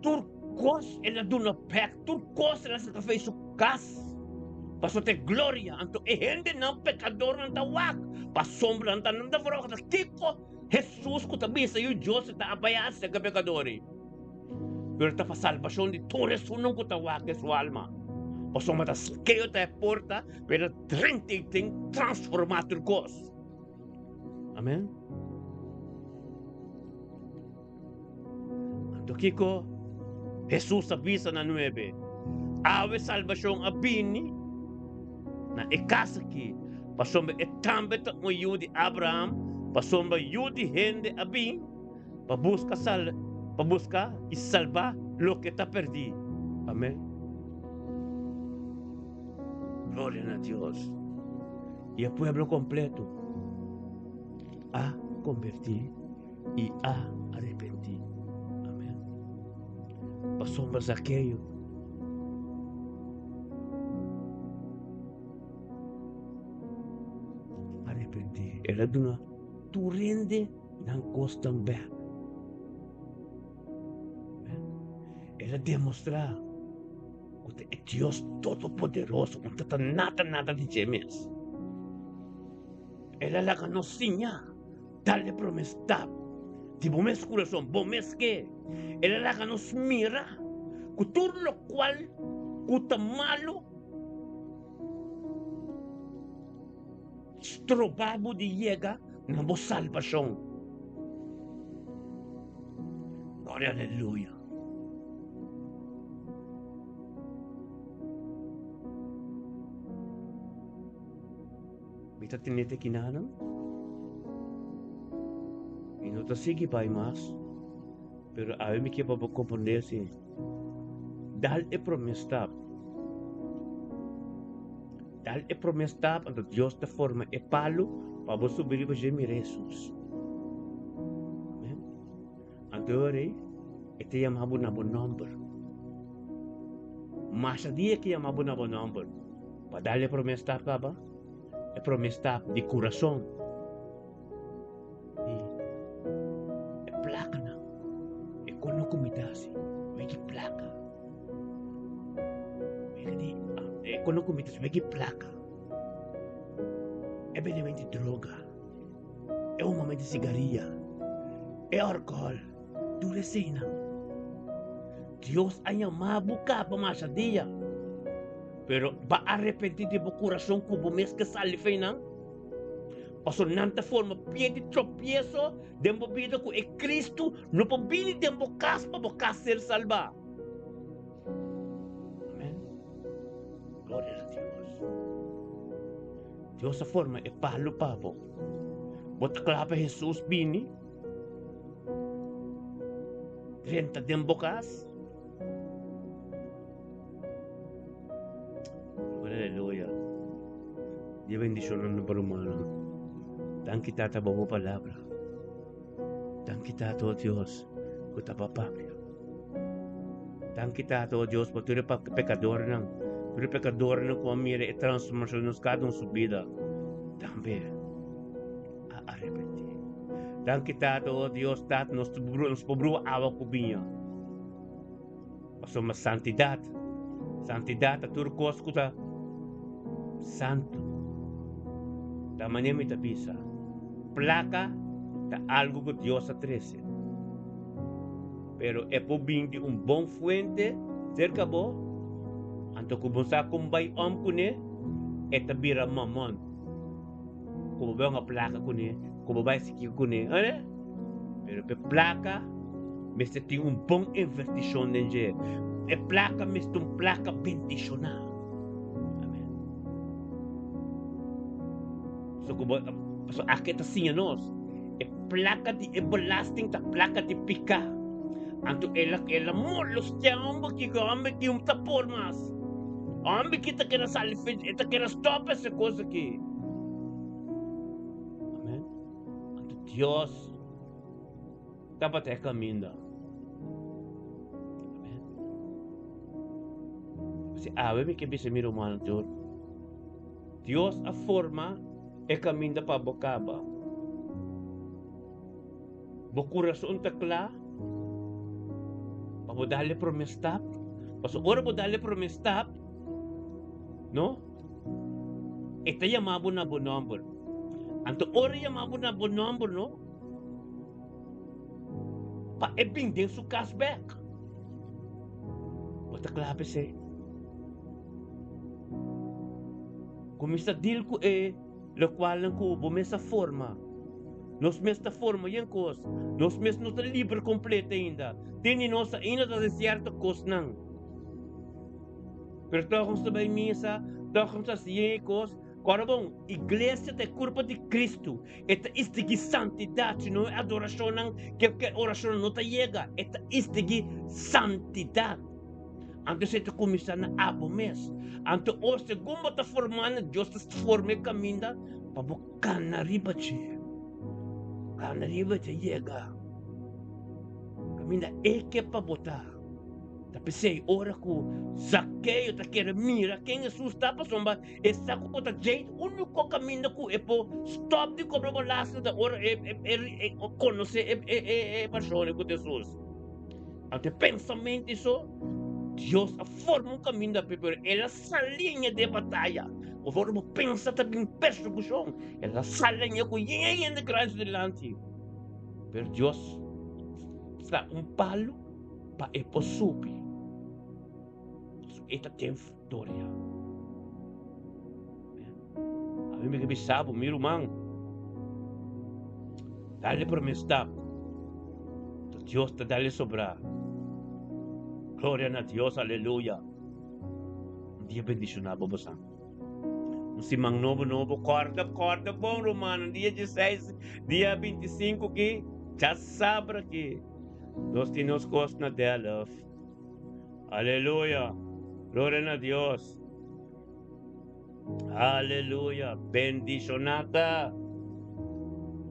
[SPEAKER 2] Tur kos el a duna bek, tur kos el a saka fei su kas, pasobra ta e gloria. Anto e hendenan pekadornan ta wak, pasobra nan ta nan ta verwacht kiko Hesus ku ta bisa yu Dios ta a bai a seka pekador ei. Pero ta pa salbashon di tur esunnan ku ta wak den su alma. Pasobra ta Sakeo ta e porta, pero drenta ei tin transformá tur kos. Amen. Anto kiko Hesus a bisa na nuebe? Awe salbashon a bini na e kas aki, pasobra e tambe ta un yu di Abraham, pasobra Yu di hende a bin pa buska sal pa buska i salba loke ta perdí. Amen. Gloria na Dios. I e pueblo kompleto a kombertí. i a arepentí. Amen. Pasobra Zakeo arepentí, el a duna tur hende nan kosnan bèk. Amen. El a demostrá ku ta e Dios Todopoderoso, ku no ta nada nada di dje mes. El a laga nos siña. Dal e promé stap di bo mes kurason, bo mes ke. El a laga nos mira ku tur lokual ku ta malu stroba bo di yega na bo salbashon. Gloria aleluya. Mi ta tene te kinanan. Mi no ta sigui bai mas, pero awe mi ke pa bo komprendé si. Dal e promé stap. Dal e promé stap, anto Dios ta forma e palu pa bo subi riba dje mira Hesus. Amen. Anto e ora ei, e ta yama bo na bo nòmber. Masha dia ke yama bo na bo nòmber. Pa dal e promé stap kaba, e promé stap di kurason di e plakanan, e kono ku mi ta hasi, weki plaka. Weki di e kono ku mi ta hasi, weki plaka. E bendimento di droga, e humamento di sigaria, e alkohòl, tur eseinan. Dios a yama bo kaba masha dia. Pero ba arepentí di bo kurason ku bo mes ke sali fei nan? Pasobra nan ta forma pie di tropieso den bo bida ku e Kristu no por bini den bo kas pa bo kas ser salbá. Amen. Gloria na Dios. Dios a forma e palu pa bo. Bo ta kla pa Hesus bini? Drenta den bo kas? Aleluya. Dios bendiciona nos hermano. Danki Tata pa bo palabra. Danki Tata, oh Dios, ku ta pa papia. Danki Tata, oh Dios, pa tur e pecadornan, tur e pecadornan ku a mira e transformacion nos cada un su bida. Tambe a arrepenti. Danki Tata, oh Dios, Tata, nos nos por brua awa ku biña. Pasobra santidat, santidat ta tur kos ku ta santu. Ta manera mi ta bisa, plaka ta algu ku Dios a trese. Pero e por bin di un bon fuente serka bo, anto ku bo sa kon bai om kuné, e ta bira mamon. Ku bo bai hunga plaka kuné, ku bo bai sigui kuné, ane? Pero p'e plaka mester tin un bon invertishon den dje. E plaka mester un plaka bendishoná. Amen. So ku bo, so aki ta siña nos, e plaka di e belasting ta plaka di piká. Anto el a, el a molestia homber ki, ku homber ki un ta por mas. Homber ki ta keda sali, e ta keda stop ese kos aki. Amen. Anto Dios tabata e kaminda. Amen. Si awe mi ke bisa mi rumannan tur, Dios a forma e kaminda pa bo kaba. Bo kurason ta kla pa bo dal e promé stap? Pasobra ora bo dal e promé stap, no? E ta yama bo na bo nòmber. Anto ora e yama bo na bo nòmber, no? Pa e bin den su kas bèk. Bo ta kla pa esei? Kuminsá dil ku e lokualnan ku bo mes a forma. Nos mes ta forma yen kos. Nos mes no ta liber kompleto ainda. Tin di nos ainda ta hasi sierto kosnan. Pero tòg nos ta bai misa, tòg nos ta hasi yen e kos. Kòrda bon, iglesia ta e kurpo di Kristu. E ta istigí santidat, si no e adorashonnan, ke ke orashonnan no ta yega. E ta istigí santidat. Anto esei ta kuminsá na abo mes. Anto ora segun bo ta formando, Dios ta forma e kaminda pa bo kana riba dje. Kana riba dje yega kaminda e ke pa bo ta. Ta p'esei ora ku Zakeo ta kere mira ken Hesus ta pasobra e sa ku ta djei úniko kaminda ku e por stòp di kobra belasting ta ora e e konosé e persona ku ta Hesus. Anto e pensamentu iso, Dios a forma un kaminda p'e pero el a sali den e bataya. Ora bo pensa ta bin persekushon, el a sali ku yen hende grandi su dilanti. Pero Dios sa un palu. Pa e por subi, pasobra e ta den victoria. Ami mi ke bisa bo, mi ruman, dale prome stap, ta Dios ta dale sobra. Gloria na Dios, aleluya. Un dia bendiciona bo bosan. Un siman nobo nobo, corda, corda bon rumannan, dia dieseis, dia 25 ki, djasabra ki. Nos tin nos kos na Delft. Aleluya! Gloria na Dios! Aleluya! Bendishoná ta!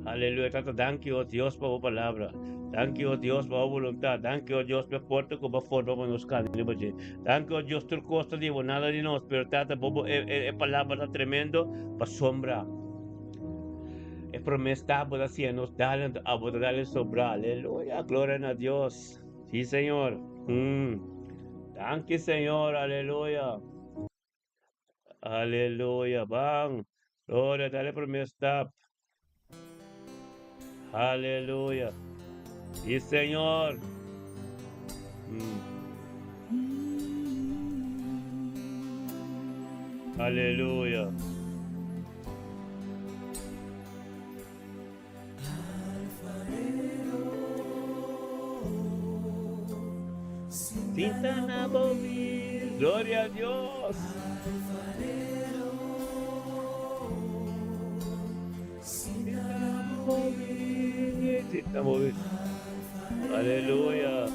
[SPEAKER 2] Aleluya! Tata, danki, o Dios, pa bo palabra. Danki, o Dios, pa bo boluntat. Danki, o Dios, pa e porta ku bo a forma pa nos kana riba dje. Danki, o Dios, tur kos ta di bo, nada di nos. Pero, Tata, bo bo e, e, e palabra ta tremendo pasobra. E promes ta bo ta siña nos dal anto abo ta dal sobra. Aleluya, gloria na Dios. Sí, Señor. Mm. Danki, Señor. Aleluya. Aleluya. Ban. Gloria, dale prome stap. Aleluya. Sí, Señor. Mm. Aleluya. Sinta na bo wil. Gloria a Dios. Sinta na bo wil. Sinta bo wil. Aleluya.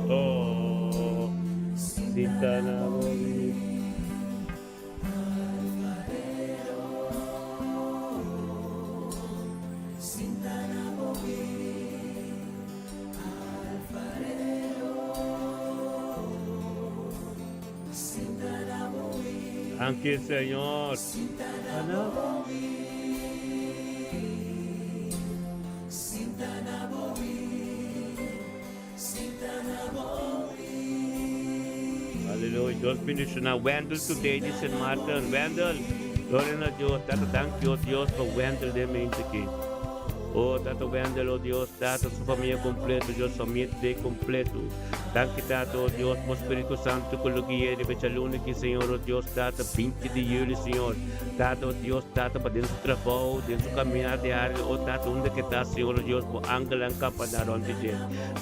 [SPEAKER 2] Oh, sinta na bo wil. Danki Señor. Aleluya. Dios bendiciona Wendell today di Sint Maarten. Wendell, gloria na Dios. Tata, danki, oh Dios, pa Wendell den mente aki. Oh, Tata Wendell, oh Dios, Tata, su famia completo, Dios, famia today completo. Danki Tata, oh Dios, bo Spiritu Santo ku lo gui'é riba e djaluna aki, Señor, oh Dios, Tata, binti di juli, Señor. Tata, oh Dios, Tata, pa den su trabou, den su kaminar diario, oh Tata, unda ke ta, Señor, oh Dios, bo angelnan kampaná rònt di dje.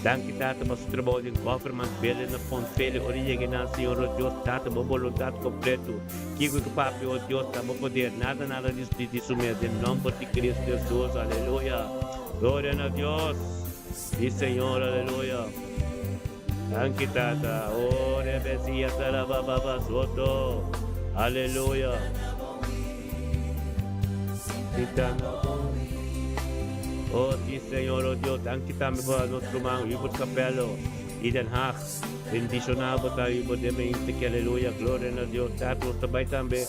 [SPEAKER 2] Danki Tata pa su trabou den Government Building na Pontfele, ora yega einan, Señor, oh Dios, Tata, bo boluntat kompleto. Kiko ku papia, oh Dios, ta bo poder, nada, nada di di su mes, den nomber di Cristo Jesus, aleluya. Gloria na Dios. Sí, Señor, aleluya. Danki, Tata. Oh, rebesia tarababa soto. Aleluya. Oh, sí, Señor, oh Dios. Danki tambe pa nos ruman Hubert Capello di Den Haag. Bendiciona bo ta Hubert den mente ki aleluya. Gloria na Dios. Tata, nos ta bai tambe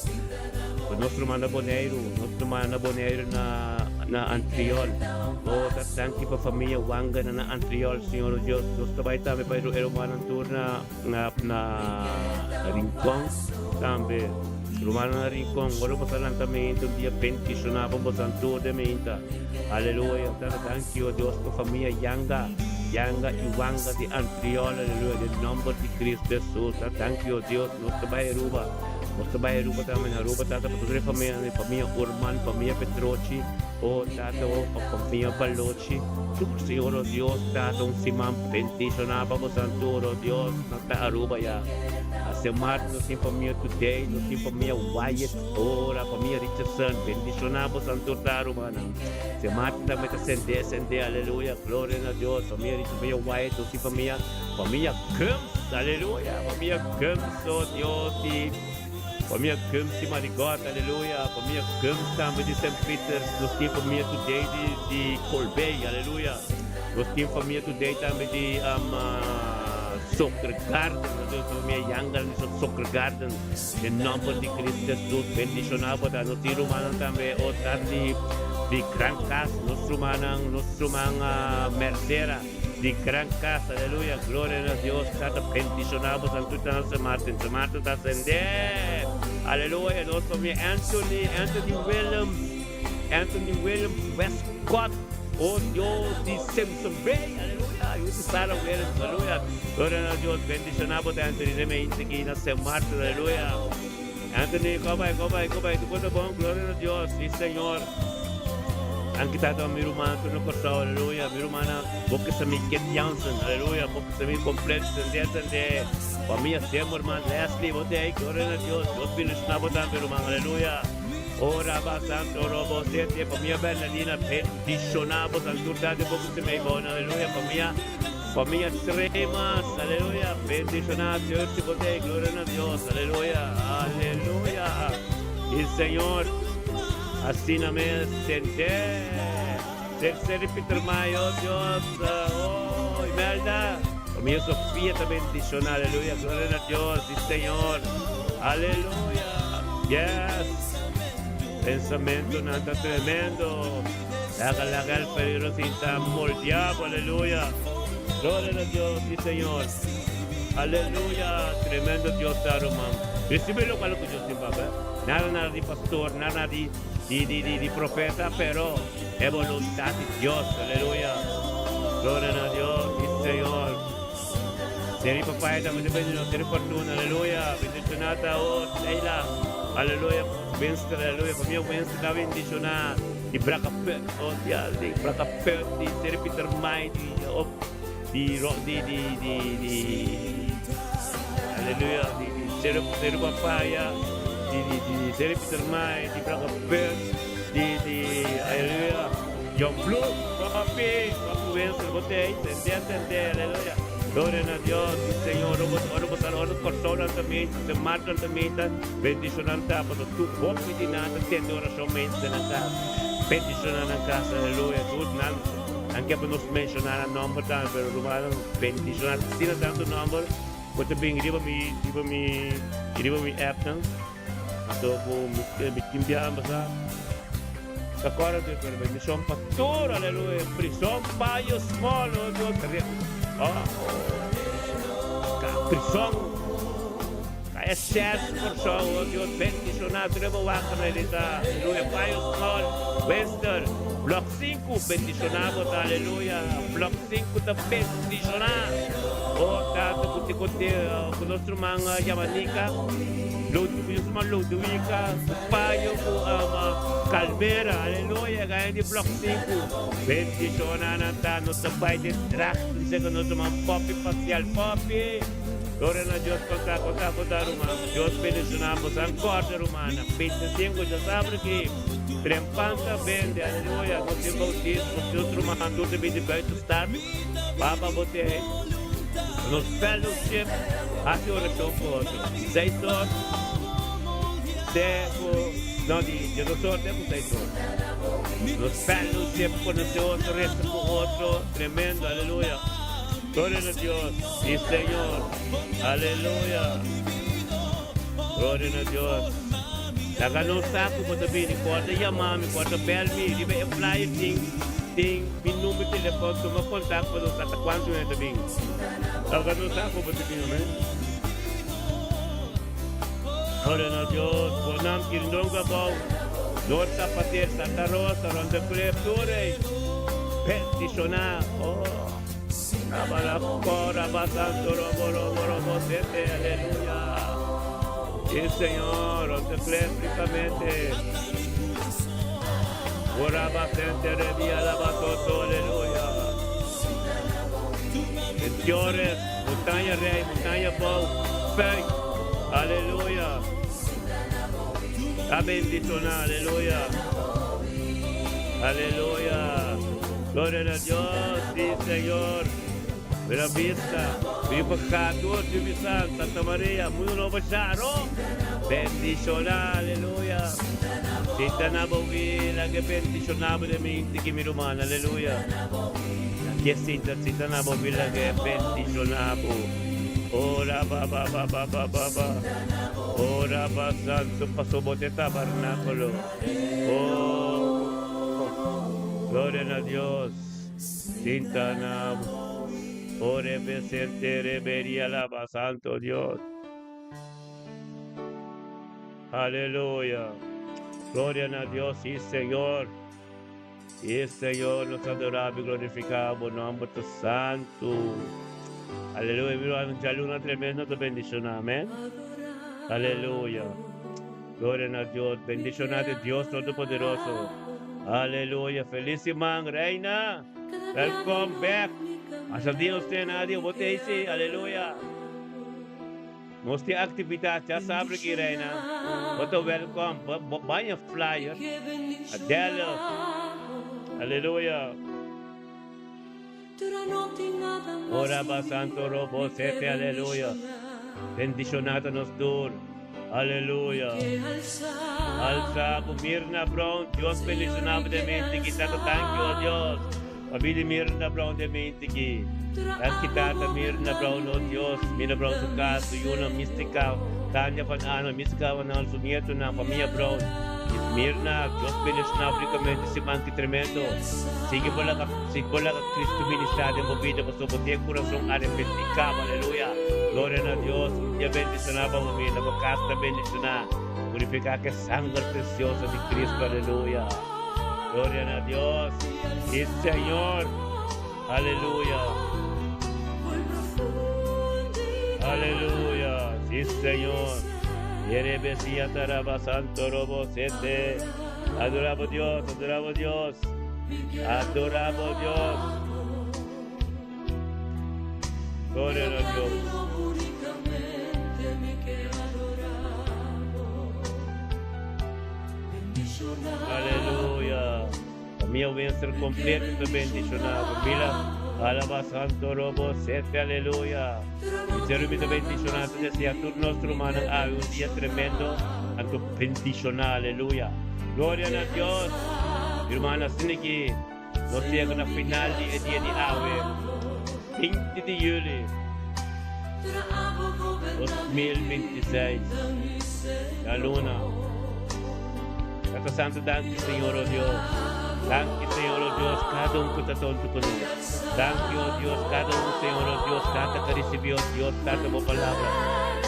[SPEAKER 2] pa nos ruman na Boneiru. Nos ruman na Boneiru na na Antriol. Oh, ta danki pa famia Wanga na na Antriol, Señor oh Dios. Nos ta bai tambe pa e rumannan tur na na na Rincon tambe. Rumannan na Rincon, ora boso a lanta meinta un dia bendiciona pa boso tur den meinta. Aleluya. Ta danki oh Dios pa famia Yanga, Yanga y Wanga di Antriol, aleluya, den nomber di Cristo Jesus. Ta danki oh Dios, nos ta bai Aruba. Nos ta bai Aruba tambe, na Aruba tata pa tur e famianan, famia Orman, famia Petrochi, oh tata oh pa famia Balochi, tur Señor oh Dios tata un siman bendiciona pa bosan tur oh Dios nos ta Aruba ya. A Semart nos tin famia Today, nos tin famia Wyatt, oh la famia Richardson, bendiciona bosan tur ta Arubanan. Semart tambe ta sende sende aleluya gloria na Dios, famia Richardson, famia Wyatt, nos tin famia famia Gumbs, aleluya famia Gumbs. Oh Dios di famia Gumbs di Marigot, aleluya. Famia Gumbs tambe di Sint Pieters. Nos tin famia today di di Colbey, aleluya. Nos tin famia today tambe di um, Soccer Garden. Nos tin famia Yangal di Soccer Garden. Den nomber di Cristo Jesus, bendiciona bo ta. Nos tin rumannan tambe, oh tar di di Gran Cas. Nos rumannan, nos ruman uh, Mercera. Di gran cas, aleluya, gloria na Dios, Tata bendiciona bo santo ta na Sint Maarten, Sint Maarten ta sende, aleluya, nos famia Anthony, Anthony Willems, Anthony Willems Westcott, oh Dios di Simpson Bay, aleluya, yu di Sarah Willems, aleluya, gloria na Dios, bendiciona bo ta Anthony, den me inti aki na Sint Maarten, aleluya, Anthony, ko bai, ko bai, ko bai, tu cosa bon, gloria na Dios, si Señor. Danki Tata pa mi ruman tur na Kòrsou, aleluya. Mi rumannan bo ke sa mi Kit Jansen, aleluya. Bo ke sa mi kompleto sende sende. Famia Zimmerman, Leslie, bo te ei, gloria na Dios. Dios bendiciona bo tambe ruman, aleluya. Oh Raba Santo Robo Sete, famia Bernardina, bendiciona bo san tur tata bo ke sa mi ei bona, aleluya. Famia Famia Tremas, aleluya. Bendiciona Church bo te ei, gloria na Dios, aleluya, aleluya. Y Señor. Asina mes tendé. Tercer di Pietermaai, oh Dios, oh Imelda. Famia Sofia ta bendiciona, aleluya, gloria na Dios, si Señor, aleluya, yes. Pensamentonan ta tremendo, laga laga el peligro sinta moldeabo, aleluya, gloria na Dios, si Señor, aleluya, tremendo Dios ta ruman. Ricibi locual cu Dios tin pa bo. Nada nada di pastor, nada nada di di di di di profeta, pero e voluntad di Dios, aleluya. Gloria na Dios, sí Señor. Seri papaya tambe ta bendiciona, Seri Fortuna, aleluya. Bendiciona ta o Sheila, aleluya. Winston, aleluya. Famia Winston ta bendiciona. Di Brakaput, oh dia, di Brakaput, di Seri Peter Mai, di, oh, di, di, di, di, di, aleluya, di, di Seri, Seri Papaya, di, di, di Seri Peter Mai, di Brakaput, di, di, aleluya. John Blue, papi, papi Winston, bo te ei, tende, tende, aleluya. Gloria na Dios, sí Señor, ora bo, ora bo ta, ora Kòrsounan ta misa, Sint Maarten ta misa, bendishonan ta, pasobra tur hopi di nan ta tende orashon mesa den nan kas. Bendishonan nan kas, aleluya. Tur nan, nan ke pa nos menshoná nan nòmber tambe, pero rumannan, bendishoná asina tantu nòmber ku ta bin riba mi, riba mi, riba mi appnan. Anto ku mi tin biaha pasá ta kòrda di pero bendishon pa tur aleluya prison payo small oh Dios oh prison kaya shes porshon oh Dios bendishoná tur e bawaka na elisa aleluya payo small Winston blòk sinku bendishoná bo ta aleluya blòk sinku ta bendishoná oh tata ku ti ku nos ruman yama Nika. Lodwig, Lodwika, ku Payo, ku Kalmera, aleluya, gaya di blok sinku. Bendishona nan ta, nos ta bai den drag, dice ku nos ruman Poppy Pasial. Poppy, gloria na Dios, konta, konta, konta ruman. Dios bendishona boso ankor de rumannan. 25 djasabra ki Trempan ta bende, aleluya, nos tin boutismo, nos ruman tur ta bin di buiten stad. Papa bo te nos fellowship hasi orashon ku otro. Seis or te ku no di djedos or te ku seis or. Nos fellowship konosé otro resa ku otro tremendo aleluya. Gloria na Dios si Señor aleluya. Gloria na Dios. Laga nos sa ku bo ta bini kòrda yama mi kòrda bèl mi riba e flyer tin. Tin mi number telefon tuma kontak pa nos ata kuantu hende ta bin. Tabata nos sa ku bo ta bin amen. Gloria na Dios bo nam Kirindongo abou Noord Zapateer Santa Rosa Ronde Klip tur ey bendiciona oh Rabarako Rabasanto robo robo robo sete aleluya si Señor Ronde Klip ricamente. Ora ba sente rebi alaba toto aleluya. Meteores, montaña rey, montaña bou, fuik, aleluya. Ta bendiciona, aleluya. Aleluya. Gloria na Dios, sí Señor. Buena Vista, Viva Catur, Jubisan, Santa Maria, Mundo Nobo Charo. Bendiciona, aleluya. Sinta na bo wila ke bendiciona bo de minti ki mi ruman, aleluya. Ke sinta, sinta na bo wila ke bendiciona bo. Ora ba ba ba ba ba ba ba. Ora ba santo paso bo te tabernáculo. Oh, gloria na Dios. Sinta na ore besente reberia alaba santo Dios. Aleluya. Gloria na Dios, sí Señor. Sí Señor, nos adoramos y glorificamos nombre tu santo. Aleluya. Mira, ya luna tremendo te bendición. Amén. Aleluya. Gloria na Dios. Bendicionado Dios Todopoderoso. Aleluya. Feliz siman, Reina. Welcome back. Hasta dia usted nadie bote sí. Aleluya. Nos tin actividad ya sabe ki Reina. Bote welcome. Baña flyer. Adele. Aleluya. Ora ba santo robo sete aleluya. Bendicionado nos tur. Aleluya. Alsa ku Mirna Brown. Dios bendicionado de mente ki tata thank you oh Dios. Pa bidi Mirna Brown de mente ki. Danki tata Mirna Brown oh Dios. Mirna Brown su casa, su yuna Mystica, Tania van Arnhem, Mystica van Arnhem, su nietonan, familia Brown. Mirna, Dios bendicionado ricamente siman ki tremendo. Sigui bo laga, sigui bo laga Cristo ministra den bo bida pasobra bo tin e curason arepentí caba. Aleluya. Gloria na Dios. Un dia bendicioná pa bo bida. Bo cas ta bendicioná. Purificá cu e sanger precioso di Cristo. Aleluya. Gloria na Dios. Sí, Señor. Aleluya. Aleluya. Sí, Señor. Yerebesia taraba santo robo sete. Adoramos Dios, adoramos Dios. Adoramos Dios. Gloria a Dios. Aleluya. Mi vencer completo te bendicionado. Mira, alaba santo robo sete, aleluya. Mi ser mi te bendicionado. Decía tú nuestro hermano, hay un día tremendo. A tu bendicionado, aleluya. Gloria a Dios. Hermana, que nos llega na final di dia di awe. 20 di juli 2026. La luna. Tata Santo, danki Señor, oh Dios. Danki Señor, oh Dios, kada un ku ta tonto ku nos. Danki, oh Dios, kada un, Señor, oh Dios, Tata ku risibi, oh Dios, Tata, bo palabra.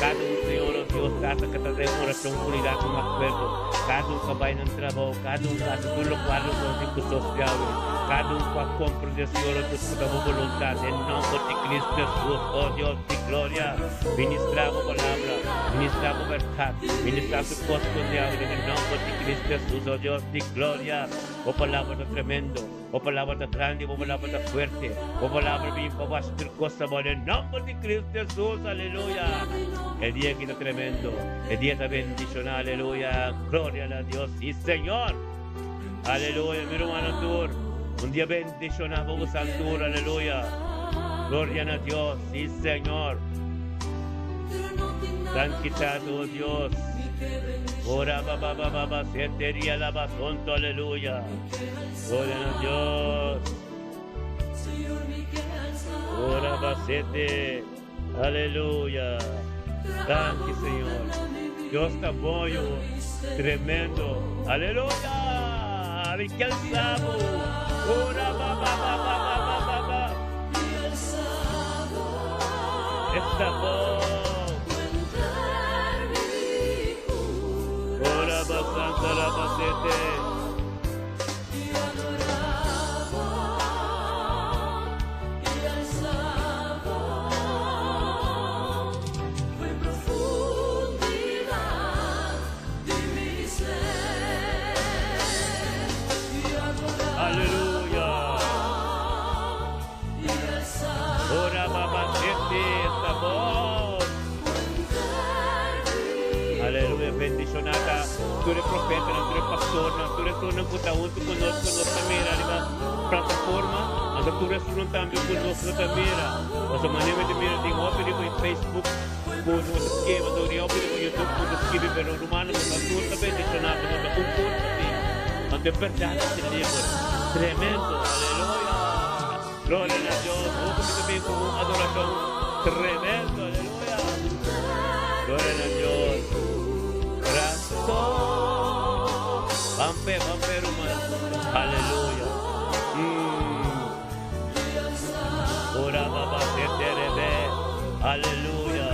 [SPEAKER 2] Kada un, Señor, oh Dios, Tata, ku ta den orashon unidat ku akuerdo. Kada un ku a bai nan trabou, kada un ku a hasi tur lokual lo nos tin ku sosdiawe. Kada un ku a komprende, Señor, oh Dios, ku ta bo boluntat. Den nomber di Cristo Jesus, oh Dios di gloria, ministra bo palabra, ministra bo bèrdat, ministra tur kos ku diawe den e nomber di Cristo Jesus, oh Dios di gloria. Bo palabra ta tremendo, bo palabra ta grandi, bo palabra ta fuerte, bo palabra bin pa wasi tur kos ta bo den nomber di Cristo Jesus, aleluya. E dia aki ta tremendo, e dia ta bendiciona, aleluya, gloria na Dios, si Señor. Aleluya, mi rumannan tur, un dia bendiciona pa bosan tur, aleluya. Gloria na Dios, si Señor. Danki Tata, oh Dios. Ora ba ba ba ba ba seteria la basonto, aleluya. Gloria na Dios. Ora ba sete, aleluya. Danki Señor. Dios ta bon, yo. Tremendo. Aleluya. Mi kier sabo. Ora ba ba ba ba ba ba ba ba. Esta bon. Ora ba santa la ba sete. Aleluya. Ora baba sete esta bon. Aleluya. Bendicionada. Tur e profetanan, tur e pastornan, tur esunnan ku ta huntu ku nos ku nos ta mira riba plataforma, anto tur esunnan tambe ku nos no ta mira. Pasobra manera mi ta mira tin hopi riba Facebook ku no ta skibi, anto tin hopi riba YouTube ku no ta skibi, pero rumannan ku ta tur ta bendishoná pasobra ta un kurpo tin. Anto e bèrdat ta ser liber. Tremendo! Aleluya! Gloria na Dios! Hopi mi ta bin ku un adorashon tremendo! Aleluya! Gloria na Dios! Corazon! Ban pe, ban pe ruman! Aleluya! Mm. Ora baba seterebe. Aleluya!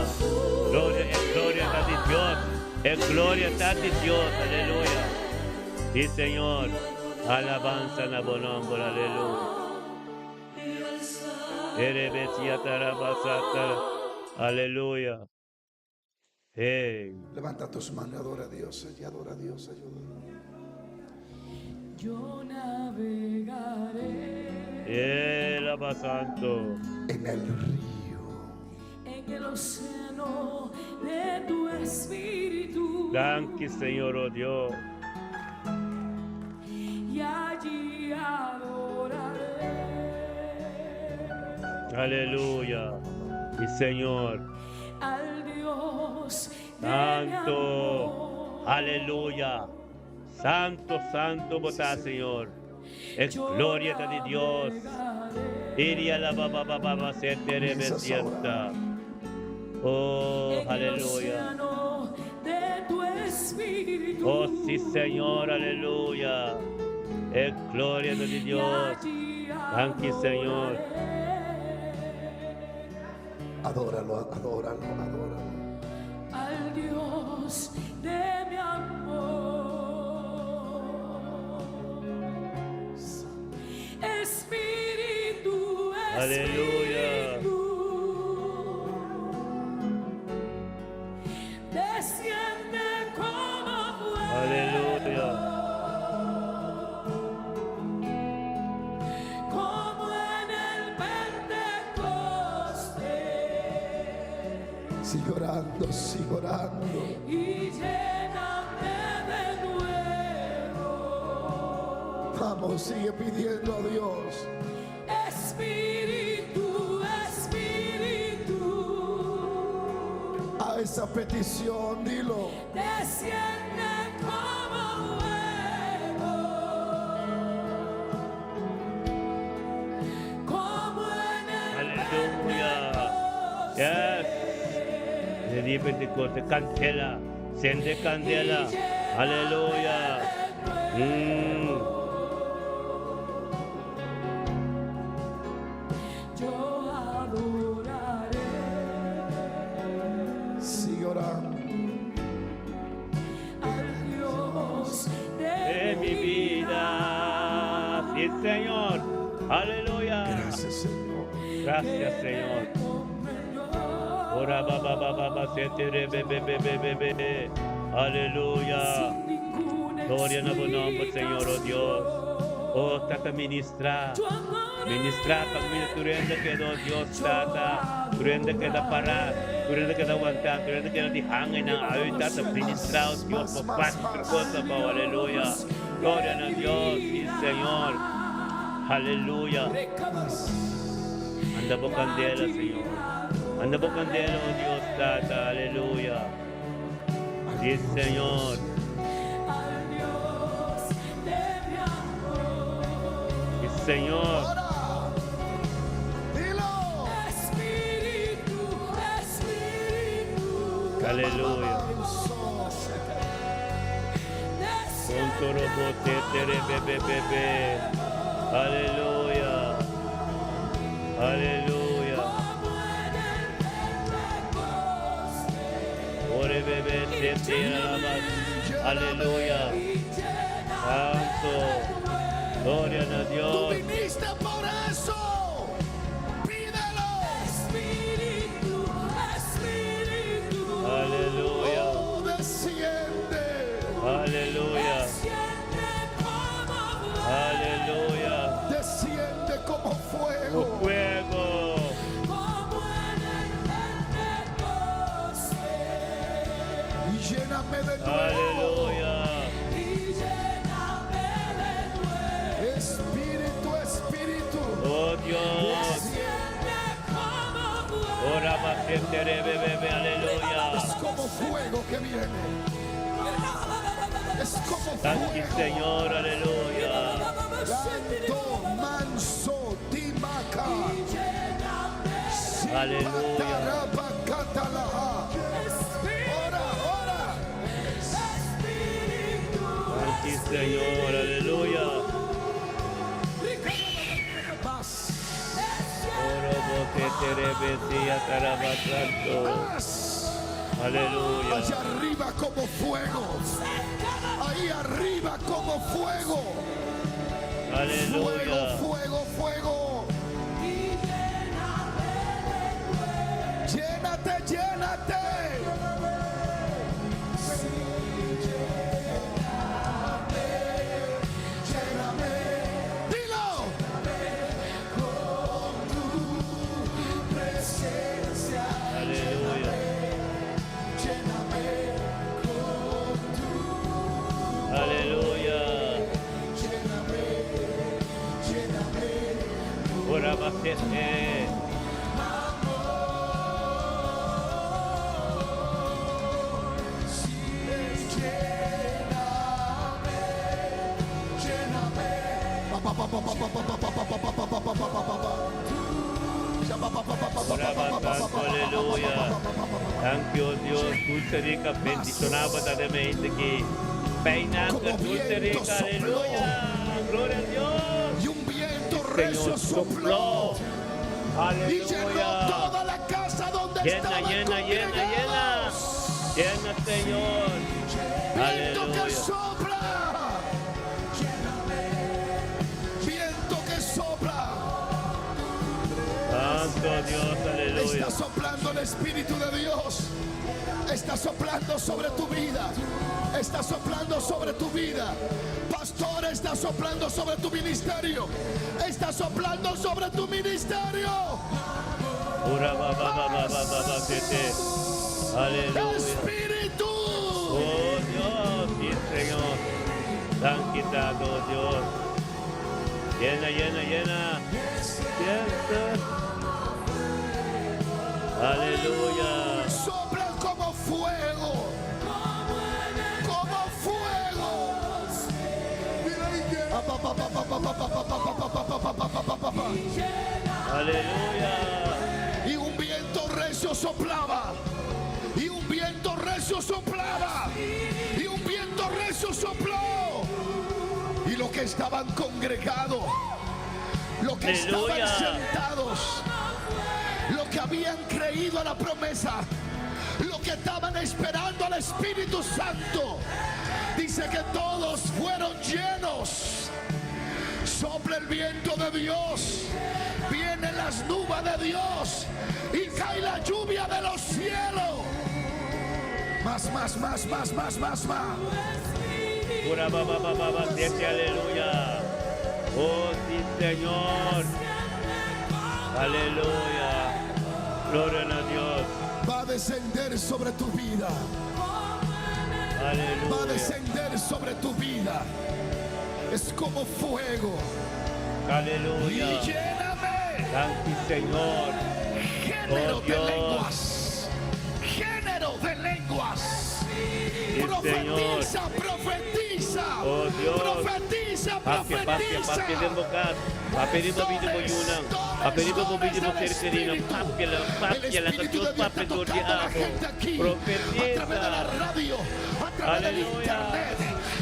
[SPEAKER 2] Gloria, e gloria ta di Dios! E gloria ta di Dios! Aleluya! Sí, Señor. Alabanza na bo nomber. Aleluya. Aleluya. Hey.
[SPEAKER 3] Levanta tus manos y adora a Dios. Y adora a Dios. Ayuda.
[SPEAKER 4] Yo navegaré.
[SPEAKER 2] El Abba Santo.
[SPEAKER 3] En el río.
[SPEAKER 4] En el océano de tu espíritu.
[SPEAKER 2] Danki, Señor, oh Dios.
[SPEAKER 4] Y allí adoraré.
[SPEAKER 2] Aleluya. Mi Señor.
[SPEAKER 4] Al Dios de mi
[SPEAKER 2] Santo.
[SPEAKER 4] amor.
[SPEAKER 2] Aleluya. Santo, santo bo ta, Señor. E gloria ta di Dios. Iria la ba ba ba ba ba se te re be
[SPEAKER 3] Comienzas a orar.
[SPEAKER 2] cierta. Oh,
[SPEAKER 4] En el
[SPEAKER 2] aleluya.
[SPEAKER 4] océano de tu espíritu.
[SPEAKER 2] Oh, sí, Señor, aleluya. E gloria ta di
[SPEAKER 4] Y
[SPEAKER 2] Dios.
[SPEAKER 4] allí
[SPEAKER 2] Danki, Señor.
[SPEAKER 4] adoraré
[SPEAKER 3] Adóralo, adóralo, adóralo.
[SPEAKER 4] Al Dios de mi amor. Espíritu.
[SPEAKER 2] Aleluya.
[SPEAKER 4] Espíritu. Desciende como fuego.
[SPEAKER 2] Aleluya.
[SPEAKER 4] Como en el Pentecostés.
[SPEAKER 3] Sigue orando, sigue orando.
[SPEAKER 4] Y lléname de nuevo.
[SPEAKER 3] Vamos, sigue pidiendo a Dios.
[SPEAKER 4] Espíritu, Espíritu.
[SPEAKER 3] A esa petición, dilo.
[SPEAKER 4] Desciende como fuego. Como en el
[SPEAKER 2] Aleluya. Yes. E dia Pentecoste, candela. Sende candela. Aleluya.
[SPEAKER 4] Yo adoraré
[SPEAKER 3] Sigue orando.
[SPEAKER 4] al Dios de,
[SPEAKER 2] De mi vida. Sí, Señor. Aleluya.
[SPEAKER 3] Gracias, Señor.
[SPEAKER 2] Gracias, Señor. Ora ba ba ba ba ba se te re be be be be be be. Aleluya.
[SPEAKER 4] Sin ninguna
[SPEAKER 2] Gloria na bo nomber, Señor, oh Dios. Oh, Tata ministra. Ministra pa mi tur hende keda, oh Dios, Tata. Tur hende keda para. Tur hende keda wanta. Tur hende keda di hangen na ay, Tata, ministra, oh Dios, pa pas cosa pa, aleluya. Gloria na Dios, sí, Señor. Aleluya. Manda bo candela, Señor. Manda bo candela, oh Dios, Tata, aleluya. Sí, Señor.
[SPEAKER 4] Al Dios de mi amor.
[SPEAKER 2] Sí, Señor.
[SPEAKER 3] Ora. Dilo.
[SPEAKER 4] Espíritu, Espíritu.
[SPEAKER 2] Aleluya.
[SPEAKER 4] Desciende
[SPEAKER 2] Tere be be be be. Aleluya. Aleluya.
[SPEAKER 4] como en el Pentecostés.
[SPEAKER 2] Ore be be se te alabas. Aleluya.
[SPEAKER 4] Y lléname
[SPEAKER 2] Santo. Gloria a
[SPEAKER 3] Tú
[SPEAKER 2] Dios.
[SPEAKER 3] viniste por eso. Pídelo.
[SPEAKER 4] Espíritu, Espíritu.
[SPEAKER 2] Aleluya.
[SPEAKER 3] Oh, desciende.
[SPEAKER 2] Aleluya.
[SPEAKER 4] Desciende como fuego.
[SPEAKER 2] Aleluya.
[SPEAKER 3] Desciende como fuego.
[SPEAKER 2] Fuego.
[SPEAKER 4] Como en el Pentecostés.
[SPEAKER 3] Y lléname de nuevo.
[SPEAKER 2] Aleluya.
[SPEAKER 4] Y lléname de nuevo.
[SPEAKER 3] Espíritu, Espíritu.
[SPEAKER 2] Oh Dios.
[SPEAKER 4] Desciende como fuego.
[SPEAKER 2] Ora ba se tere be be be. Aleluya.
[SPEAKER 3] Es como fuego que viene. Es como
[SPEAKER 2] Thank you,
[SPEAKER 3] fuego.
[SPEAKER 2] Señor. Aleluya.
[SPEAKER 3] Santo, manso, timaca.
[SPEAKER 2] Aleluya.
[SPEAKER 3] Sipatarabacatalaha. Ora, ora.
[SPEAKER 2] Thank you, Señor. Aleluya.
[SPEAKER 3] Más.
[SPEAKER 2] Oro bo te tere be si ataraba santo.
[SPEAKER 3] Más.
[SPEAKER 2] Aleluya.
[SPEAKER 3] Allá arriba como fuego. Ahí arriba como fuego. Fuego,
[SPEAKER 2] Aleluya.
[SPEAKER 3] fuego, fuego. Llénate, llénate. Lléname, lléname. Dilo. Con tu presencia.
[SPEAKER 2] Aleluya.
[SPEAKER 3] Lléname con tu
[SPEAKER 2] Aleluya.
[SPEAKER 3] Lléname, lléname.
[SPEAKER 2] Ora ba se te.
[SPEAKER 3] Sí, lléname, lléname. Pa, pa, pa, pa, pa, pa, pa, pa, pa, pa, pa, pa, pa, pa, pa, pa, pa. Ya, pa, pa, pa, pa, pa, pa,
[SPEAKER 2] Ora
[SPEAKER 3] pa,
[SPEAKER 2] ba
[SPEAKER 3] pa, pa,
[SPEAKER 2] santo.
[SPEAKER 3] pa, pa, pa,
[SPEAKER 2] Aleluya.
[SPEAKER 3] pa, pa, pa, pa, pa.
[SPEAKER 2] Thank you, Dios. Dulce rica. Bendicionado ta mente que Peina
[SPEAKER 3] Como
[SPEAKER 2] dulce
[SPEAKER 3] viento
[SPEAKER 2] rica.
[SPEAKER 3] sopló.
[SPEAKER 2] Aleluya. Gloria a Dios.
[SPEAKER 3] Y un viento recio
[SPEAKER 2] Señor
[SPEAKER 3] sopló
[SPEAKER 2] sopló.
[SPEAKER 3] y llenó
[SPEAKER 2] Aleluya.
[SPEAKER 3] toda la casa donde
[SPEAKER 2] Llena,
[SPEAKER 3] estaban
[SPEAKER 2] llena, llena, llena.
[SPEAKER 3] congregados.
[SPEAKER 2] Llena, Señor.
[SPEAKER 3] Viento que
[SPEAKER 2] Aleluya.
[SPEAKER 3] sopla. Viento que sopla.
[SPEAKER 2] oh Dios, aleluya.
[SPEAKER 3] Está soplando el Espíritu de Dios. Está soplando sobre tu vida. Está soplando sobre tu vida. Pastor, está soplando sobre tu ministerio. Está soplando sobre tu ministerio.
[SPEAKER 2] Ora ba ba ba ba ba ba ba tete. Aleluya.
[SPEAKER 3] Espíritu.
[SPEAKER 2] Oh Dios, sí Señor. Sanquitado, oh Dios. Llena, llena, llena. Cierto. Aleluya.
[SPEAKER 3] Sopla como fuego. Como fuego.
[SPEAKER 2] Aleluya.
[SPEAKER 3] Y un viento recio soplaba. Y un viento recio soplaba. Y un viento recio sopló. Y los que estaban congregados, los que estaban
[SPEAKER 2] Aleluya.
[SPEAKER 3] sentados, los que habían creído a la promesa, los que estaban esperando al Espíritu Santo, dice que todos fueron llenos. Sopla el viento de Dios, vienen las nubes de Dios y cae la lluvia de los cielos. Más, más, más, más, más, más, más.
[SPEAKER 2] Ora ba ba ba ba ba tete, aleluya. Oh sí, Señor. Aleluya. Gloria a Dios.
[SPEAKER 3] Va a descender sobre tu vida. Va a
[SPEAKER 2] Aleluya.
[SPEAKER 3] descender sobre tu vida. Es como fuego. Y
[SPEAKER 2] Aleluya.
[SPEAKER 3] lléname.
[SPEAKER 2] Santi Señor.
[SPEAKER 3] Género
[SPEAKER 2] Oh,
[SPEAKER 3] de
[SPEAKER 2] Dios.
[SPEAKER 3] lenguas. Género de lenguas.
[SPEAKER 2] Sí, Señor.
[SPEAKER 3] Profetiza, profetiza.
[SPEAKER 2] Oh, Dios.
[SPEAKER 3] Profetiza,
[SPEAKER 2] Papia, papia, papia den
[SPEAKER 3] profetiza.
[SPEAKER 2] bokas. Papia di bobidi bo yunang. Papia di bobidi bo serkerina. Papia la,
[SPEAKER 3] El
[SPEAKER 2] papia la,
[SPEAKER 3] Espíritu
[SPEAKER 2] Dios
[SPEAKER 3] de Dios
[SPEAKER 2] papia
[SPEAKER 3] está
[SPEAKER 2] dor di
[SPEAKER 3] tocando a la
[SPEAKER 2] abo.
[SPEAKER 3] gente aquí, a través de la
[SPEAKER 2] Profetiza.
[SPEAKER 3] radio, a través del
[SPEAKER 2] Aleluya.
[SPEAKER 3] internet.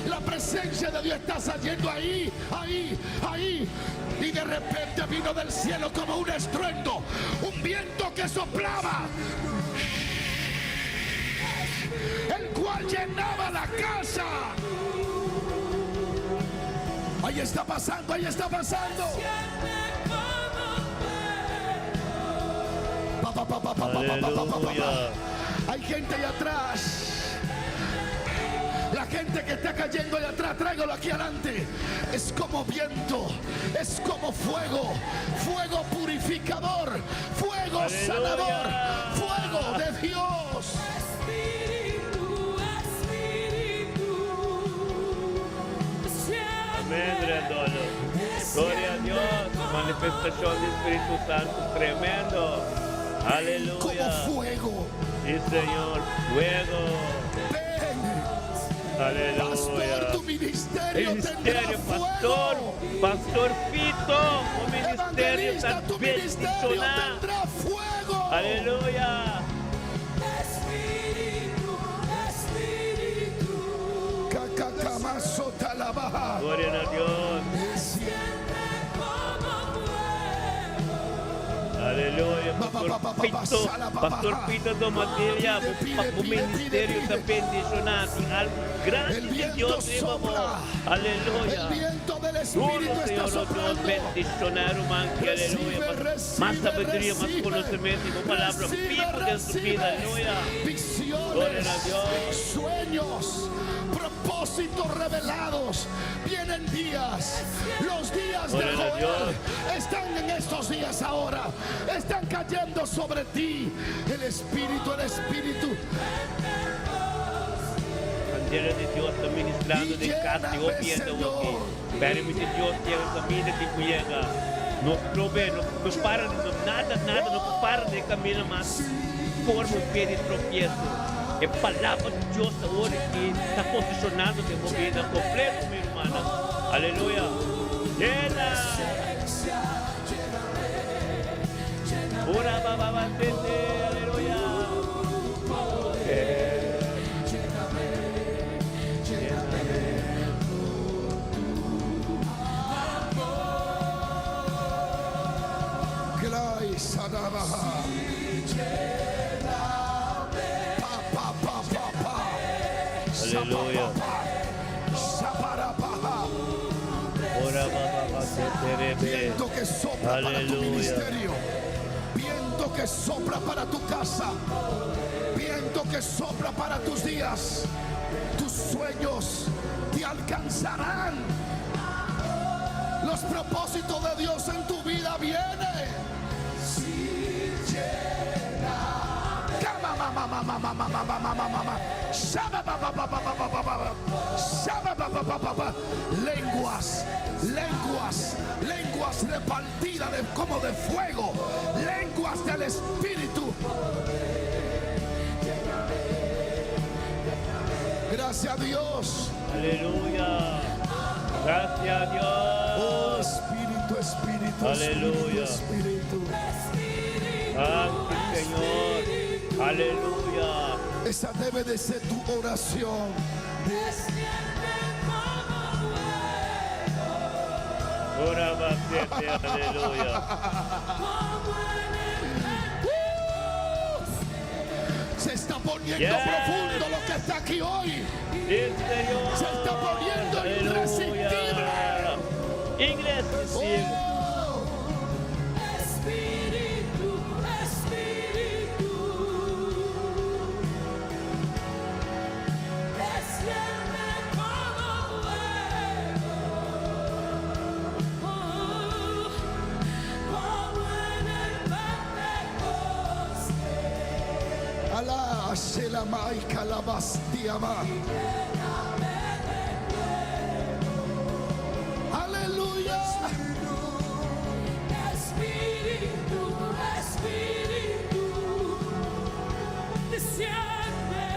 [SPEAKER 3] La presencia de Dios está saliendo ahí, ahí, ahí. Y de repente vino del cielo como un estruendo, un viento que soplaba, el cual llenaba la casa. Ahí está pasando, ahí está pasando. Pa, pa, pa, pa, pa, pa, pa, pa, pa, pa, pa.
[SPEAKER 2] Aleluya.
[SPEAKER 3] Hay gente allá atrás. La gente que está cayendo allá atrás, tráigalo aquí adelante. Es como viento, es como fuego, fuego purificador, fuego
[SPEAKER 2] Aleluya.
[SPEAKER 3] sanador, fuego de Dios.
[SPEAKER 4] Espíritu, Espíritu,
[SPEAKER 2] Amén, Brandolo. Gloria a Dios. Manifestación del Espíritu Santo tremendo.
[SPEAKER 3] Como
[SPEAKER 2] Aleluya.
[SPEAKER 3] fuego.
[SPEAKER 2] Sí, Señor. Fuego.
[SPEAKER 3] Ven, pastor,
[SPEAKER 2] Aleluya.
[SPEAKER 3] tu ministerio tendrá
[SPEAKER 2] Ministerio, pastor,
[SPEAKER 3] fuego.
[SPEAKER 2] pastor Fito, o ministerio
[SPEAKER 3] Evangelista,
[SPEAKER 2] tan
[SPEAKER 3] tu ministerio
[SPEAKER 2] bendicionado.
[SPEAKER 3] tendrá fuego.
[SPEAKER 2] Aleluya.
[SPEAKER 4] Espíritu, Espíritu,
[SPEAKER 3] Cacacamazo talabaja.
[SPEAKER 2] Gloria a Dios.
[SPEAKER 4] desciende como fuego.
[SPEAKER 2] Aleluya.
[SPEAKER 3] Pa, pa,
[SPEAKER 2] Pastor
[SPEAKER 3] pa, pa, pa,
[SPEAKER 2] Fito,
[SPEAKER 3] sala, pa, pa,
[SPEAKER 2] Pastor
[SPEAKER 3] pa.
[SPEAKER 2] Fito Domatilla,
[SPEAKER 3] Pide, pide,
[SPEAKER 2] o
[SPEAKER 3] pide,
[SPEAKER 2] ministerio
[SPEAKER 3] pide,
[SPEAKER 2] está
[SPEAKER 3] pide.
[SPEAKER 2] bendicionado. Algo grande
[SPEAKER 3] El
[SPEAKER 2] de
[SPEAKER 3] viento
[SPEAKER 2] Dios, mi
[SPEAKER 3] sopla.
[SPEAKER 2] Aleluya.
[SPEAKER 3] El viento del
[SPEAKER 2] Duro,
[SPEAKER 3] Espíritu está
[SPEAKER 2] Señor, oh Dios,
[SPEAKER 3] soplando.
[SPEAKER 2] bendicionar, hermano, que aleluya.
[SPEAKER 3] Recibe,
[SPEAKER 2] Más-
[SPEAKER 3] recibe,
[SPEAKER 2] Más sabiduría, más
[SPEAKER 3] recibe.
[SPEAKER 2] conocimiento y más palabra
[SPEAKER 3] Recibe,
[SPEAKER 2] viva de su
[SPEAKER 3] recibe.
[SPEAKER 2] vida. Aleluya.
[SPEAKER 3] Visiones,
[SPEAKER 2] Gloria a Dios.
[SPEAKER 3] sueños, propósitos revelados. Vienen días, los días de
[SPEAKER 2] Gloria a
[SPEAKER 3] Joel
[SPEAKER 2] Dios.
[SPEAKER 3] están en estos días ahora. Están cayendo sobre ti. El Espíritu, el Espíritu.
[SPEAKER 2] Bandera de Dios está ministrando de casa y
[SPEAKER 3] Lléname,
[SPEAKER 2] opiendo
[SPEAKER 3] Señor.
[SPEAKER 2] aquí. Permite Dios llega camino que llega. No provee, no, no para, no, nada, nada, no para de camino más. Forma un pie de tropiezo. É palavra de Deus agora que está posicionando de vida completo, minha irmã. Aleluia. Llena. Ora, ba, ba, ba, te, te, aleluya.
[SPEAKER 3] Glai Sadabaha. Pa, pa, pa, pa, pa.
[SPEAKER 2] Aleluya.
[SPEAKER 3] Sapapapa. Saparapaha.
[SPEAKER 2] Ora, ba, ba, ba, te, te, re, be.
[SPEAKER 3] Viento que sopla para tu
[SPEAKER 2] Aleluya.
[SPEAKER 3] ministerio. Viento que sopla para tu casa. Viento que sopla para tus días. Tus sueños te alcanzarán. Los propósitos de Dios en tu vida vienen. Si llena. Kama, ma, ma, ma, ma, ma, ma, ma, ma, ma, ma, ma. Shaba, ba, ba, ba, ba, ba, ba, ba, ba. Shaba, ba, ba, ba, ba, ba. Lenguas, lenguas, lenguas repartidas de, como de fuego, lenguas del Espíritu. Gracias a Dios.
[SPEAKER 2] Aleluya. Gracias a
[SPEAKER 3] Oh
[SPEAKER 2] Dios.
[SPEAKER 3] Espíritu, Espíritu,
[SPEAKER 2] Aleluya.
[SPEAKER 3] Espíritu, Espíritu.
[SPEAKER 2] Santo Señor. Aleluya.
[SPEAKER 3] Esa debe de ser tu oración.
[SPEAKER 4] Desciende como fuego,
[SPEAKER 2] Ora va siete, aleluya.
[SPEAKER 4] como en el
[SPEAKER 3] Se está poniendo
[SPEAKER 2] Yes.
[SPEAKER 3] profundo lo que está aquí hoy.
[SPEAKER 2] Sí, Señor.
[SPEAKER 3] Se está poniendo
[SPEAKER 2] Aleluya.
[SPEAKER 3] irresistible.
[SPEAKER 2] Irresistible.
[SPEAKER 3] Oh,
[SPEAKER 4] Espíritu, Espíritu, desciende como fuego, oh, como en el Pentecostés.
[SPEAKER 3] Alá, Shelamai, Calabastiama. Aleluya.
[SPEAKER 4] Espíritu, Espíritu, desciende,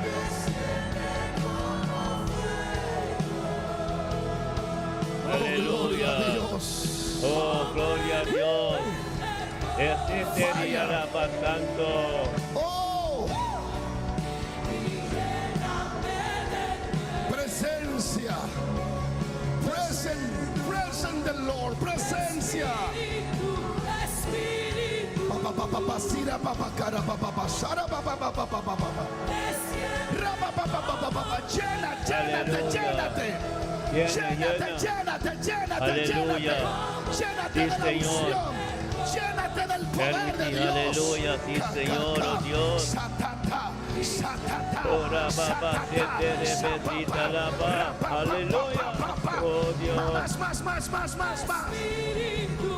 [SPEAKER 4] desciende como fuego.
[SPEAKER 3] Oh, gloria a
[SPEAKER 2] Aleluya.
[SPEAKER 3] Dios.
[SPEAKER 2] Oh, gloria a Dios. Este sería la santo.
[SPEAKER 3] Oh. Presencia. Present, present the Lord. Presencia.
[SPEAKER 4] Espíritu, Espíritu,
[SPEAKER 3] Pa, pa, pa, pa, pa, sira, pa, pa, cara, pa, pa, pa, sara, pa, pa, pa, pa, pa, pa, pa, pa.
[SPEAKER 4] desciende.
[SPEAKER 3] Ra, pa, pa, pa, pa, pa, pa, pa. Llena, llénate,
[SPEAKER 2] Aleluya.
[SPEAKER 3] llénate.
[SPEAKER 2] Llena,
[SPEAKER 3] Llénate,
[SPEAKER 2] llena.
[SPEAKER 3] llénate, llénate,
[SPEAKER 2] Aleluya.
[SPEAKER 3] llénate. Llénate
[SPEAKER 2] Sí,
[SPEAKER 3] de la
[SPEAKER 2] Señor.
[SPEAKER 3] unción. Llénate del poder de Dios.
[SPEAKER 2] Aleluya, sí,
[SPEAKER 3] Ca, ca,
[SPEAKER 2] Señor,
[SPEAKER 3] ca.
[SPEAKER 2] oh Dios.
[SPEAKER 3] Satata, satata,
[SPEAKER 2] Ora, ba, ba,
[SPEAKER 3] satata,
[SPEAKER 2] siete, re,
[SPEAKER 3] sa, pa,
[SPEAKER 2] besita,
[SPEAKER 3] pa,
[SPEAKER 2] la, ba.
[SPEAKER 3] ra, pa, pa,
[SPEAKER 2] Aleluya.
[SPEAKER 3] pa, pa, pa, pa.
[SPEAKER 2] Oh, Dios.
[SPEAKER 3] Más, más, más, más, más, más.
[SPEAKER 4] Espíritu,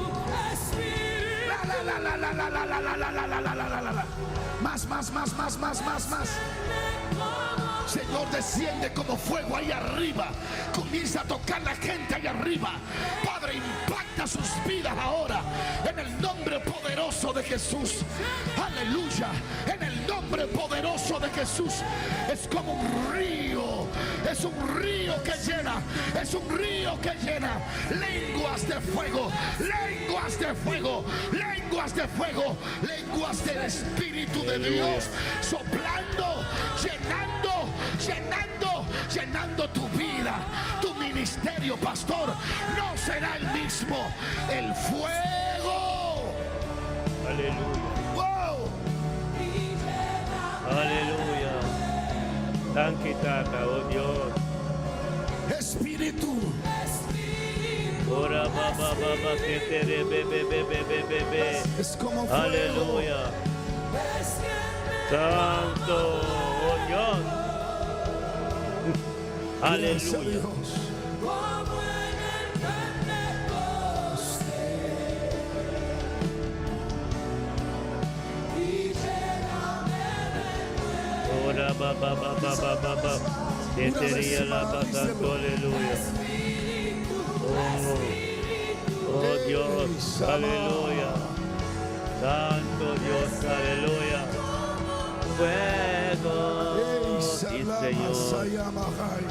[SPEAKER 4] Espíritu,
[SPEAKER 3] La, la, la, la, la, la, la, la, la, la, la, la, la, la, la, la. Más, más, más, más, más, más, más. Señor, desciende como fuego ahí arriba. Comienza a tocar la gente ahí arriba. Padre, impacta sus vidas ahora. En el nombre poderoso de Jesús. Aleluya. En el nombre poderoso de Jesús. Es como un río. Es un río que llena. Es un río que llena. Lenguas de fuego. Lenguas de fuego. Lenguas de fuego. Lenguas del Espíritu de Dios. Soplando, llenando, llenando, llenando tu vida, tu ministerio, pastor. No será el mismo. El fuego.
[SPEAKER 2] Aleluya.
[SPEAKER 3] Wow.
[SPEAKER 2] Aleluya. Danki Tata, oh Dios.
[SPEAKER 3] Espíritu.
[SPEAKER 2] Ora ba ba ba ba siete re be be be be be be be.
[SPEAKER 3] Es como fuego.
[SPEAKER 2] Aleluya. Santo, oh Dios.
[SPEAKER 3] Gracias a
[SPEAKER 2] Aleluya.
[SPEAKER 3] Dios.
[SPEAKER 4] Como en el Pentecostés. Y lléname de
[SPEAKER 2] Ora ba ba ba ba ba ba ba.
[SPEAKER 3] Una
[SPEAKER 2] Siete
[SPEAKER 3] vez
[SPEAKER 2] ria la
[SPEAKER 3] más,
[SPEAKER 2] ba santo,
[SPEAKER 3] díselo.
[SPEAKER 2] aleluya. Oh, oh Dios, aleluya. Santo Dios, aleluya. Fuego.
[SPEAKER 3] Ey,
[SPEAKER 2] Sí,
[SPEAKER 3] salama,
[SPEAKER 2] Señor.
[SPEAKER 3] sayamahai.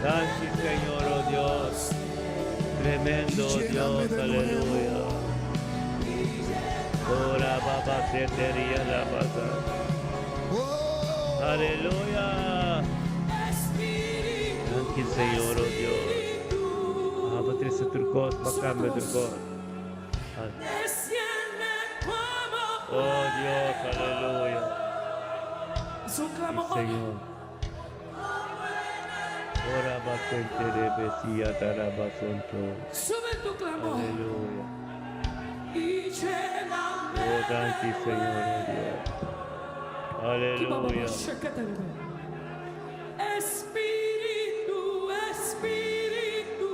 [SPEAKER 2] Santo Señor, oh Dios. Tremendo oh
[SPEAKER 3] Lléname
[SPEAKER 2] Dios,
[SPEAKER 3] de
[SPEAKER 2] aleluya. Ora baba setería la basa.
[SPEAKER 3] Oh,
[SPEAKER 2] Aleluya.
[SPEAKER 4] Espíritu,
[SPEAKER 2] Danki Señor, oh Dios. Ah, Patricia Turcot, Macambe Turcot.
[SPEAKER 4] desciende como
[SPEAKER 2] Oh Dios, aleluya.
[SPEAKER 4] Es un
[SPEAKER 2] Sí,
[SPEAKER 4] clamor.
[SPEAKER 2] Señor. Ora basentere besia tarabasonto.
[SPEAKER 4] Sube tu clamor
[SPEAKER 2] Aleluya.
[SPEAKER 4] y
[SPEAKER 2] Oh, danki Señor, oh Dios. Aleluya.
[SPEAKER 4] Espíritu, Espíritu.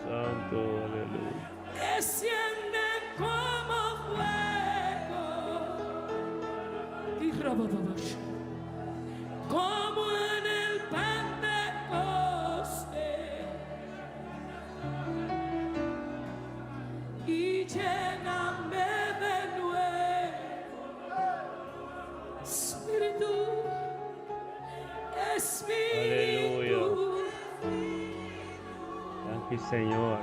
[SPEAKER 2] Santo, aleluya.
[SPEAKER 4] Desciende como fuego. Y rabababash. Como en el Pentecostés. Y lléname de nuevo. Espíritu, Espíritu.
[SPEAKER 2] Danki Señor.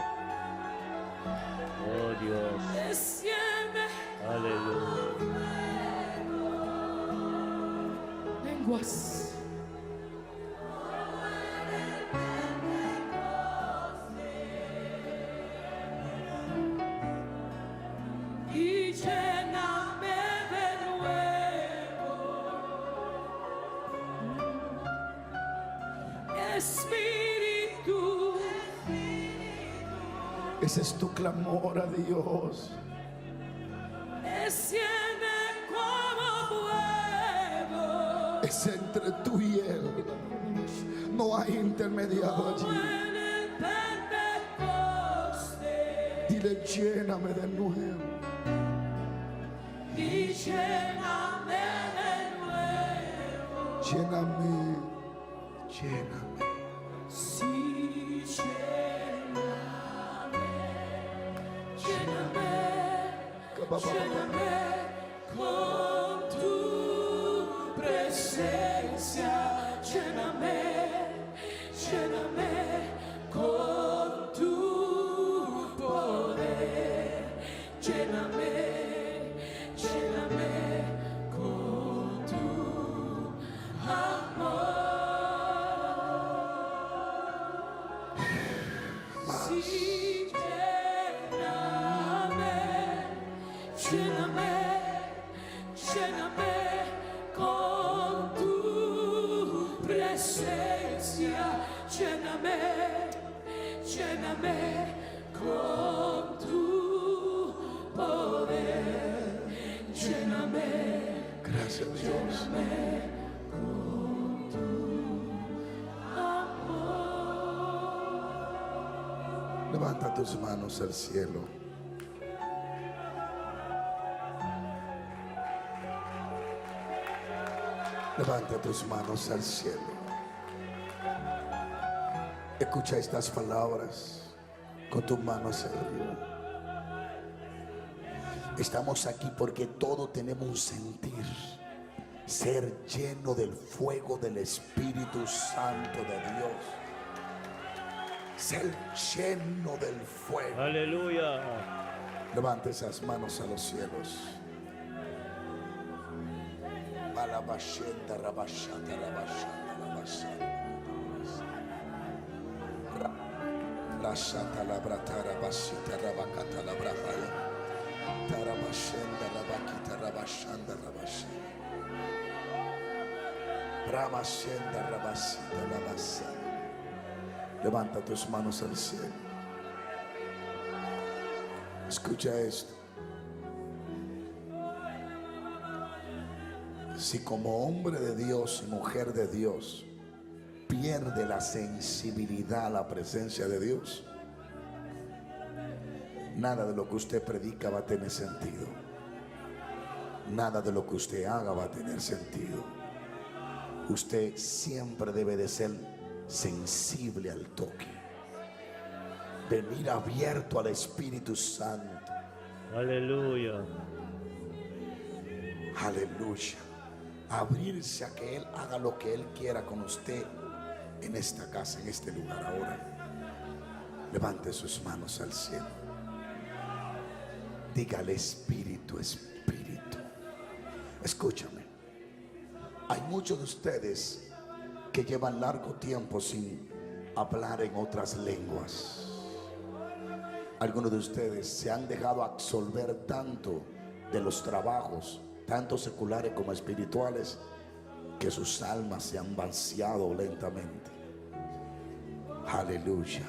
[SPEAKER 2] Oh Dios.
[SPEAKER 4] Desciende.
[SPEAKER 2] Aleluya.
[SPEAKER 4] Lenguas. Y lléname de nuevo. Espíritu.
[SPEAKER 3] Ese es tu clamor a Dios.
[SPEAKER 4] Desciende como fuego.
[SPEAKER 3] Es entre tú y Él. No hay intermediado allí.
[SPEAKER 4] Como en el Pentecostés.
[SPEAKER 3] Dile, lléname de nuevo.
[SPEAKER 4] Y lléname de nuevo.
[SPEAKER 3] Lléname, lléname.
[SPEAKER 4] Sí, lléname, lléname, lléname con tu presencia. Lléname, lléname con tu poder. Lléname, lléname con tu amor. Sí, lléname, lléname, lléname con tu presencia. Lléname, lléname con tu poder. Lléname,
[SPEAKER 3] Gracias Dios.
[SPEAKER 4] lléname con tu amor.
[SPEAKER 3] Levanta tus manos al cielo. Levanta tus manos al cielo. Escucha estas palabras con tus manos arriba. Estamos aquí porque todos tenemos un sentir, ser lleno del fuego del Espíritu Santo de Dios. Ser lleno del fuego.
[SPEAKER 2] Aleluya.
[SPEAKER 3] Levante esas manos a los cielos. Balabashenda, rabashata, rabashata, rabashata. Rashata, labrata, rabashita, rabakata, labrahaya. Tarabashenda, rabakita, rabashanda, rabashanda. Ramashenda, rabasita, rabasaya. Levanta tus manos al cielo. Escucha esto. Si como hombre de Dios y mujer de Dios pierde la sensibilidad a la presencia de Dios, nada de lo que usted predica va a tener sentido. Nada de lo que usted haga va a tener sentido. Usted siempre debe de ser sensible al toque. Venir abierto al Espíritu Santo.
[SPEAKER 2] Aleluya.
[SPEAKER 3] Aleluya. Abrirse a que Él haga lo que Él quiera con usted en esta casa, en este lugar ahora. Levante sus manos al cielo. Dígale Espíritu, Espíritu. Escúchame. Hay muchos de ustedes que llevan largo tiempo sin hablar en otras lenguas. Algunos de ustedes se han dejado absolver tanto de los trabajos, tanto seculares como espirituales, que sus almas se han vaciado lentamente. Aleluya.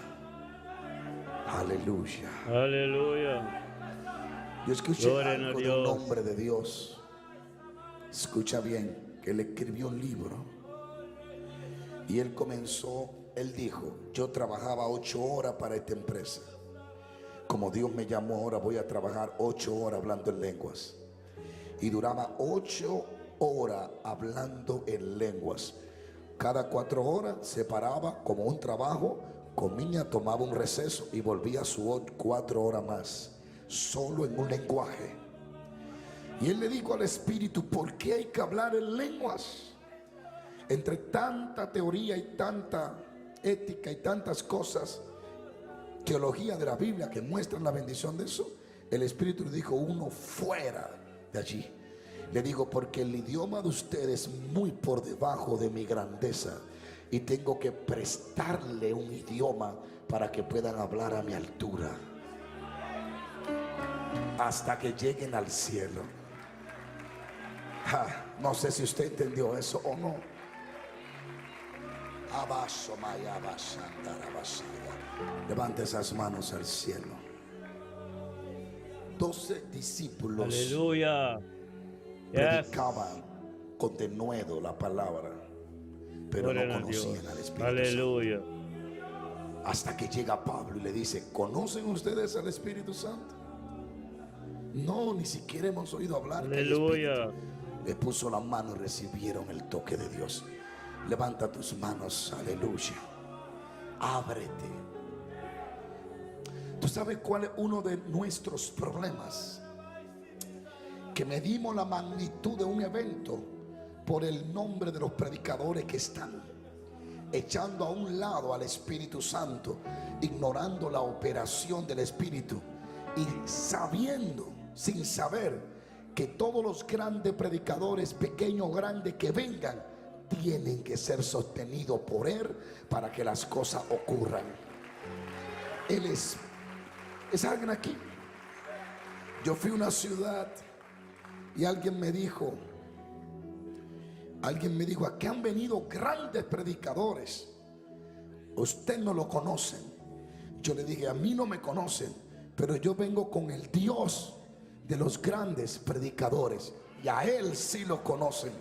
[SPEAKER 5] Aleluya.
[SPEAKER 2] Aleluya.
[SPEAKER 5] Yo escuché
[SPEAKER 2] Gloria a
[SPEAKER 5] algo de
[SPEAKER 2] Dios.
[SPEAKER 5] un hombre de Dios. Escucha bien, que él escribió un libro. Y él comenzó, él dijo, yo trabajaba ocho horas para esta empresa. Como Dios me llamó ahora, voy a trabajar ocho horas hablando en lenguas. Y duraba ocho horas hablando en lenguas. Cada cuatro horas se paraba como un trabajo, comía, tomaba un receso y volvía a su cuatro horas más, solo en un lenguaje. Y él le dijo al Espíritu, ¿por qué hay que hablar en lenguas? Entre tanta teoría y tanta ética y tantas cosas, teología de la Biblia que muestran la bendición de eso, el Espíritu le dijo uno fuera de allí. Le digo, porque el idioma de ustedes es muy por debajo de mi grandeza y tengo que prestarle un idioma para que puedan hablar a mi altura hasta que lleguen al cielo. Ja, no sé si usted entendió eso o no. Levante esas manos al cielo. Doce discípulos
[SPEAKER 2] Aleluya. Yes.
[SPEAKER 5] predicaban con denuedo la palabra, pero
[SPEAKER 2] Gloria
[SPEAKER 5] no
[SPEAKER 2] a Dios.
[SPEAKER 5] conocían al Espíritu Santo.
[SPEAKER 2] Aleluya.
[SPEAKER 5] Hasta que llega Pablo y le dice, ¿conocen ustedes al Espíritu Santo? No, ni siquiera hemos oído hablar. que hay
[SPEAKER 2] Aleluya.
[SPEAKER 5] Espíritu. Le puso la mano y recibieron el toque de Dios. Levanta tus manos, aleluya. Ábrete. ¿Tú sabes cuál es uno de nuestros problemas? Que medimos la magnitud de un evento por el nombre de los predicadores que están echando a un lado al Espíritu Santo, ignorando la operación del Espíritu y sabiendo, sin saber, que todos los grandes predicadores, pequeños o grandes que vengan, tienen que ser sostenidos por Él para que las cosas ocurran. Él es, ¿es alguien aquí? Yo fui a una ciudad y alguien me dijo, alguien me dijo, aquí han venido grandes predicadores. Usted no lo conocen. Yo le dije, a mí no me conocen, pero yo vengo con el Dios de los grandes predicadores. Y a Él sí lo conocen.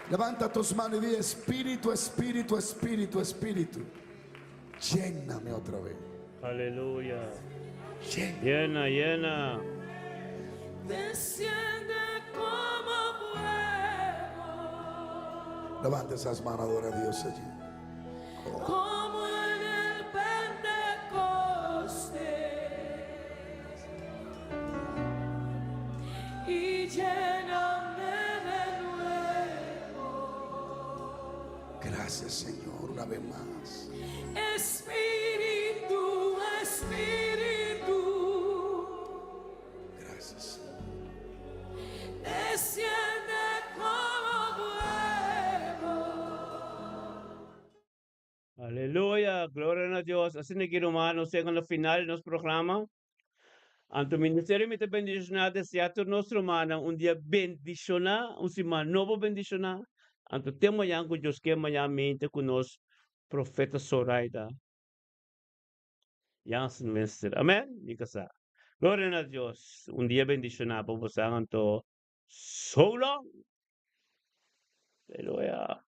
[SPEAKER 5] Levanta tus manos y di, Espíritu, Espíritu, Espíritu, Espíritu. Lléname otra vez.
[SPEAKER 2] Aleluya.
[SPEAKER 5] Lléname.
[SPEAKER 2] Llena, llena.
[SPEAKER 4] Desciende como fuego,
[SPEAKER 5] Levanta esas manos, adora a Dios allí.
[SPEAKER 4] como en el Pentecostés, y lléname de nuevo.
[SPEAKER 5] Gracias, Señor, una vez más.
[SPEAKER 4] Espíritu, Espíritu,
[SPEAKER 5] Gracias, Señor.
[SPEAKER 4] desciende como fuego.
[SPEAKER 2] Aleluya. Gloria na Dios. Asina ku ruman, nos a yega na final di nos programa. Anto ministerio mi ta bendishoná, deseá tur nos rumannan un dia bendishoná, un siman nobo bendishoná. Anto te mañan ku Dios ke mañan mente ku nos profeta Zoraida. Jansen Winster. Amèn. Mi kasá. Gloria na Dios. Un dia bendishoná pa boso anto. So long. Aleluya.